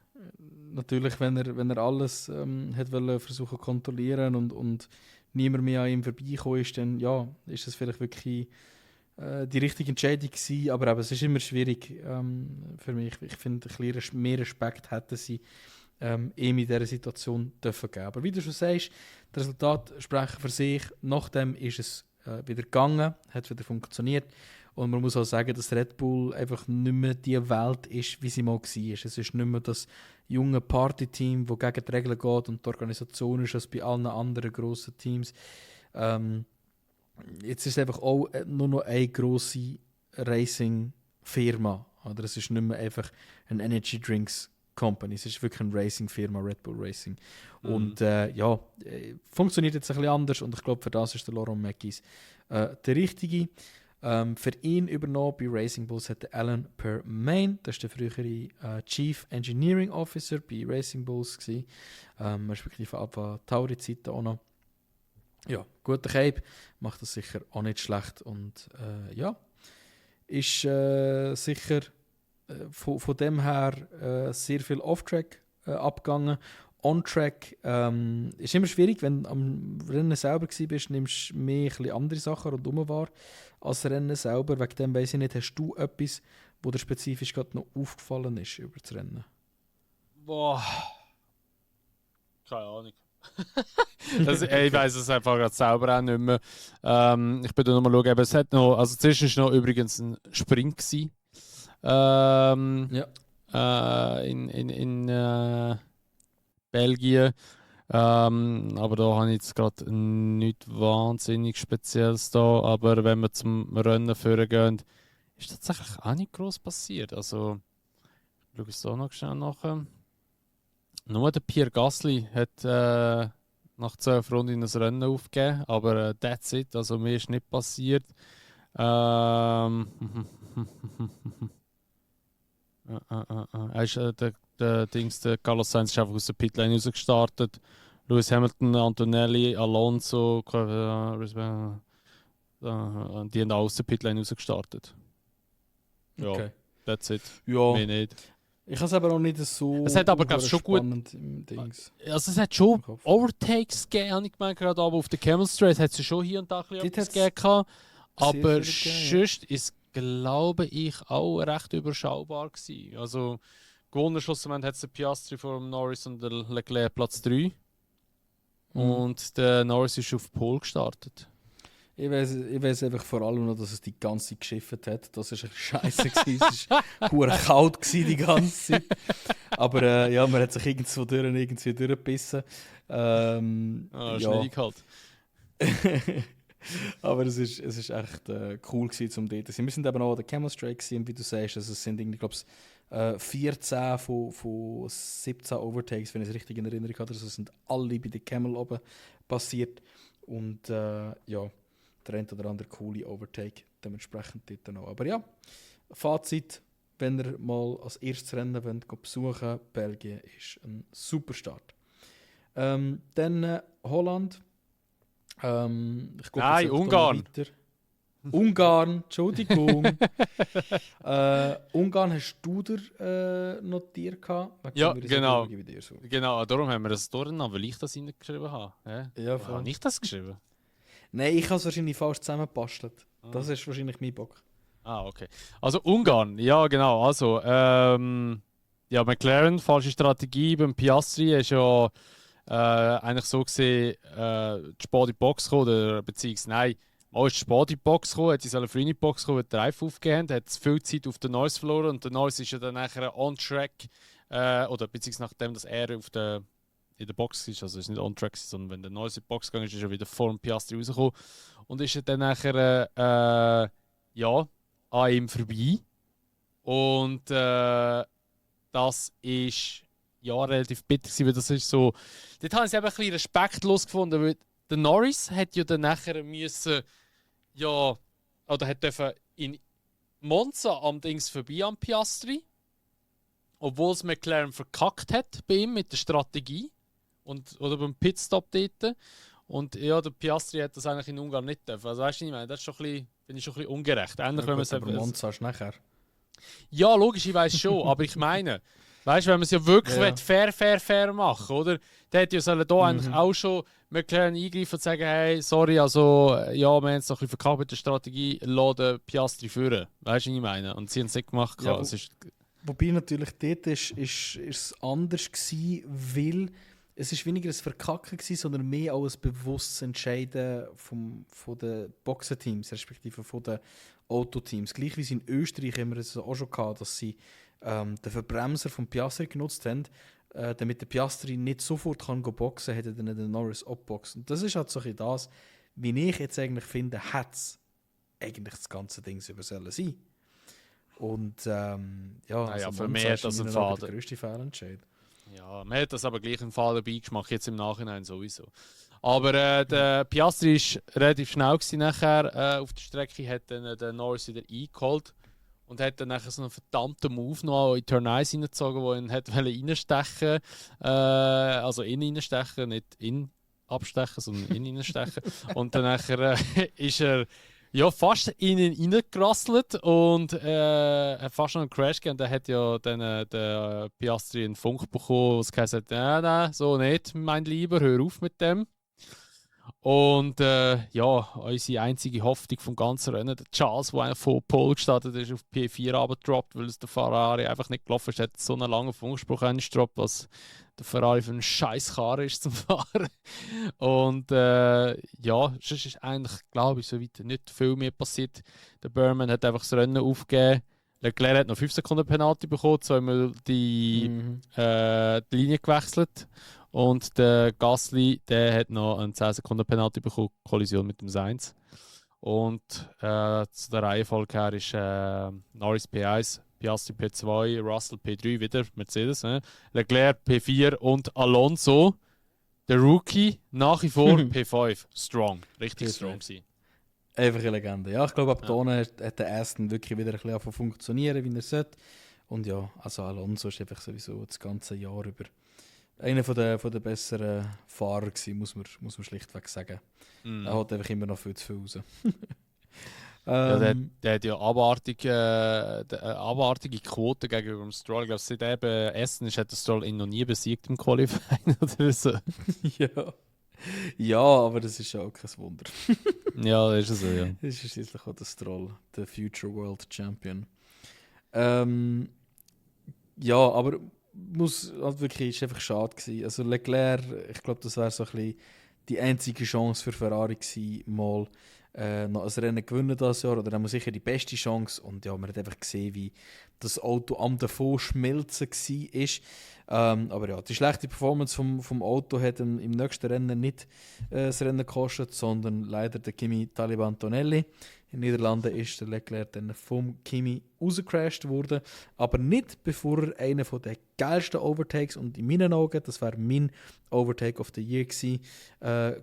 Natürlich, wenn er alles hat versuchen zu kontrollieren und niemand mehr an ihm vorbeigekommen ist, dann ja, ist das vielleicht wirklich die richtige Entscheidung gewesen. Aber eben, es ist immer schwierig für mich. Ich finde, ein bisschen mehr Respekt hätten sie in dieser Situation dürfen geben. Aber wie du schon sagst, die Resultate sprechen für sich. Nachdem ist es wieder gegangen, hat wieder funktioniert. Und man muss auch sagen, dass Red Bull einfach nicht mehr die Welt ist, wie sie mal war. Es ist nicht mehr das junge Party-Team, das gegen die Regeln geht und die Organisation ist als bei allen anderen grossen Teams. Jetzt ist es einfach auch nur noch eine grosse Racing-Firma. Oder es ist nicht mehr einfach eine Energy Drinks Company. Es ist wirklich eine Racing-Firma, Red Bull Racing. Und funktioniert jetzt ein bisschen anders und ich glaube, für das ist der Laurent Mekies der Richtige. Für ihn übernommen bei Racing Bulls hat der Alan Permain, das ist der frühere Chief Engineering Officer bei Racing Bulls gewesen, respektive ab Tauri-Zeiten auch noch. Ja, guter Cape, macht das sicher auch nicht schlecht und ist sicher von dem her sehr viel Off-Track abgegangen. On-Track ist immer schwierig, wenn du am Rennen selber bist, nimmst du mehr ein bisschen andere Sachen rundherum wahr als das Rennen selber. Wegen dem weiss ich nicht, hast du etwas, wo dir spezifisch gerade noch aufgefallen ist über das Rennen? Boah. Keine Ahnung. Ich weiss es einfach gerade selber auch nicht mehr. Ich bin da nochmal schauen, aber es hat noch, also zuerst war noch übrigens ein Sprint gewesen. In Belgien. Aber da habe ich jetzt gerade nichts wahnsinnig Spezielles da. Aber wenn wir zum Rennen führen gehen, ist tatsächlich auch nicht gross passiert. Also, ich schaue es da noch schnell nach. Nur der Pierre Gasly hat nach 12 Runden ein Rennen aufgegeben. Aber that's it. Also, mir ist nicht passiert. Der Carlos Sainz ist einfach aus der Pitlane rausgestartet. Lewis Hamilton, Antonelli, Alonso, die haben aus der Pitline rausgestartet. Ja, Okay. that's it. Ja, Mehr nicht. ich habe es aber auch nicht so Es hat aber, glaub ich, schon gut- spannend im Dings. Also es hat schon im Kopf. Overtakes gegeben, habe ich gemeint, gerade aber auf der Camel Straight hat es schon hier und da ein bisschen Dort etwas hat's gegeben. gehabt. sehr Aber viel gegeben, ja. sonst ist, glaube ich, auch recht überschaubar gewesen. Also gewonnen schlussendlich hat es der Piastri vor dem Norris und der Leclerc Platz 3. Mhm. Und der Norris ist auf Pole gestartet. Ich weiss einfach vor allem noch, dass es die ganze Zeit geschifft hat. Das war ein bisschen scheiße. Es war verdammt kalt die ganze Zeit. Aber ja, man hat sich irgendwie durchgebissen. Ah, Ja. schnell halt. Aber es ist echt cool gewesen, um dort zu sein. Wir sind eben auch an der Camel Straight gewesen, wie du sagst. Also es sind irgendwie, glaube ich, 14 von 17 Overtakes, wenn ich es richtig in Erinnerung habe. Also es sind alle bei der Camel oben passiert. Und ja, der eine oder andere coole Overtake dementsprechend dort noch. Aber ja, Fazit, wenn ihr mal als erstes Rennen wollt, besuchen, Belgien ist ein super Start. Dann Holland. Ich glaub, Nein, es geht Ungarn. noch weiter. Ungarn, Entschuldigung. Ungarn hast du dir notiert gehabt? Dann Ja, können wir das genau. schauen, wie dir so. Genau, darum haben wir das durcheinander, weil ich das reingeschrieben habe. Ja, Oder habe ich das geschrieben? Nein, ich habe es wahrscheinlich falsch zusammengebastelt. Ah. Das ist wahrscheinlich mein Bock. Ah, okay. Also Ungarn, ja genau. Also, ja, McLaren, falsche Strategie. Beim Piastri ist ja eigentlich so gesehen, die Sport in die Box gekommen, oder beziehungsweise nein, mal ist die Sport in die Box gekommen, hat sie in die Box gekommen, hat den Reifen aufgehängt, hat viel Zeit auf den Norris verloren und der Norris ist ja dann nachher on track, oder beziehungsweise nachdem, dass er in der Box ist, also es ist nicht on track, sondern wenn der Norris in die Box gegangen ist, ist er wieder vor dem Piastri rausgekommen und ist dann nachher, ja, an ihm vorbei. Und das ist ja relativ bitter gewesen, weil das ist so. Dort habe ich es eben ein bisschen respektlos gefunden, weil der Norris hat ja dann nachher müssen, ja, oder hat dürfen in Monza am Dings vorbei am Piastri, obwohl es McLaren verkackt hat bei ihm mit der Strategie oder beim Pitstop dort. Und ja, der Piastri hat das eigentlich in Ungarn nicht dürfen. Also weißt du, ich meine, das ist schon ein bisschen, finde ich schon ein bisschen ungerecht. Ähnlich, wenn man es aber Monza ist nachher. ja, logisch, ich weiß schon, aber ich meine, weißt du, wenn man es ja wirklich Ja. fair machen, oder? Der hätte ja sollen da eigentlich auch schon McLaren eingreifen und sagen, hey, sorry, also ja, wir haben es noch ein bisschen verkauft mit der Strategie, lass den Piastri führen. Weißt du, was ich meine? Und sie haben es nicht gemacht. Ja, Es ist, Wobei natürlich dort ist es anders gewesen, weil es ist weniger ein Verkacken gewesen, sondern mehr auch ein bewusstes Entscheiden von den Boxenteams, respektive von den Autoteams. Gleich wie es in Österreich haben wir es auch schon gehabt, dass sie den Verbremser vom Piastri genutzt haben, damit der Piastri nicht sofort kann boxen kann, hätte dann den Norris abboxen. Und das ist halt so ein bisschen das, wie ich jetzt eigentlich finde, hätte es eigentlich das ganze Ding über sollen sein. Und ja, Naja, für mich Monza hat ist das in ein meinen Augen Faden. der grösste Fehlentscheid. ja, man hat das aber gleich im Fall dabei gemacht, jetzt im Nachhinein sowieso. Aber der Piastri war relativ schnell gewesen nachher auf der Strecke, hat dann den Norris wieder eingeholt und hat dann nachher so einen verdammten Move noch in Turn 1 reingezogen, wo ihn hat reinstechen, also in reinstechen, nicht in abstechen, sondern in reinstechen. Und dann nachher ist er ja fast in ihn reingerasselt und hat fast noch einen Crash gegeben. Und dann hat ja dann der Piastri einen Funk bekommen, was gesagt hat, nein, so nicht, mein Lieber, hör auf mit dem. Und ja, unsere einzige Hoffnung vom ganzen Rennen, der Charles, der eigentlich von Pole gestartet ist, auf P4 runtergedroppt, weil es der Ferrari einfach nicht gelaufen ist, hat so einen langen Funkspruch eingestroppt, was der Ferrari für ein scheiß Karre ist zum Fahren. Und ja, sonst ist eigentlich, glaube ich, so weit nicht viel mehr passiert. Der Berman hat einfach das Rennen aufgegeben. Leclerc hat noch 5 Sekunden Penalty bekommen, zweimal die Linie gewechselt. Und der Gasly, der hat noch einen 10 Sekunden Penalty bekommen, Kollision mit dem Sainz. Und zu der Reihenfolge her ist Norris P1, Piastri P2, Russell P3 wieder, Mercedes, Leclerc P4 und Alonso, der Rookie, nach wie vor P5. Strong, richtig P5. strong gewesen. Einfach eine Legende. Ja, ich glaube, ab da hat der Aston wirklich wieder ein bisschen angefangen zu funktionieren, wie er sollte. Und ja, also Alonso ist einfach sowieso das ganze Jahr über einer von der besseren Fahrer gewesen, muss man schlichtweg sagen. Er hat einfach immer noch viel zu viel raus. Ja, der hat ja abartige Quote gegenüber dem Stroll. Ich glaube, seit er bei Essen ist, hat der Stroll ihn noch nie besiegt im Qualifying oder so. Ja, aber das ist ja auch kein Wunder. Ja, das ist so, ja. Das ist schließlich auch der Stroll, der Future World Champion. Ja, aber halt wirklich, ist einfach schade gewesen. Also Leclerc, ich glaube, das wäre so ein bisschen die einzige Chance für Ferrari gewesen, mal noch ein Rennen gewinnen das Jahr, oder dann sicher die beste Chance. Und ja, man hat einfach gesehen, wie das Auto am davon schmelzen war. Aber ja, die schlechte Performance vom Auto hat im nächsten Rennen nicht das Rennen gekostet, sondern leider der Kimi Taliban-Tonelli. In den Niederlanden ist der Leclerc dann vom Kimi rausgecrashed worden, aber nicht bevor er einen von den geilsten Overtakes, und in meinen Augen, das wäre mein Overtake of the Year gewesen,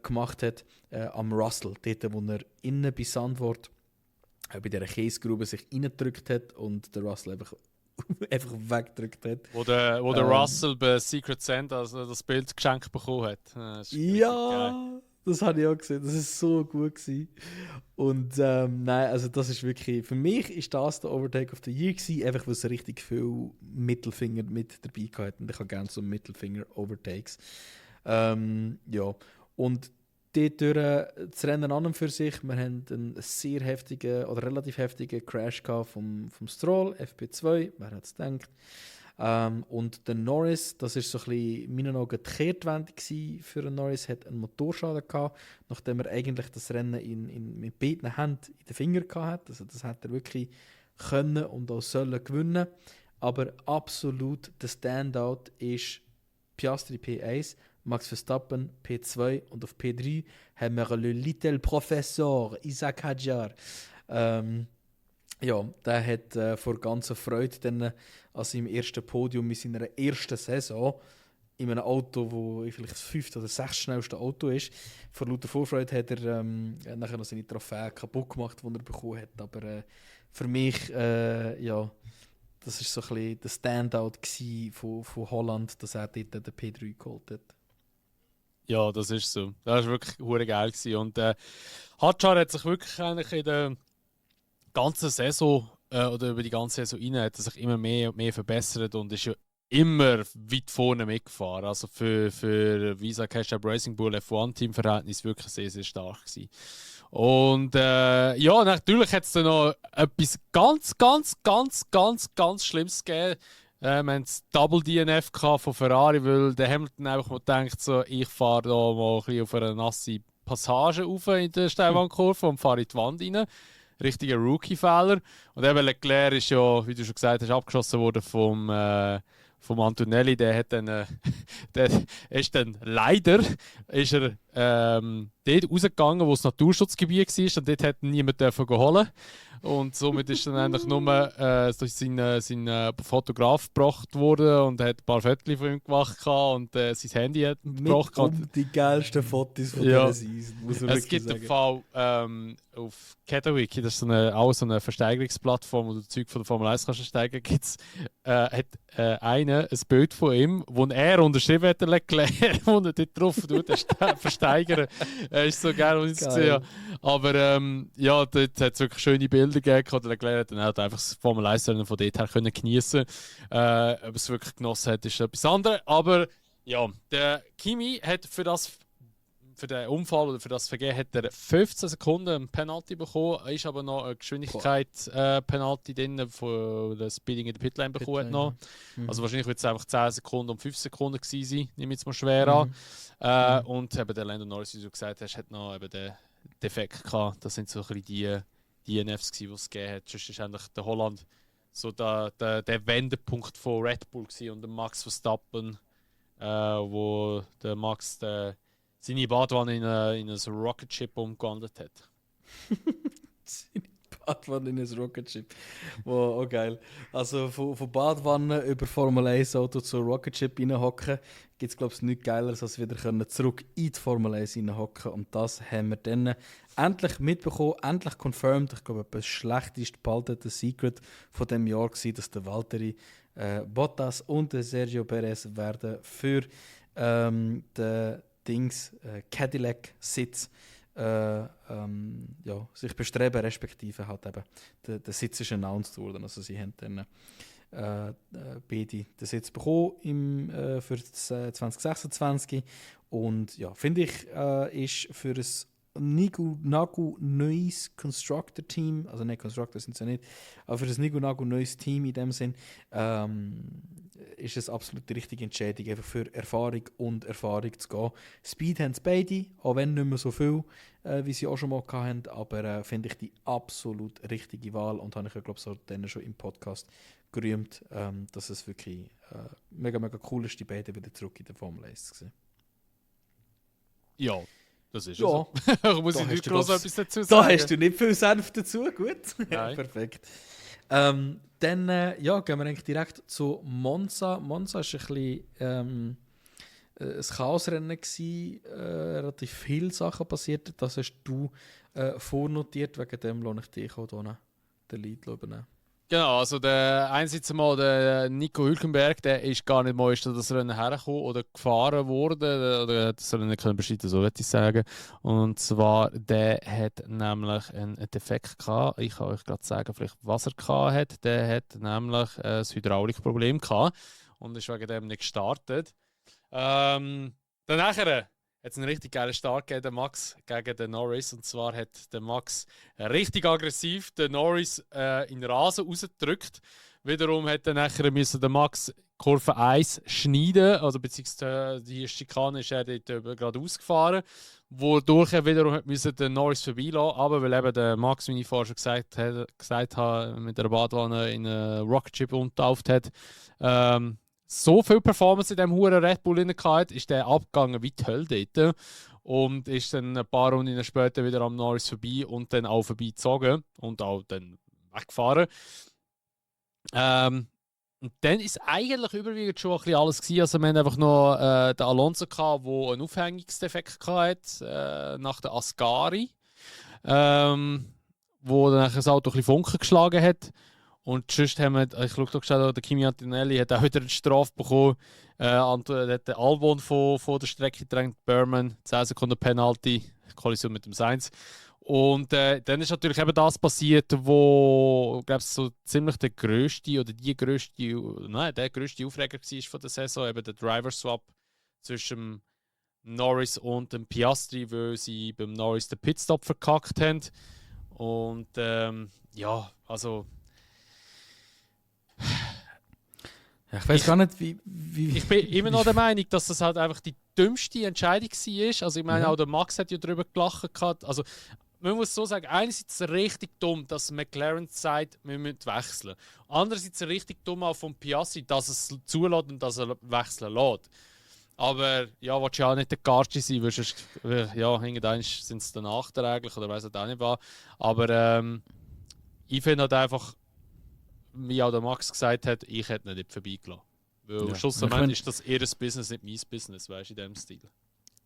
gemacht hat, am Russell, dort wo er innen bei Sandwort bei dieser Käsegrube sich reingedrückt hat und der Russell einfach weggedrückt hat. Wo der Russell bei Secret Santa also das Bild geschenkt bekommen hat. Ja, das habe ich auch gesehen. Das ist so gut gewesen. Und nein, also das ist wirklich, für mich ist das der Overtake of the Year gewesen, einfach weil es richtig viel Mittelfinger mit dabei gehabt. Und ich habe gerne so Mittelfinger-Overtakes. Ja, und dort das Rennen an und für sich, wir haben einen sehr heftigen oder relativ heftigen Crash gehabt vom Stroll, FP2, wer hat es gedacht. Und der Norris, das war so ein bisschen in meinen Augen die Kehrtwende für den Norris, hat einen Motorschaden gehabt, nachdem er eigentlich das Rennen mit beiden Händen in den Finger gehabt hat. Also das hat er wirklich können und auch sollen gewinnen. Aber absolut der Standout ist Piastri P1, Max Verstappen P2 und auf P3 haben wir le Little Professor Isaac Hadjar. Ja, der hat vor ganzer Freude dann an seinem ersten Podium in seiner ersten Saison in einem Auto, das vielleicht das 5. oder 6. schnellste Auto ist. Vor lauter Vorfreude hat er nachher noch seine Trophäe kaputt gemacht, die er bekommen hat. Aber für mich, ja, das war so ein bisschen der Standout von Holland, dass er dort den P3 geholt hat. Ja, das ist so. Das war wirklich hure geil gewesen. Und Hadjar hat sich wirklich eigentlich in der ganzen Saison oder über die ganze Saison rein hat er sich immer mehr und mehr verbessert und ist ja immer weit vorne mitgefahren. Also für Visa Cash App Racing Bull F1-Team-Verhältnis wirklich sehr, sehr stark gewesen. Und ja, natürlich hat es dann noch etwas ganz Schlimmes gegeben. Wir hatten das Double DNF von Ferrari, weil der Hamilton einfach mal denkt, so, ich fahre da mal ein bisschen auf eine nasse Passage rauf in der Steilwandkurve und fahre in die Wand rein. Richtiger Rookie-Fehler. Und eben Leclerc ist ja, wie du schon gesagt hast, abgeschossen worden vom Antonelli. Der hat dann, der ist dann leider ist er, dort rausgegangen, wo das Naturschutzgebiet war. Und dort hat niemand holen. Und somit ist dann eigentlich nur sein Fotograf gebracht worden und hat ein paar Fotos von ihm gemacht und sein Handy hat gebracht. Die geilsten Fotos von dieser Season, muss man es gibt sagen. Einen Fall auf Catawiki, das ist auch so eine Versteigerungsplattform, wo du Zeug von der Formel 1 kannst versteigern kannst, hat einer ein Bild von ihm, wo er unterschrieben hat, der Leclerc, wo er dort drauf versteigern. Ist so geil, was ich gesehen habe. Aber ja, dort hat es wirklich schöne Bilder gegeben. Der Leclerc hat dann halt einfach das Formel 1 von dort her können geniessen. Ob er es wirklich genossen hat, ist etwas anderes. Aber ja, der Kimi hat für den Unfall oder für das Vergehen hat er 15 Sekunden ein Penalty bekommen, ist aber noch eine Geschwindigkeit-Penalty drin, von der Speeding in der Pitlane bekommen hat noch. Also wahrscheinlich wird es einfach 10 Sekunden und 5 Sekunden gewesen sein, nehme ich jetzt mal schwer an. Und eben der Lando Norris, wie du gesagt hast, hat noch eben den Defekt gehabt. Das sind so ein bisschen die DNFs, die es gegeben hat. Sonst ist eigentlich der Holland so der Wendepunkt von Red Bull gewesen und der Max Verstappen, wo der Max seine Badwanne in ein Rocket Ship umgewandelt hat. Seine Badwanne in ein Rocket Ship. Wow, oh geil. Also von Badwanne über Formel 1 Auto zu Rocket Ship reinhocken, gibt es glaube ich nichts Geileres, als wieder zurück in die Formel 1 reinhocken. Und das haben wir dann endlich mitbekommen, endlich confirmed. Ich glaube, das schlechteste behaltene Secret von diesem Jahr war, dass der Valtteri Bottas und der Sergio Perez werden für der Cadillac-Sitz sich bestreben, respektive halt eben der Sitz ist announced worden. Also sie haben dann beide den Sitz bekommen für 2026 und ja, finde ich, ist für ein Nagu neues Constructor-Team, also nicht Constructor sind es ja nicht, aber für das Nagu neues Team in dem Sinn, ist es absolut die richtige Entscheidung, einfach für Erfahrung zu gehen. Speed haben sie beide, auch wenn nicht mehr so viel, wie sie auch schon mal hatten, aber finde ich die absolut richtige Wahl und habe ich ja, glaube ich, so dann schon im Podcast gerühmt, dass es wirklich mega, mega cool ist, die beiden wieder zurück in der Formel 1 zu sehen. Ja, das ist ja. so. Da muss ich nicht groß etwas dazu sagen. Da hast du nicht viel Senf dazu, gut. Nein. Perfekt. Dann gehen wir eigentlich direkt zu Monza. Monza war ein bisschen ein Chaosrennen gewesen, relativ viele Sachen passiert. Das hast du vornotiert, wegen dem lohne ich dich auch hier den Lead übernehmen. Genau, also einerseits mal der Nico Hülkenberg, der ist gar nicht mal das Rennen hergekommen oder gefahren worden, oder das Rennen nicht beschreiten, so würde ich sagen. Und zwar, der hat nämlich einen Defekt gehabt. Ich kann euch gerade sagen, vielleicht was er gehabt hat. Der hat nämlich ein Hydraulikproblem gehabt und ist wegen dem nicht gestartet. Dann nachher hat es einen richtig geilen Start gegeben, der Max gegen den Norris. Und zwar hat der Max richtig aggressiv den Norris in den Rasen rausgedrückt. Wiederum hat dann nachher der Max Kurve 1 schneiden, also beziehungsweise die Schikane ist er dort gerade ausgefahren, wodurch er wiederum den Norris vorbeilassen, aber weil eben der Max, wie ich vorher schon gesagt habe, mit der Badwanne in einen Rocket Chip umgetauft hat, so viel Performance in diesem huren Red Bull hatte, ist der abgegangen wie die Hölle dort. Und ist dann ein paar Runden später wieder am Norris vorbei und dann auch vorbeigezogen und auch dann weggefahren. Und dann ist eigentlich überwiegend schon ein bisschen alles gewesen. Also wir haben einfach noch den Alonso gehabt, der einen Aufhängungsdefekt hatte, nach der Ascari, wo dann das Auto ein bisschen Funken geschlagen hat. Und sonst haben wir, ich schaue da geschaut, der Kimi Antonelli hat auch wieder eine Strafe bekommen. Hat den Albon von der Strecke gedrängt, Berman, 10 Sekunden Penalty, Kollision mit dem Sainz. Und dann ist natürlich eben das passiert, wo, glaube ich, so ziemlich der grösste Aufreger war von der Saison, eben der Driver-Swap zwischen Norris und dem Piastri, weil sie beim Norris den Pitstop verkackt haben. Und ja, also... Ja, ich weiß gar nicht, wie... Ich bin immer noch der Meinung, dass das halt einfach die dümmste Entscheidung war. Also ich meine, auch der Max hat ja darüber gelacht gehabt. Also man muss so sagen, einerseits richtig dumm, dass McLaren sagt, wir müssen wechseln. Andererseits richtig dumm auch von Piastri, dass es zulässt und dass er wechseln lässt. Aber ja, willst du ja auch nicht der Garci sein, weil sonst, ja, irgendwann sind es dann nachträglich oder weiss auch nicht was. Aber ich finde halt einfach, wie auch der Max gesagt hat, ich hätte ihn nicht vorbeigelassen. Weil schlussendlich ist das ihr Business, nicht mein Business, weißt du, in diesem Stil.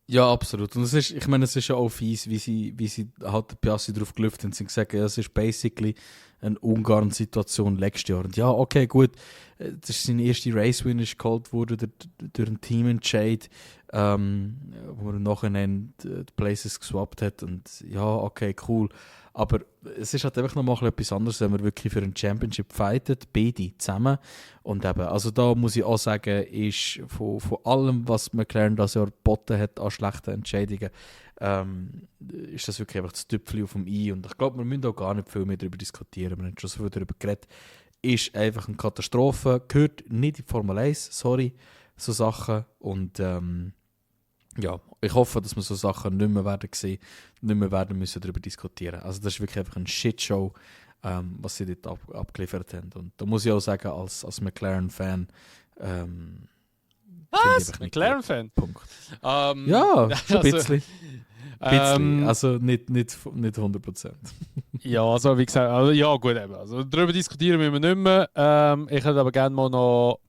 Ja, absolut. Und es ist ja auch fies, wie sie halt der Piastri drauf gelüftet haben. Sie haben gesagt, ja, es ist basically eine Ungarn-Situation letztes Jahr. Und ja, okay, gut, das ist seine erste Race-Win, ist geholt worden durch einen Teamentscheid, wo er im Nachhinein die Places geswappt hat. Und ja, okay, cool. Aber es ist halt einfach nochmal etwas anderes, wenn man wirklich für einen Championship fightet, beide zusammen. Und eben, also da muss ich auch sagen, ist von allem, was McLaren das Jahr geboten hat an schlechten Entscheidungen, ist das wirklich einfach das Tüpfchen auf dem I. Und ich glaube, wir müssen auch gar nicht viel mehr darüber diskutieren. Wir haben schon so viel darüber geredet. Ist einfach eine Katastrophe, gehört nicht in die Formel 1, sorry, so Sachen. Und ja, ich hoffe, dass wir so Sachen nicht mehr werden sehen, nicht mehr werden müssen darüber diskutieren. Also das ist wirklich einfach eine Shitshow, was sie dort abgeliefert haben. Und da muss ich auch sagen, als McLaren-Fan, was? McLaren-Fan? Punkt. Ja, so ein bisschen. Also nicht 100%. Ja, also wie gesagt, also, ja gut, eben. Also, darüber diskutieren wir nicht mehr. Ich hätte aber gerne mal noch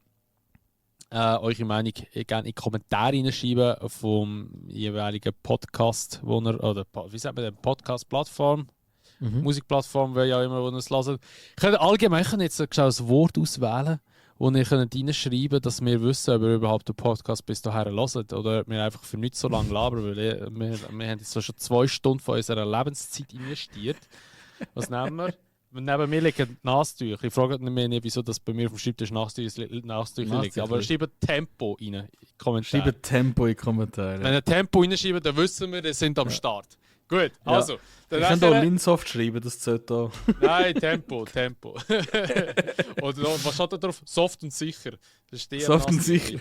eure Meinung gerne in die Kommentare hineinschreiben vom jeweiligen Podcast, oder wie sagt man, Podcast-Plattform, Musikplattform, wer ja immer, wo ihr es hört. Ich könnte allgemein jetzt ein Wort auswählen, wo ihr reinschreiben könnt, dass wir wissen, ob ihr überhaupt den Podcast bis dahin hört oder ob wir einfach für nichts so lange labern, weil wir haben jetzt so schon 2 Stunden von unserer Lebenszeit investiert. Was nehmen wir? Neben mir liegen Nasentücher. Ich frage mich nicht, wieso das bei mir auf dem Schreibtisch Nasentücher liegt. Aber schreibt Tempo rein in die Kommentare. Schreibt Tempo in die Kommentare. Wenn ihr Tempo reinschreibt, dann wissen wir, wir sind am Start. Gut, also. Ihr könnt auch Linsoft schreiben, das zählt auch. Nein, Tempo. Oder was steht da drauf? Soft und sicher. Das ist Soft und sicher.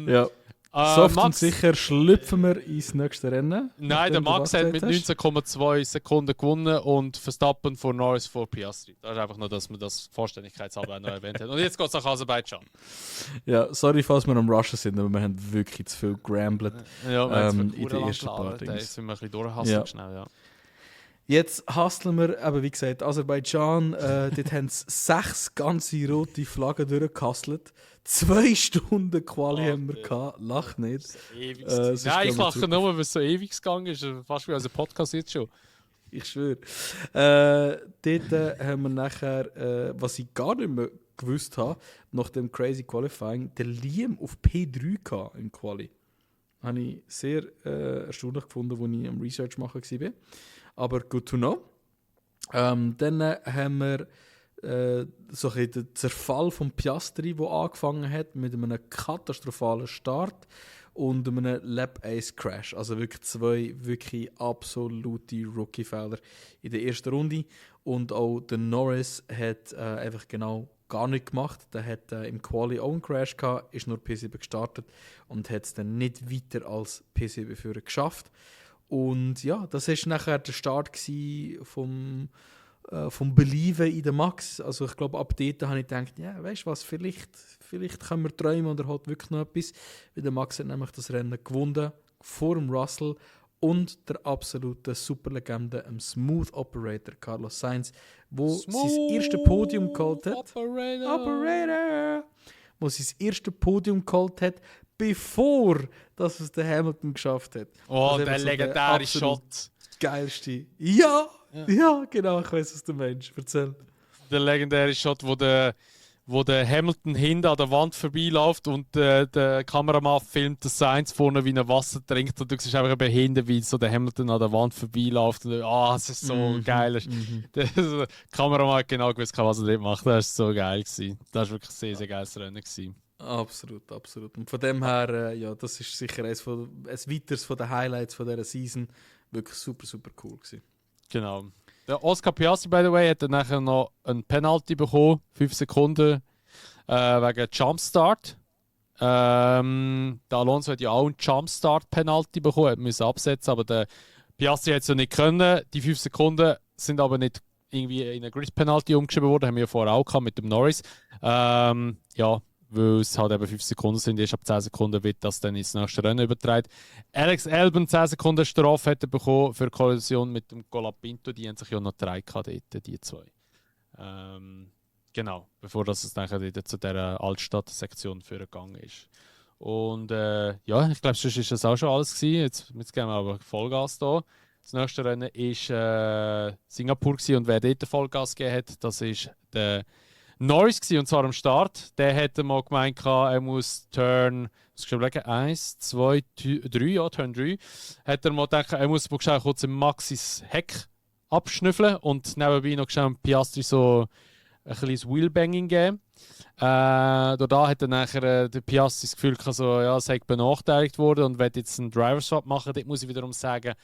Ja. Soft Max, und sicher schlüpfen wir ins nächste Rennen. Nein, der Max hat mit 19,2 Sekunden gewonnen und Verstappen vor Norris vor Piastri. Das ist einfach nur, dass man das vollständigkeitshalber noch erwähnt hat. Und jetzt geht es nach Aserbaidschan. Ja, sorry, falls wir am Rushen sind, aber wir haben wirklich zu viel gerambelt Ja, in den ersten paar Dings. Jetzt sind wir ein bisschen durchhasselt schnell, ja. Jetzt hustlen wir, aber wie gesagt, Aserbaidschan, dort haben sie 6 ganze rote Flaggen durchgehustelt. 2 Stunden Quali haben wir gehabt, lach nicht. Nein, ich lache nur, weil es so ewig gegangen ist. Fast wie unser Podcast jetzt schon. Ich schwöre. Dort haben wir nachher, was ich gar nicht mehr gewusst habe, nach dem Crazy Qualifying, den Liam auf P3 gehabt im Quali. Habe ich sehr erstaunlich gefunden, als ich am Research machen war. Aber good to know. Dann haben wir so ein den Zerfall von Piastri, der angefangen hat mit einem katastrophalen Start und einem Lap-Ace-Crash. Also wirklich 2 wirklich absolute Rookie-Fehler in der ersten Runde. Und auch der Norris hat einfach genau gar nichts gemacht. Der hat im Quali auch einen Crash gehabt, ist nur P7 gestartet und hat es dann nicht weiter als P7-Führer geschafft. Und ja, das war nachher der Start vom Belieben in den Max. Also ich glaube, ab dort habe ich gedacht, ja, weißt du was, vielleicht können wir träumen und er hat wirklich noch etwas. Weil der Max hat nämlich das Rennen gewonnen, vor dem Russell und der absolute Superlegende, Smooth Operator Carlos Sainz, der sein erstes Podium geholt hat. Operator! Wo sein erstes Podium geholt hat, bevor dass es der Hamilton geschafft hat. Oh, der legendäre Shot. Geilste. Ja, genau, ich weiß, was du meinst. Erzähl. Der legendäre Shot, wo der Hamilton hinten an der Wand vorbeiläuft und der Kameramann filmt das Sainz vorne, wie er Wasser trinkt und du siehst einfach eben hinten, wie so der Hamilton an der Wand vorbeiläuft und es ist so geil. Der Kameramann hat genau gewusst, was er dort macht. Das war so geil gewesen. Das war wirklich ein sehr, sehr geiles Rennen gewesen. Absolut. Und von dem her, das ist sicher ein weiteres von den Highlights von dieser Season. Wirklich super, super cool gewesen. Genau. Der Oscar Piastri, by the way, hat dann nachher noch ein Penalty bekommen, 5 Sekunden, wegen Jumpstart. Der Alonso hat ja auch einen Jumpstart-Penalty bekommen, musste absetzen, aber der Piastri hat es ja nicht können. Die 5 Sekunden sind aber nicht irgendwie in eine Grid-Penalty umgeschrieben worden, haben wir ja vorher auch gehabt mit dem Norris. Weil es halt eben 5 Sekunden sind, erst ab 10 Sekunden wird das dann ins nächste Rennen übertragen. Alex Albon 10 Sekunden Strafe hätte bekommen für Kollision mit dem Colapinto, die haben sich ja noch 3 gehabt, die 2. Genau, bevor das es nachher zu dieser Altstadt-Sektion gegangen ist. Und ich glaube, sonst war das auch schon alles gewesen. Jetzt geben wir aber Vollgas hier. Das nächste Rennen war Singapur gewesen, und wer dort Vollgas gegeben hat, das ist der Norris gewesen, und zwar am Start. Der hätte mal gemeint, er muss Turn 1, 2, 3, Turn 3. Hat er mal gedacht, er muss kurz im Maxis Heck abschnüffeln und nebenbei noch schnell Piastri so ein kleines Wheelbanging geben. Da hat dann nachher der Piastri das Gefühl, es sei benachteiligt worden und will jetzt einen Driver-Swap machen. Dort muss ich wiederum sagen,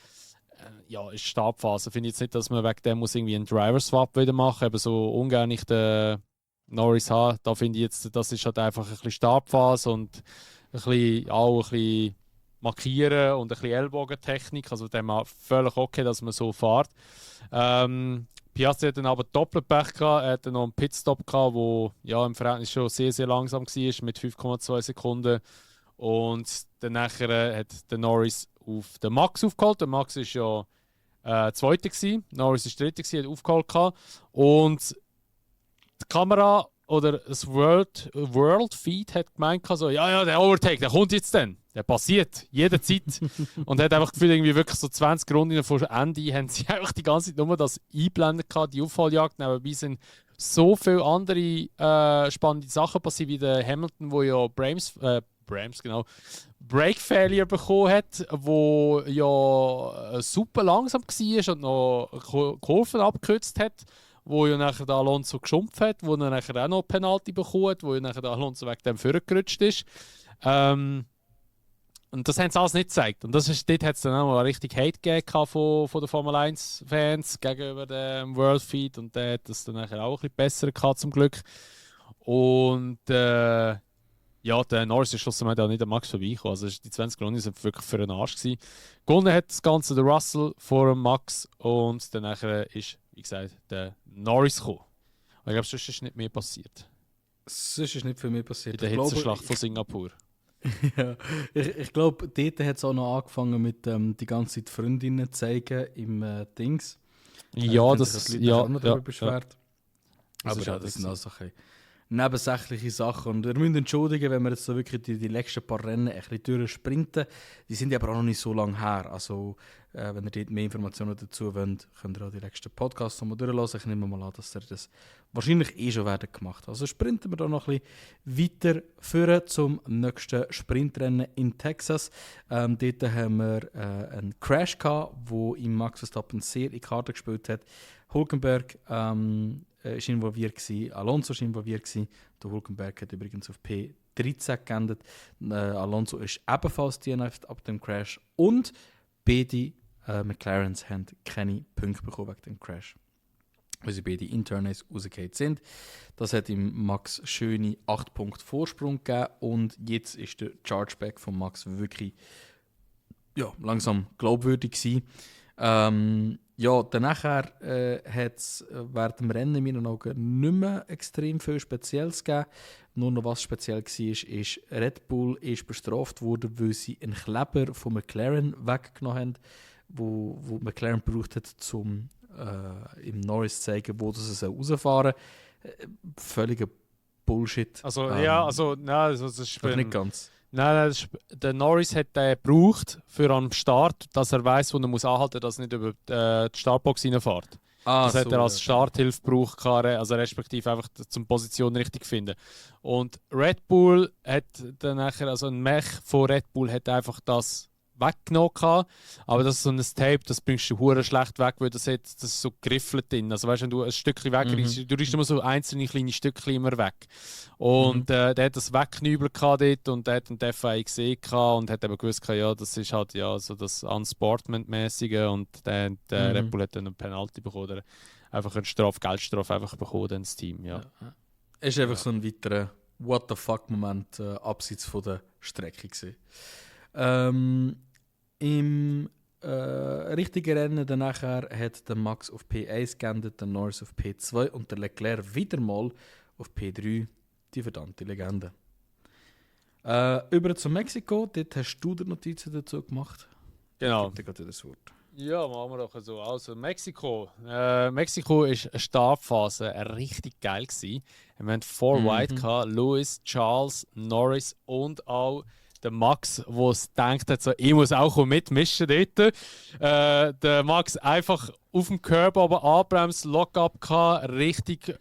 ist Startphase. Finde ich jetzt nicht, dass man wegen dem muss irgendwie einen Driver-Swap wieder machen, eben so ungern ich den Norris habe. Da finde ich jetzt, das ist halt einfach ein bisschen Startphase und ein bisschen markieren und ein bisschen Ellbogentechnik. Also dem völlig okay, dass man so fährt. Piastri hat dann aber Doppelpech gehabt. Er hatte noch einen Pitstop gehabt, der im Verhältnis schon sehr, sehr langsam war, mit 5,2 Sekunden. Und dann nachher hat der Norris auf den Max aufgeholt. Der Max war ja Zweiter gewesen. Norris war Dritter gewesen, hat aufgeholt gehabt. Und die Kamera oder das World Feed hat gemeint, der Overtake, der kommt jetzt dann. Der passiert jederzeit. Und hat einfach gefühlt, irgendwie wirklich so 20 Runden vor Ende haben sie einfach die ganze Zeit nur das eingeblendet gehabt, die Aufholjagd. Nebenbei sind so viele andere spannende Sachen passiert, wie der Hamilton, wo ja Brams, genau, Brake Failure bekommen hat, wo ja super langsam war und noch Kurven abgekürzt hat, wo ja nachher der Alonso geschumpft hat, wo er nachher auch noch Penalty bekommen hat, wo ja nachher der Alonso wegen dem vorgerutscht ist. Und das haben sie alles nicht gezeigt. Und dort hat es dann auch mal richtig Hate gegeben von den Formel 1-Fans gegenüber dem World Feed. Und der hat das dann nachher auch ein bisschen besser gehabt, zum Glück. Und ja, der Norris ist schlussendlich auch nicht an Max vorbeigekommen. Also die 20 Runden sind wirklich für den Arsch gewesen. Gewonnen hat das Ganze der Russell vor dem Max. Und dann nachher ist, wie gesagt, der Norris gekommen. Und ich glaube, sonst ist nicht mehr passiert. Sonst ist nicht viel mehr passiert. In der Hitzeschlacht von Singapur. Ja, ich glaube, dort hat es auch noch angefangen mit die ganze Zeit Freundinnen zeigen im Dings. Ja, das ist ist ja, beschwert. Ja. Aber ja, das sind also nebensächliche Sachen. Und wir müssen entschuldigen, wenn wir jetzt so wirklich die letzten paar Rennen ein bisschen durchsprinten. Die sind ja aber auch noch nicht so lange her. Also, wenn ihr dort mehr Informationen dazu wollt, könnt ihr auch die nächsten Podcasts nochmal durchlassen. Ich nehme mal an, dass ihr das wahrscheinlich schon werden gemacht. Also sprinten wir da noch ein bisschen weiter führen zum nächsten Sprintrennen in Texas. Dort haben wir einen Crash gehabt, wo ihm Max Verstappen sehr in die Karte gespielt hat. Hülkenberg ist involviert gewesen, Alonso ist involviert gewesen. Der Hülkenberg hat übrigens auf P13 geendet. Alonso ist ebenfalls DNF ab dem Crash und beide McLarens haben keine Punkte bekommen wegen dem Crash, weil sie beide Internals rausgefallen sind. Das hat ihm Max schöne 8 Punkte Vorsprung gegeben und jetzt ist der Chargeback von Max wirklich langsam glaubwürdig gewesen. Danach hat es während dem Rennen in meinen Augen nicht mehr extrem viel Spezielles gegeben. Nur noch was speziell war, ist, Red Bull ist bestraft worden, weil sie einen Kleber von McLaren weggenommen haben, wo McLaren gebraucht hat, um im Norris zu zeigen, wo das rausfahren soll. Völliger Bullshit. Das ist nicht ganz. Nein, der Norris hat den gebraucht für am Start, dass er weiss, wo er muss anhalten muss, dass er nicht über die Startbox reinfährt. Das hat er als Starthilfe gebraucht, also respektive einfach zum Position richtig finden. Und Red Bull hat dann nachher, also ein Mech von Red Bull hat einfach das weggenommen gehabt, aber das ist so ein Tape, das bringst du hure schlecht weg, weil das ist so geriffelt drin. Also weißt du, wenn du ein Stückchen wegriechst, du riechst immer so einzelne kleine Stückchen immer weg. Und der hat das weggeknübelt dort und der hat den FIA gesehen und hat eben gewusst, ja, das ist halt so das Unsportment-mäßige und der Red Bull hat dann eine Penalty bekommen, oder einfach eine Geldstrafe einfach bekommen, dann das Team, ja. Es ist einfach so ein weiterer What-the-fuck-Moment abseits von der Strecke gewesen. Im richtigen Rennen danach hat der Max auf P1 geendet, der Norris auf P2 und der Leclerc wieder mal auf P3, die verdammte Legende. Über zu Mexiko, dort hast du die Notizen dazu gemacht. Genau. Ich gebe dir das Wort. Ja, machen wir doch so. Also Mexiko. Mexiko ist eine Startphase richtig geil gewesen. Wir hatten 4 White gehabt, Lewis, Charles, Norris und auch der Max, der denkt hat, so, ich muss auch mitmischen dort. Der Max einfach auf dem Curb aber anbremst, Lock-up gehabt, richtig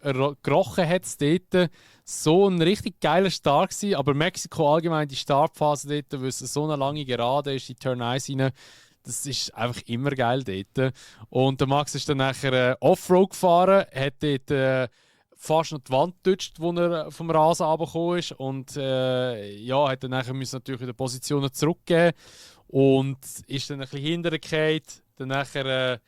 gerochen hat es dort. So ein richtig geiler Start gewesen, aber Mexiko allgemein die Startphase dort, weil es so eine lange Gerade ist, die Turn 1 rein, das ist einfach immer geil dort. Und der Max ist dann nachher Offroad gefahren, hat dort fast noch die Wand getutscht, wo er vom Rasen runtergekommen ist. Und hat dann nachher natürlich in die Positionen zurückgeben und ist dann ein bisschen hintergefallen. Dann nachher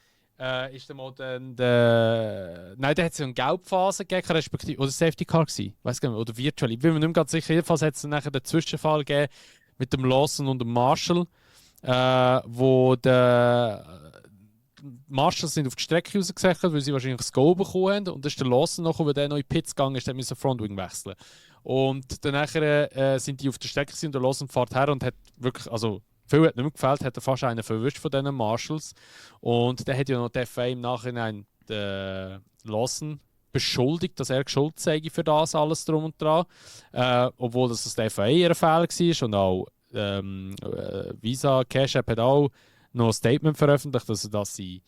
ist dann mal der hat es eine Gelbphase gegeben, respektive, oder Safety Car gewesen, weiß gar nicht, oder Virtual. Ich bin mir nicht mehr ganz sicher. Jedenfalls hat es dann nachher den Zwischenfall gegeben mit dem Lawson und dem Marshall, wo der Marshall sind auf die Strecke rausgesichert, weil sie wahrscheinlich das Goal bekommen haben. Und dann ist der Lawson noch, weil der noch in die Pits gegangen ist, der musste Frontwing wechseln. Und dann sind die auf der Strecke und der Lawson fährt her und hat wirklich, also viel hat nicht mehr gefällt, hat er fast einen verwischt von diesen Marshalls. Und der hat ja noch die FA im Nachhinein den Lawson beschuldigt, dass er schuld sei für das alles drum und dran. Obwohl das der FA ihr Fehler war und auch Visa Cash App hat auch noch ein Statement veröffentlicht, also dass sie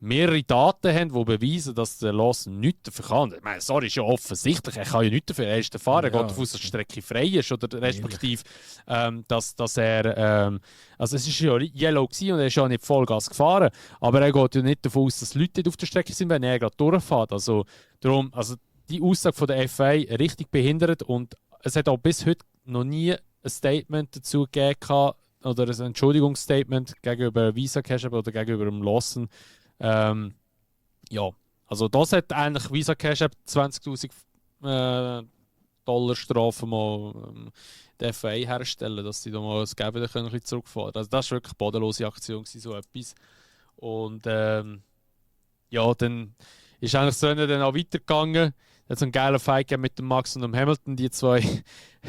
mehrere Daten haben, die beweisen, dass der Lawson nichts dafür kann. Ich meine, sorry, ist ja offensichtlich, er kann ja nichts dafür. Er ist der Fahrer, er geht davon aus, dass die Strecke frei ist, oder respektive, dass er, also es ist ja Yellow gewesen und er ist ja nicht Vollgas gefahren, aber er geht ja nicht davon aus, dass Leute nicht auf der Strecke sind, wenn er gerade durchfährt. Also darum, also die Aussage von der FIA richtig behindert, und es hat auch bis heute noch nie ein Statement dazu gegeben, oder ein Entschuldigungsstatement gegenüber Visa Cash App oder gegenüber dem Lawson. Ja, also das hat eigentlich Visa Cash App 20'000 Dollar Strafe mal der FIA herstellen, dass sie da mal das Geld wieder können zurückfahren können. Also das war wirklich eine bodenlose Aktion, so etwas. Und ja, dann ist eigentlich das Rennen dann auch weitergegangen. Es hat so einen geilen Fight mit dem Max und dem Hamilton. Die zwei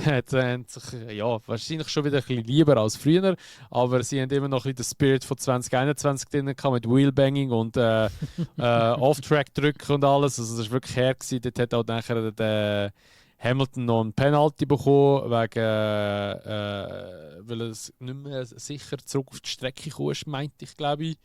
haben sich ja, wahrscheinlich schon wieder ein bisschen lieber als früher, aber sie haben immer noch ein bisschen den Spirit von 2021 drin gehabt, mit Wheelbanging und Off-Track-Drücken und alles. Also das war wirklich her gewesen. Dort hat auch nachher der Hamilton noch ein Penalty bekommen, wegen, weil er nicht mehr sicher zurück auf die Strecke kam, meinte ich, glaube ich.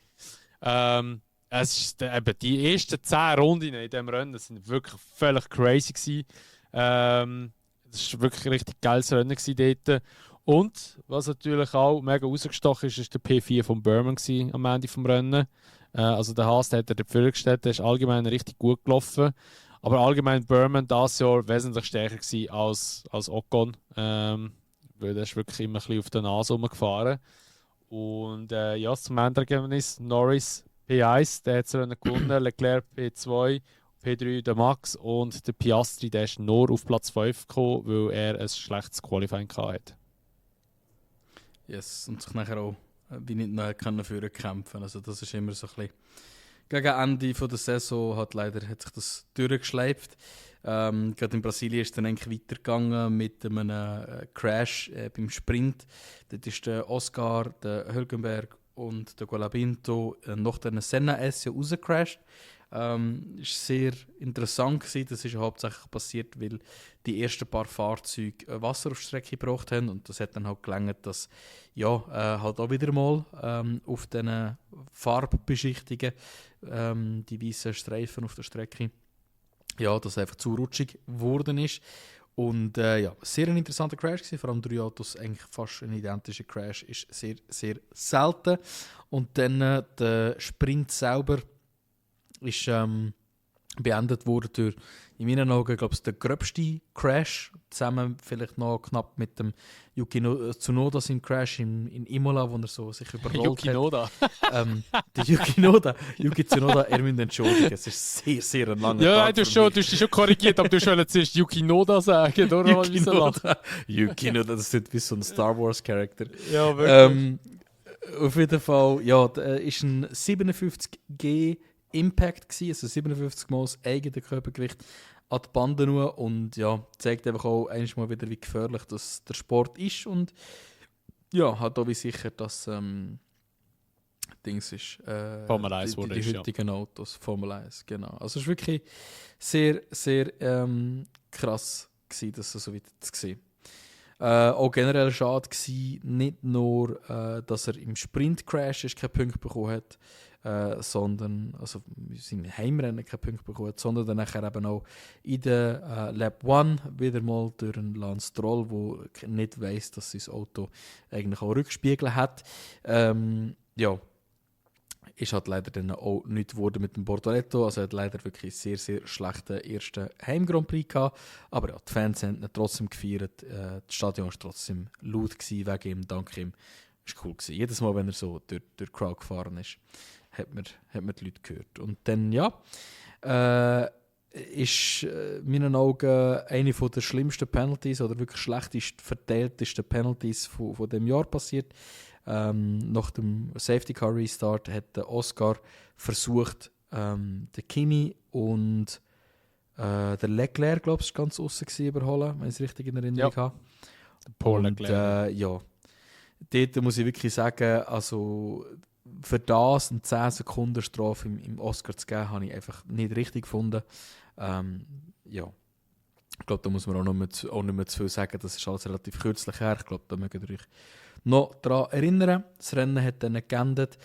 Es ist, eben, die ersten 10 Runden in diesem Rennen sind wirklich völlig crazy gewesen. Das war wirklich ein richtig geiles Rennen dort. Und was natürlich auch mega rausgestochen ist, ist der P4 von Burman am Ende des Rennen. Also der Haas, der hat er dafür gestellt, der ist allgemein richtig gut gelaufen. Aber allgemein Burman dieses Jahr wesentlich stärker gewesen als Ocon. Weil der ist wirklich immer ein bisschen auf der Nase rumgefahren. Und ja, zum Endergebnis Norris P1, der hat das Rennen gewonnen, Leclerc P2, P3 der Max, und der Piastri, der ist nur auf Platz 5 gekommen, weil er ein schlechtes Qualifying hatte. Yes, und sich nachher auch wie nicht mehr führen kämpfen. Also das ist immer so ein bisschen gegen Ende der Saison hat sich das durchgeschleift. Gerade in Brasilien ist es dann eigentlich weitergegangen mit einem Crash beim Sprint. Dort ist der Oscar, der Hülkenberg und der Colapinto nach der Senna-S rausgecrashed. Ist sehr interessant gewesen. Das ist hauptsächlich passiert, weil die ersten paar Fahrzeuge Wasser auf die Strecke gebracht haben, und das hat dann halt gelangt, dass halt auch wieder mal auf diesen Farbbeschichtungen die weißen Streifen auf der Strecke, dass einfach zu rutschig geworden ist. Und sehr ein interessanter Crash gewesen, vor allem 3 Autos, eigentlich fast ein identischer Crash, ist sehr, sehr selten. Und dann der Sprint selber ist beendet worden durch, in meinen Augen, glaube ich, der gröbste Crash, zusammen vielleicht noch knapp mit dem Yuki Tsunoda seinem Crash in Imola, wo er so sich überrollt Yuki Noda. Der Yuki Tsunoda, er müsste entschuldigen, es ist sehr, sehr ein langer Tag. Ja, du hast dich schon korrigiert, aber du wolltest zuerst Yuki Noda sagen, oder? Yuki Noda, das ist wie so ein Star Wars Charakter. Ja, wirklich. Auf jeden Fall, ist ein 57G Impact gewesen, also 57 Mal das eigene Körpergewicht an die Bande nur, und zeigt einfach auch einmal wieder, wie gefährlich das der Sport ist, und hat auch wie sicher, dass Dings ist Formel 1 die heutigen Autos, Formel 1, genau. Also es war wirklich sehr, sehr krass gewesen, das so weit zu sehen. Auch generell schade gewesen, nicht nur, dass er im Sprint-Crash keinen Punkt bekommen hat, sondern, also im Heimrennen keinen Punkt bekommen hat, sondern dann nachher eben auch in der Lap 1 wieder mal durch einen Lance Stroll, der nicht weiss, dass sein Auto eigentlich auch Rückspiegel hat. Ist halt leider dann auch nichts geworden mit dem Bortoletto. Also er hat leider wirklich sehr, sehr schlechten ersten Heim-Grand Prix gehabt. Aber die Fans haben ihn trotzdem gefeiert. Das Stadion war trotzdem laut gewesen, wegen ihm, dank ihm. Das war cool gewesen. Jedes Mal, wenn er so durch die Crowd gefahren ist, hat man die Leute gehört. Und dann, ist in meinen Augen eine der schlimmsten Penalties oder wirklich schlechtest verteiltesten Penalties von dem Jahr passiert. Nach dem Safety Car Restart hat der Oscar versucht, den Kimi und der Leclerc, glaube ich, ganz aussen überholen, wenn ich es richtig in Erinnerung habe. Paul Leclerc. Dort muss ich wirklich sagen, also für das eine 10 Sekunden Strafe im Oscar zu geben, habe ich einfach nicht richtig gefunden. Ich glaube, da muss man auch nicht mehr zu viel sagen. Das ist alles relativ kürzlich her. Ich glaube, da mögt ihr euch noch daran erinnern. Das Rennen hat dann geendet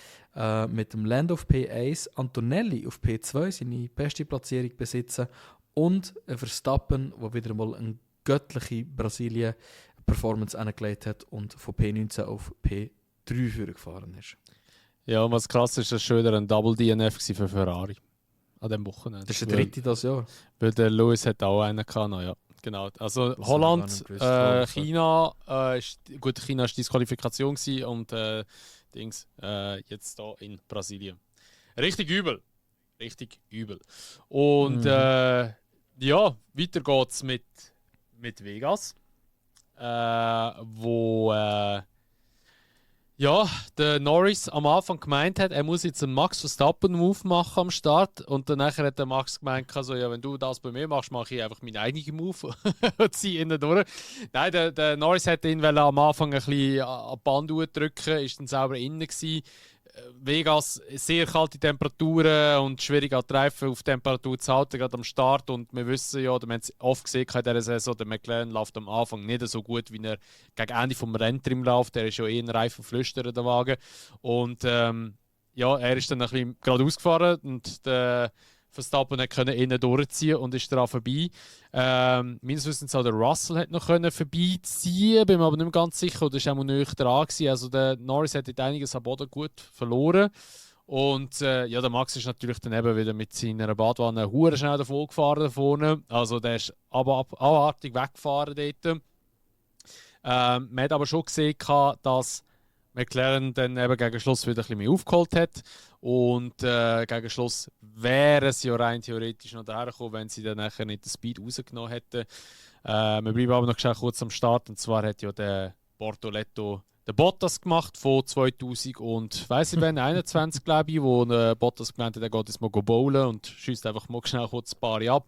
mit dem Land auf P1, Antonelli auf P2, seine beste Platzierung besitzen, und Verstappen, der wieder mal eine göttliche Brasilien-Performance angelegt hat und von P19 auf P3 gefahren ist. Ja, und was krass ist, das war schon wieder ein Double DNF für Ferrari an diesem Wochenende. Das ist der dritte das Jahr. Weil der Lewis hat auch einen gehabt, ja. Genau. Also Das Holland, habe ich China, gut, China war Disqualifikation gewesen und jetzt hier in Brasilien. Richtig übel. Richtig übel. Und ja, weiter geht's mit Vegas, wo ja, der Norris am Anfang gemeint hat, er muss jetzt einen Max Verstappen-Move machen am Start. Und dann hat der Max gemeint, also, ja, wenn du das bei mir machst, mache ich einfach meinen eigenen Move und ziehe ihn durch. Nein, der Norris wollte ihn am Anfang ein bisschen an die Band drücken, ist dann selber innen gewesen. Vegas, sehr kalte Temperaturen und schwierig an die Reifen auf Temperatur zu halten, gerade am Start. Und wir wissen ja, oder wir haben es oft gesehen in dieser Saison, der McLaren läuft am Anfang nicht so gut, wie er gegen Ende vom Renntrim läuft. Der ist ja eher ein Reifenflüsterer, der Wagen. Und ja, er ist dann ein bisschen geradeaus gefahren und der Verstappen konnte innen durchziehen und ist daran vorbei. Meines Wissens auch der Russell hat noch vorbeiziehen, bin mir aber nicht mehr ganz sicher, oder ist auch noch nicht dran gewesen. Also der Norris hat dort einiges am Boden gut verloren. Und ja, der Max ist natürlich dann eben wieder mit seiner Badwanne hure schnell davon gefahren da vorne. Also der ist abartig weggefahren dort. Man hat aber schon gesehen, dass McLaren dann eben gegen Schluss wieder ein bisschen mehr aufgeholt hat. Und gegen Schluss wäre es ja rein theoretisch noch dahergekommen, wenn sie dann nachher nicht den Speed rausgenommen hätten. Wir bleiben aber noch kurz am Start. Und zwar hat ja der Bortoletto den Bottas gemacht von 2000 und weiss ich, 21 glaube ich, wo Bottas gemeint hat, er geht jetzt mal bowlen und schießt einfach mal schnell kurz ein paar ab.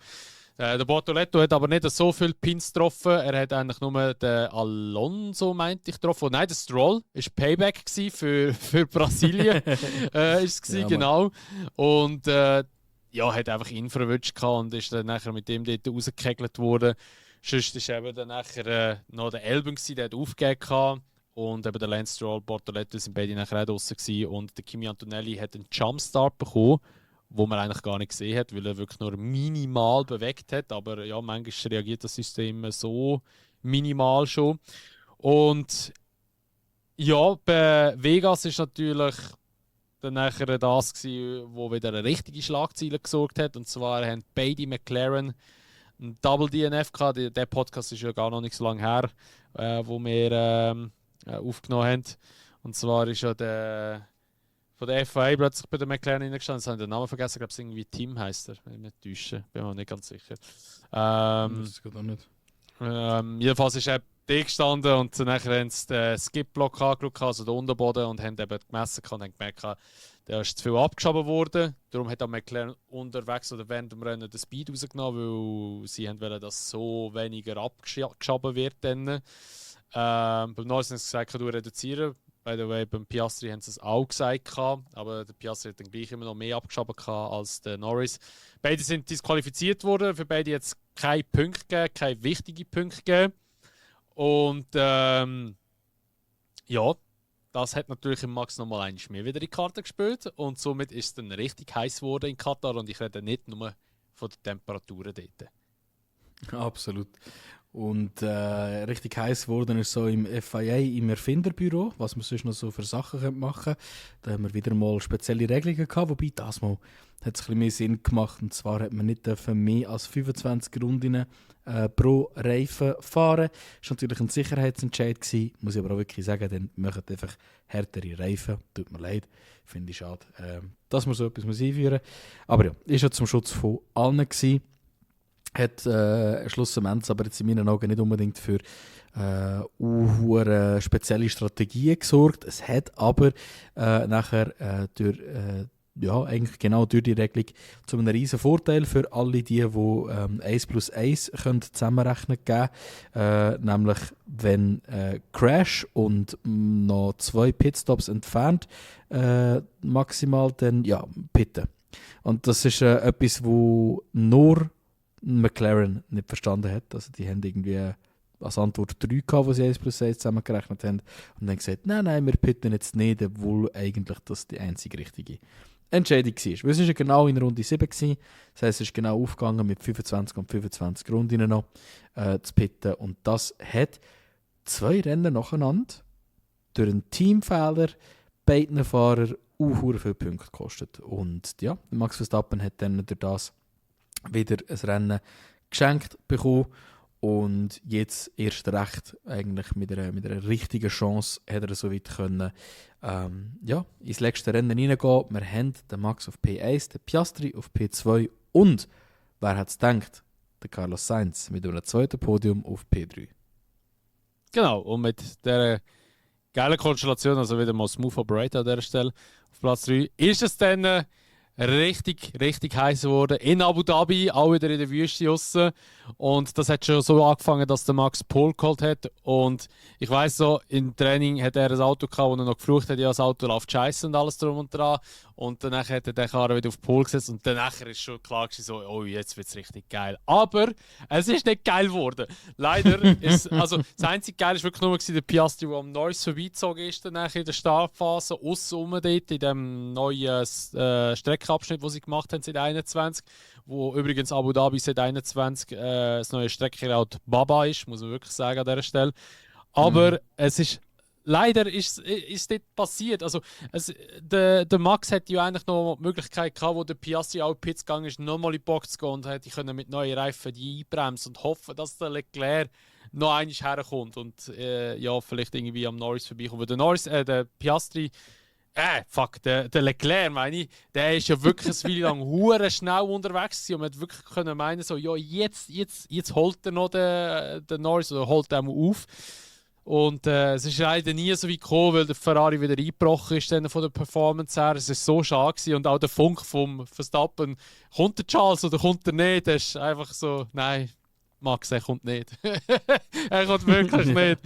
Der Bortoletto hat aber nicht so viele Pins getroffen. Er hat eigentlich nur den Alonso, meinte ich, getroffen. Nein, der Stroll war Payback für Brasilien. Ist es gewesen, ja, genau. Und ja, hat einfach ihn verwünscht und ist dann nachher mit dem dort rausgekegelt worden. Sonst war eben dann nachher noch der Albon, der hat aufgegeben. Und eben der Lance Stroll, Bortoletto sind beide nachher auch draussen gewesen. Und der Kimi Antonelli hat einen Jumpstart bekommen, wo man eigentlich gar nicht gesehen hat, weil er wirklich nur minimal bewegt hat. Aber ja, manchmal reagiert das System so minimal schon. Und ja, bei Vegas ist natürlich dann nachher das gewesen, wo wieder eine richtige Schlagzeile gesorgt hat. Und zwar haben beide McLaren ein Double DNF gehabt. Der Podcast ist ja gar noch nicht so lange her, wo wir aufgenommen haben. Und zwar ist ja der von der FIA plötzlich bei der McLaren reingestanden. Jetzt habe ich den Namen vergessen. Ich glaube, es irgendwie Tim heisst er, wenn ich mich täusche. Bin mir nicht ganz sicher. Das geht auch nicht. Jedenfalls ist er da gestanden und nachher haben sie den Skip-Block angeschaut, also den Unterboden, und haben eben gemessen und haben gemerkt, der ist zu viel abgeschoben worden. Darum hat auch McLaren unterwegs oder während dem Rennen den Speed rausgenommen, weil sie wollen, dass so weniger abgeschoben wird. Dann. Beim Norris haben sie gesagt, du reduzieren. By the way, beim Piastri haben sie es auch gesagt, aber der Piastri hat dann gleich immer noch mehr abgeschoben als der Norris. Beide sind disqualifiziert worden, für beide jetzt keine Punkte gegeben, keine wichtigen Punkte gegeben. Und ja, das hat natürlich im Max nochmal einmal mehr wieder in die Karte gespielt und somit ist es dann richtig heiß geworden in Katar und ich rede nicht nur von den Temperaturen dort. Absolut. Und richtig heiß geworden ist so im FIA, im Erfinderbüro, was man sonst noch so für Sachen machen könnte. Da haben wir wieder mal spezielle Regelungen gehabt, wobei das mal hat es ein bisschen mehr Sinn gemacht. Und zwar hat man nicht mehr als 25 Runden pro Reifen fahren. Das war natürlich ein Sicherheitsentscheid gewesen, muss ich aber auch wirklich sagen, dann machen einfach härtere Reifen. Tut mir leid, finde ich schade, dass man so etwas einführen muss. Aber ja, ist ja zum Schutz von allen gewesen. Hat schlussendlich aber jetzt in meinen Augen nicht unbedingt für eine spezielle Strategien gesorgt. Es hat aber nachher eigentlich genau durch die Regelung zu einem riesen Vorteil für alle die 1+1 können zusammenrechnen geben. Nämlich wenn Crash und noch 2 Pitstops entfernt maximal, dann ja, pitten. Und das ist etwas, wo nur McLaren nicht verstanden hat. Also die haben irgendwie als Antwort 3 gehabt, wo sie 1+1 zusammengerechnet haben und dann gesagt, nein, wir pitten jetzt nicht, obwohl eigentlich das die einzige richtige Entscheidung war. Weil es war ja genau in Runde 7 gewesen. Das heisst, es ist genau aufgegangen mit 25 und 25 Runden noch zu pitten und das hat 2 Rennen nacheinander durch einen Teamfehler beiden Fahrer viele Punkte gekostet. Und ja, Max Verstappen hat dann durch das wieder ein Rennen geschenkt bekommen und jetzt erst recht eigentlich mit einer richtigen Chance hat er so weit können ins letzte Rennen reingehen. Wir haben den Max auf P1, den Piastri auf P2 und, wer hat es gedacht, der Carlos Sainz mit einem zweiten Podium auf P3. Genau, und mit der geilen Konstellation, also wieder mal Smooth Operator an dieser Stelle auf Platz 3, ist es dann richtig heiß geworden. In Abu Dhabi, auch wieder in der Wüste draussen. Und das hat schon so angefangen, dass der Max Pole geholt hat. Und ich weiss so, im Training hat er ein Auto gehabt, wo er noch geflucht hat, ja, das Auto läuft scheiße und alles drum und dran. Und danach hat er den Karren wieder auf Pole gesetzt. Und danach ist schon klar gewesen, so, oh, jetzt wird es richtig geil. Aber es ist nicht geil geworden. Leider ist, also das einzige Geil ist wirklich nur der Piastri, der am Norris vorbeigezogen ist, danach in der Startphase, aussen dort, in dem neuen Streckenabschnitt, den sie gemacht haben seit 21, wo übrigens Abu Dhabi seit 21 das neue Streckenlaut Baba ist, muss man wirklich sagen an dieser Stelle. Aber es ist leider ist dort passiert. Also, der Max hätte ja eigentlich noch die Möglichkeit gehabt, wo der Piastri auch in Pits gegangen ist, nochmal in die Box zu gehen und hätte mit neuen Reifen die einbremsen und hoffen, dass der Leclerc noch einmal herkommt und vielleicht irgendwie am Norris vorbeikommt. Der Piastri, der Leclerc, meine ich, der ist ja wirklich eine Weile lang hure schnell unterwegs gewesen und man hätte wirklich können meinen, so, ja, jetzt holt er noch den Norris oder holt er mal auf. Und es ist leider nie so wie gekommen, weil der Ferrari wieder eingebrochen ist dann von der Performance her. Es war so schade gewesen. Und auch der Funk vom Verstappen, kommt der Charles oder kommt er nicht? Das ist einfach so, nein, Max, er kommt nicht. Er kommt wirklich nicht.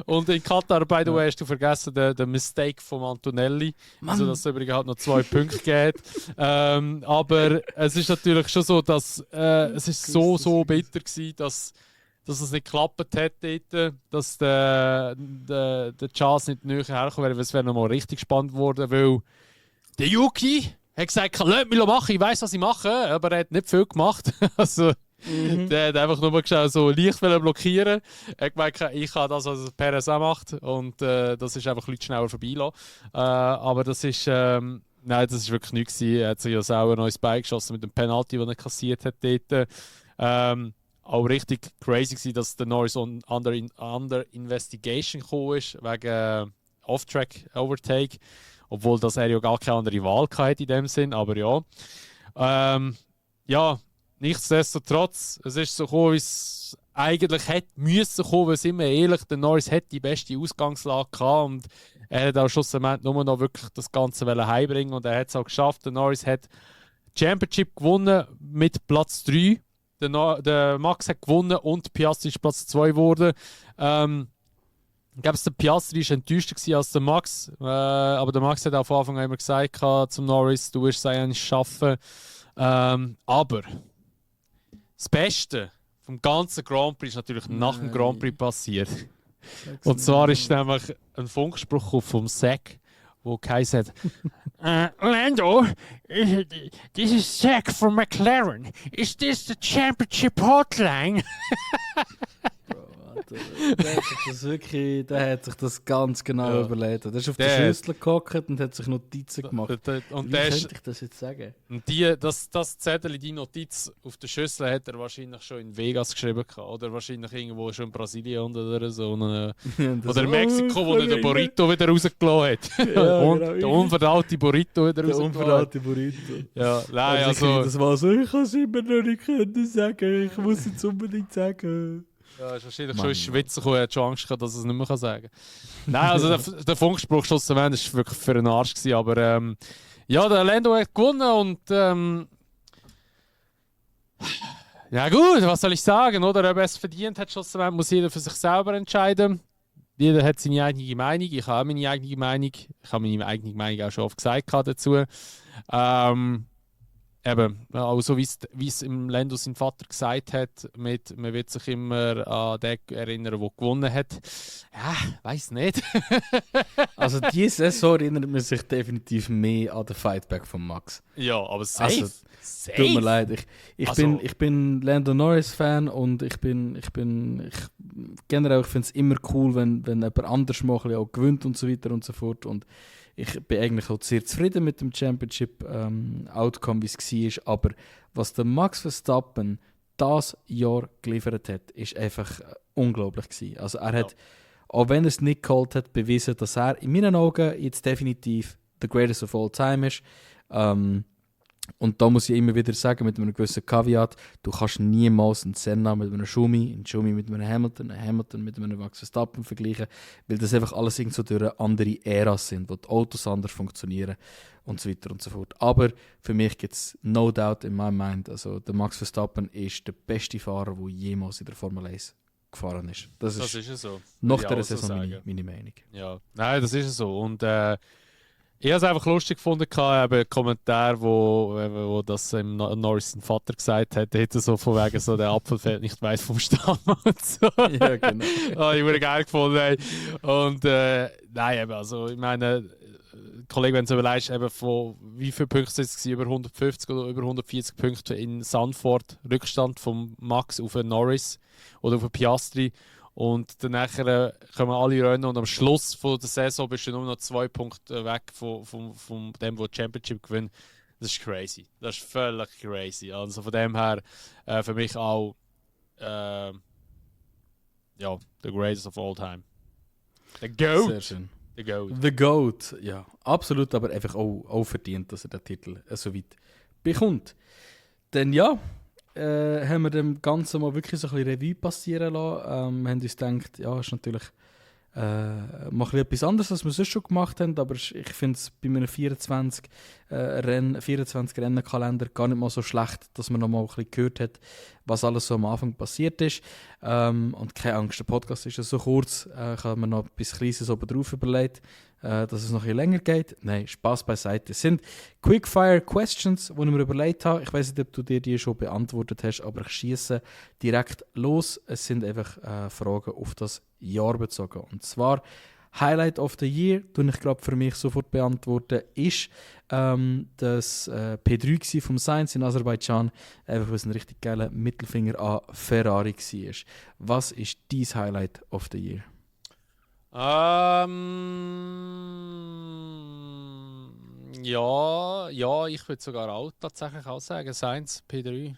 Und in Katar, by the way, hast du vergessen, den Mistake von Antonelli. Mann. Also, dass es übrigens halt noch 2 Punkte gibt. Aber es ist natürlich schon so, dass es ist so bitter war, dass es nicht geklappt hat dort, dass der Charles nicht näher herkommen wäre, weil es wäre nochmal richtig spannend geworden, weil der Yuki hat gesagt, lass mich machen, ich weiss, was ich mache, aber er hat nicht viel gemacht. Also, der hat einfach nur geschaut, so leicht blockieren. Er hat gemerkt, ich kann das, was Perez auch macht und das ist einfach Leute schneller vorbeilassen. Aber das ist nein, das ist wirklich nichts gewesen. Er hat sich ja selber ein neues Bein geschossen mit dem Penalty, den er kassiert hat dort. Auch richtig crazy war, dass der Norris under investigation gekommen ist, wegen Off-Track Overtake. Obwohl das er ja gar keine andere Wahl hatte in dem Sinn, aber ja. Nichtsdestotrotz, es ist so gekommen, wie es eigentlich hätte müssen kommen, weil, sind wir ehrlich, der Norris hat die beste Ausgangslage gehabt und er hat auch schlussendlich nur noch wirklich das Ganze heimbringen und er hat es auch geschafft. Der Norris hat die Championship gewonnen mit Platz 3. Der Max hat gewonnen und Piastri ist Platz 2 geworden. Ich glaube, der Piastri war enttäuschter als der Max. Aber der Max hat auch von Anfang an immer gesagt zum Norris, du wirst es eigentlich schaffen. Aber das Beste vom ganzen Grand Prix ist natürlich nach dem Grand Prix passiert. Und zwar ist nämlich ein Funkspruch vom Zack, wo geheißen hat: Lando, this is Zack from McLaren. Is this the championship hotline? Der hat sich das ganz genau überlegt. Der ist auf der Schüssel gehockt und hat sich Notizen gemacht. Und wie könnte ich das jetzt sagen? Und das Zettel, die Notiz auf der Schüssel, hat er wahrscheinlich schon in Vegas geschrieben. Oder wahrscheinlich irgendwo schon in Brasilien oder so. Oder in Mexiko, wo er den Burrito wieder rausgelassen hat. Ja, und genau. der unverdaute Burrito wieder rausgelassen. Der unverdaute Burrito. Ja, nein, also das war so, ich kann es immer noch nicht sagen. Ich muss es unbedingt sagen. Ja, ist wahrscheinlich schon ins Schwitzen gekommen, er hat schon Angst gehabt, dass er es nicht mehr sagen kann. Nein, also der Funkspruch schlussendlich war wirklich für einen Arsch gewesen, aber ja, der Lando hat gewonnen und ja gut, was soll ich sagen, oder? Ob er es verdient hat, schlussendlich muss jeder für sich selber entscheiden. Jeder hat seine eigene Meinung, ich habe auch meine eigene Meinung. Ich habe meine eigene Meinung auch schon oft gesagt dazu. eben, also wie es im Lando sein Vater gesagt hat, mit, man wird sich immer an den erinnern, der gewonnen hat. Ja, weiß nicht. Also diese Saison erinnert man sich definitiv mehr an den Fightback von Max. Ja, aber safe. Also, safe. Tut mir leid, Also- ich bin Lando Norris Fan und generell, ich finde es immer cool, wenn jemand anders mal ein bisschen auch gewinnt und so weiter und so fort. Und ich bin eigentlich auch sehr zufrieden mit dem Championship Outcome, wie es war. Aber was der Max Verstappen das Jahr geliefert hat, ist einfach unglaublich gewesen. Also er hat, auch wenn er es nicht geholt hat, bewiesen, dass er in meinen Augen jetzt definitiv the greatest of all time ist. Und da muss ich immer wieder sagen, mit einem gewissen Caveat, du kannst niemals einen Senna mit einem Schumi, einen Schumi mit einem Hamilton, einen Hamilton mit einem Max Verstappen vergleichen, weil das einfach alles irgend so durch eine andere Ära sind, wo die Autos anders funktionieren und so weiter und so fort. Aber für mich gibt es no doubt in my mind, also der Max Verstappen ist der beste Fahrer, der jemals in der Formel 1 gefahren ist. Das ist ja so. nach Würde ich der auch so Saison sagen. meine Meinung. Ja, nein, das ist es so. Und ich habe es einfach lustig gefunden, einen Kommentar, wo das Norris sein Vater gesagt hat, der hätte so von wegen so, der Apfel fällt nicht weit vom Stamm und so. Ja, genau. Ich wurde geil gefunden. Ey. Und nein, eben, also ich meine, Kollege, wenn du überlegst, eben von wie viele Punkte sind es über 150 oder über 140 Punkte in Zandvoort, Rückstand von Max auf den Norris oder auf den Piastri. Und dann nachher kommen alle Rennen und am Schluss von der Saison bist du nur noch 2 Punkte weg von dem, der die Championship gewinnt. Das ist crazy. Das ist völlig crazy. Also von dem her für mich auch ja, the greatest of all time. The GOAT. Sehr schön. The GOAT. The GOAT, ja, absolut, aber einfach auch verdient, dass er den Titel so weit bekommt. Denn ja, haben wir dem Ganzen mal wirklich so ein bisschen Revue passieren lassen. Wir haben uns gedacht, ja, ist natürlich mal ein bisschen etwas anderes, als wir sonst schon gemacht haben, aber ich finde es bei einem 24 Rennenkalender gar nicht mal so schlecht, dass man noch mal ein bisschen gehört hat, was alles so am Anfang passiert ist. Und keine Angst, der Podcast ist ja so kurz, ich habe mir noch etwas Kleines oben drauf überlegt, dass es noch ein bisschen länger geht. Nein, Spaß beiseite. Es sind Quickfire-Questions, die ich mir überlegt habe. Ich weiß nicht, ob du dir die schon beantwortet hast, aber ich schieße direkt los. Es sind einfach Fragen auf das Jahr bezogen. Und zwar Highlight of the Year, die ich glaube für mich sofort beantworten, ist das P3 vom Sainz in Aserbaidschan, einfach weil es ein richtig geiler Mittelfinger an Ferrari war. Was ist dein Highlight of the Year? Ja, ich würde sogar auch tatsächlich auch sagen, Sainz P3.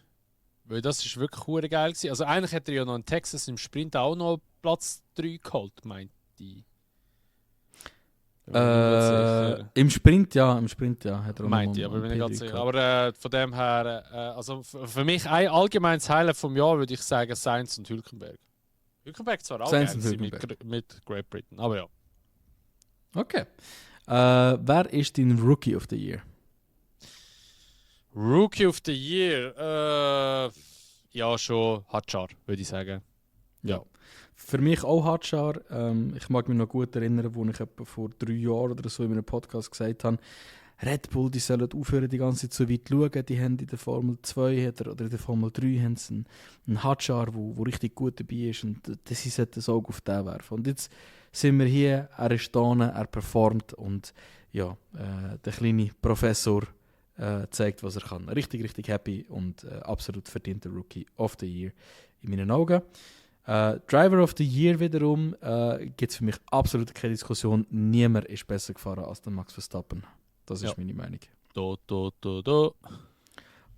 Weil das ist wirklich hure geil gewesen. Also eigentlich hätte er ja noch in Texas im Sprint auch noch Platz 3 geholt, meinte ich. Im Sprint ja, hat er auch meinte ich, noch aber bin ich P3 ganz sicher. gehabt. Aber von dem her, also für mich ein allgemeines Highlight vom Jahr würde ich sagen Sainz und Hülkenberg. Hülkenberg zwar auch Sainz geil und gewesen Hülkenberg. mit Great Britain, aber ja. Okay. Wer ist dein Rookie of the Year? Rookie of the Year, ja schon Hadjar, würde ich sagen. Ja. Für mich auch Hadjar. Ich mag mich noch gut erinnern, wo ich etwa vor 3 Jahren oder so in einem Podcast gesagt habe, Red Bull, die sollen aufhören, die ganze Zeit so weit zu schauen. Die haben in der Formel 2 oder in der Formel 3 haben sie einen Hadjar, der richtig gut dabei ist. Und sie sollten das Auge auf den werfen. Und jetzt sind wir hier, er ist da, er performt. Und ja, der kleine Professor zeigt, was er kann. Richtig, richtig happy und absolut verdienter Rookie of the Year in meinen Augen. Driver of the Year wiederum gibt es für mich absolut keine Diskussion. Niemand ist besser gefahren als der Max Verstappen. Das ist meine Meinung. Do.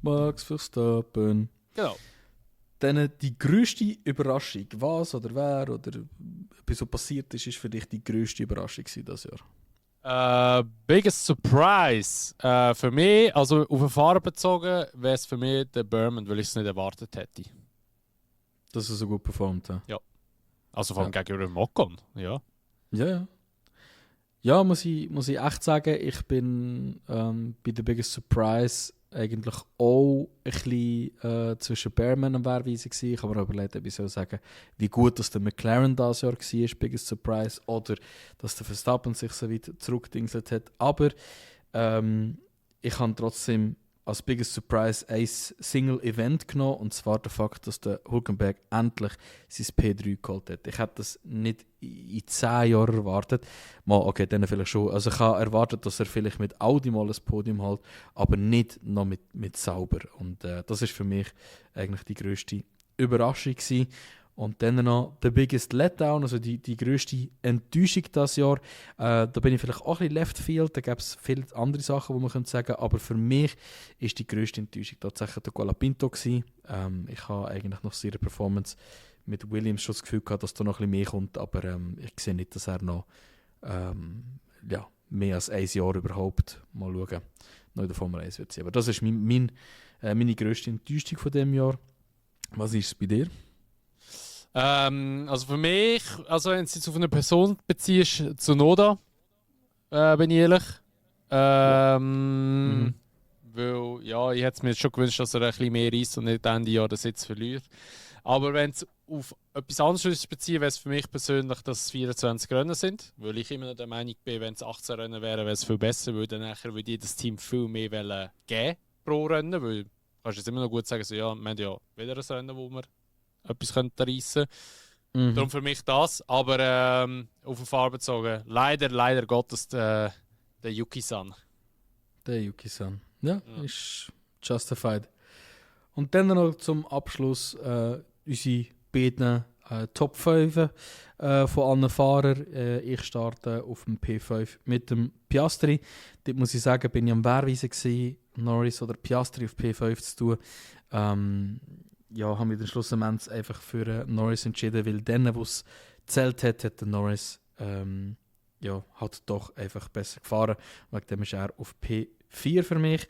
Max Verstappen. Genau. Dann die grösste Überraschung. Was oder wer oder etwas so passiert ist für dich die grösste Überraschung dieses Jahr? Biggest Surprise für mich, also auf den Fahrer bezogen, wäre es für mich der Berman, weil ich es nicht erwartet hätte. Dass er so gut performt hat. Also vor allem gegenüber dem Ocon, ja. Ja. Ja, muss ich echt sagen, ich bin bei der Biggest Surprise eigentlich auch ein bisschen zwischen Bearman und Wehrweise gewesen. Ich habe mir auch überlegt, ob ich soll sagen, wie gut dass der McLaren das Jahr war, Biggest Surprise, oder dass der Verstappen sich so weit zurückdingselt hat. Aber ich habe trotzdem als biggest surprise ein Single-Event genommen, und zwar der Fakt, dass der Hülkenberg endlich sein P3 geholt hat. Ich hätte das nicht in 10 Jahren erwartet. Mal, okay, dann vielleicht schon. Also ich habe erwartet, dass er vielleicht mit Audi mal ein Podium hält, aber nicht noch mit Sauber. Und das ist für mich eigentlich die grösste Überraschung gewesen. Und dann noch der biggest Letdown, also die grösste Enttäuschung dieses Jahr. Da bin ich vielleicht auch ein bisschen left field, da gäbe es viele andere Sachen, die man könnte sagen, aber für mich ist die grösste Enttäuschung tatsächlich der Colapinto gewesen. Ich habe eigentlich nach seiner Performance mit Williams schon das Gefühl gehabt, dass da noch ein bisschen mehr kommt, aber ich sehe nicht, dass er noch mehr als ein Jahr überhaupt mal schauen, noch in der Formel 1 wird sein. Aber das ist meine grösste Enttäuschung von diesem Jahr. Was ist es bei dir? Also für mich, also wenn du es jetzt auf eine Person beziehst, Tsunoda, bin ich ehrlich. Weil, ja, ich hätte es mir jetzt schon gewünscht, dass er ein bisschen mehr reisst und nicht Ende Jahr den Sitz verliert. Aber wenn es auf etwas anderes beziehen, wäre es für mich persönlich, dass es 24 Rennen sind. Weil ich immer noch der Meinung bin, wenn es 18 Rennen wären, wäre es viel besser, weil dann nachher würde jedes Team viel mehr geben pro Rennen. Weil du kannst jetzt immer noch gut sagen, so, ja, wir haben ja wieder ein Rennen, wo wir etwas reissen könnten. Darum für mich das. Aber auf den Farbe bezogen, leider Gottes der Yuki-san. Der Yuki-san. Ja, ist justified. Und dann noch zum Abschluss unsere beiden Top 5 von allen Fahrern. Ich starte auf dem P5 mit dem Piastri. Dort muss ich sagen, bin ich am Wehrweisen gewesen, Norris oder Piastri auf P5 zu tun. Haben wir den Schluss am Ende einfach für Norris entschieden, weil dann, wo es gezählt hat, hat der Norris hat doch einfach besser gefahren. Wegen dem ist er auf P4 für mich.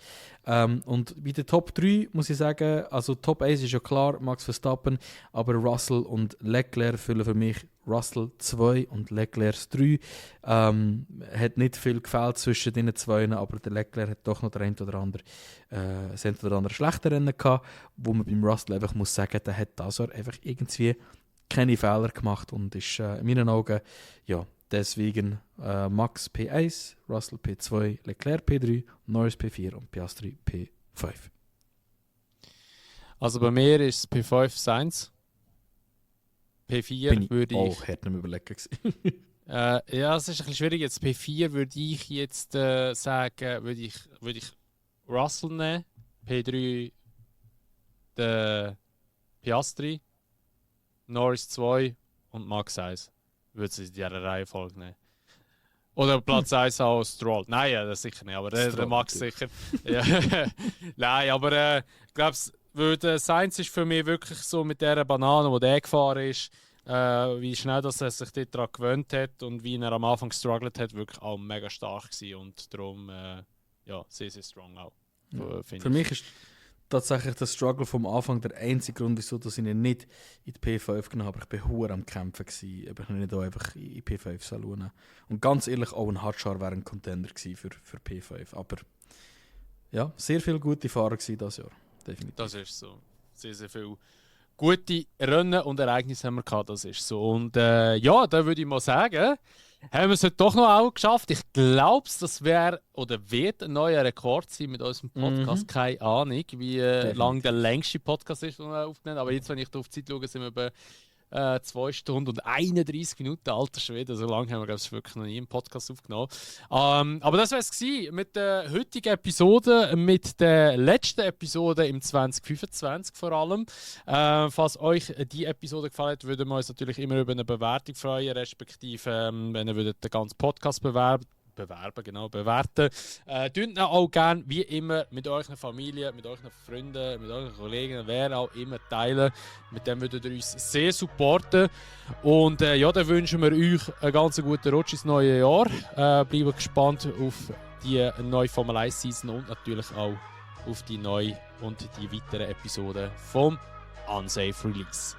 Und bei den Top 3 muss ich sagen, also Top 1 ist ja klar, Max Verstappen, aber Russell und Leclerc füllen für mich Russell 2 und Leclerc 3. Hat nicht viel gefällt zwischen den zwei, aber der Leclerc hat doch noch das ein oder andere schlechte Rennen gehabt, wo man beim Russell einfach muss sagen, der hat das einfach irgendwie keine Fehler gemacht und ist in meinen Augen, ja, deswegen Max P1, Russell P2, Leclerc P3, Norris P4 und Piastri P5. Also bei mir ist es P5 Sainz. P4 würde ich... auch hart nicht überlegen. Ja, es ist ein bisschen schwierig. Jetzt P4 würde ich jetzt sagen, würde ich Russell nehmen. P3 der Piastri, Norris 2 und Max 1. Würde sie in dieser Reihenfolge nehmen. Oder Platz 1 auch Stroll. Nein, ja, das sicher nicht, aber der Max sicher. Ja. Nein, aber ich glaube, Sainz ist für mich wirklich so mit dieser Banane, die der gefahren ist, wie schnell dass er sich daran gewöhnt hat und wie er am Anfang gestruggelt hat, wirklich auch mega stark gewesen und darum sehr, sehr strong auch. Für mich ist tatsächlich der Struggle vom Anfang der einzige Grund, wieso dass ich ihn nicht in die P5 genommen habe. Ich war verdammt am Kämpfen gewesen, ob ich ihn nicht auch einfach in P5 schauen. Und ganz ehrlich, auch ein Hardshar wäre ein Contender gewesen für P5. Aber ja, sehr viele gute Fahrer gewesen dieses Jahr. Definitiv. Das ist so. Sehr, sehr viele gute Rennen und Ereignisse haben wir gehabt, das ist so. Und da würde ich mal sagen, haben wir es heute doch noch auch geschafft. Ich glaube, das wäre oder wird ein neuer Rekord sein mit unserem Podcast. Keine Ahnung, wie lang der längste Podcast ist, den wir aufgenommen haben. Aber jetzt, wenn ich auf die Zeit schaue, sind wir bei 2 Stunden und 31 Minuten. Alter Schwede, so lange haben wir, glaube ich, wirklich noch nie einen Podcast aufgenommen. Aber das war es mit der heutigen Episode, mit der letzten Episode im 2025 vor allem. Falls euch die Episode gefallen hat, würden wir uns natürlich immer über eine Bewertung freuen, respektive wenn ihr den ganzen Podcast bewerten. Tut ihn auch gerne, wie immer, mit eurer Familie, mit euren Freunden, mit euren Kollegen, wer auch immer teilen. Mit dem würdet ihr uns sehr supporten. Und dann wünschen wir euch einen ganz guten Rutsch ins neue Jahr. Bleibt gespannt auf die neue Formel 1 Season und natürlich auch auf die neue und die weiteren Episoden vom Unsafe Release.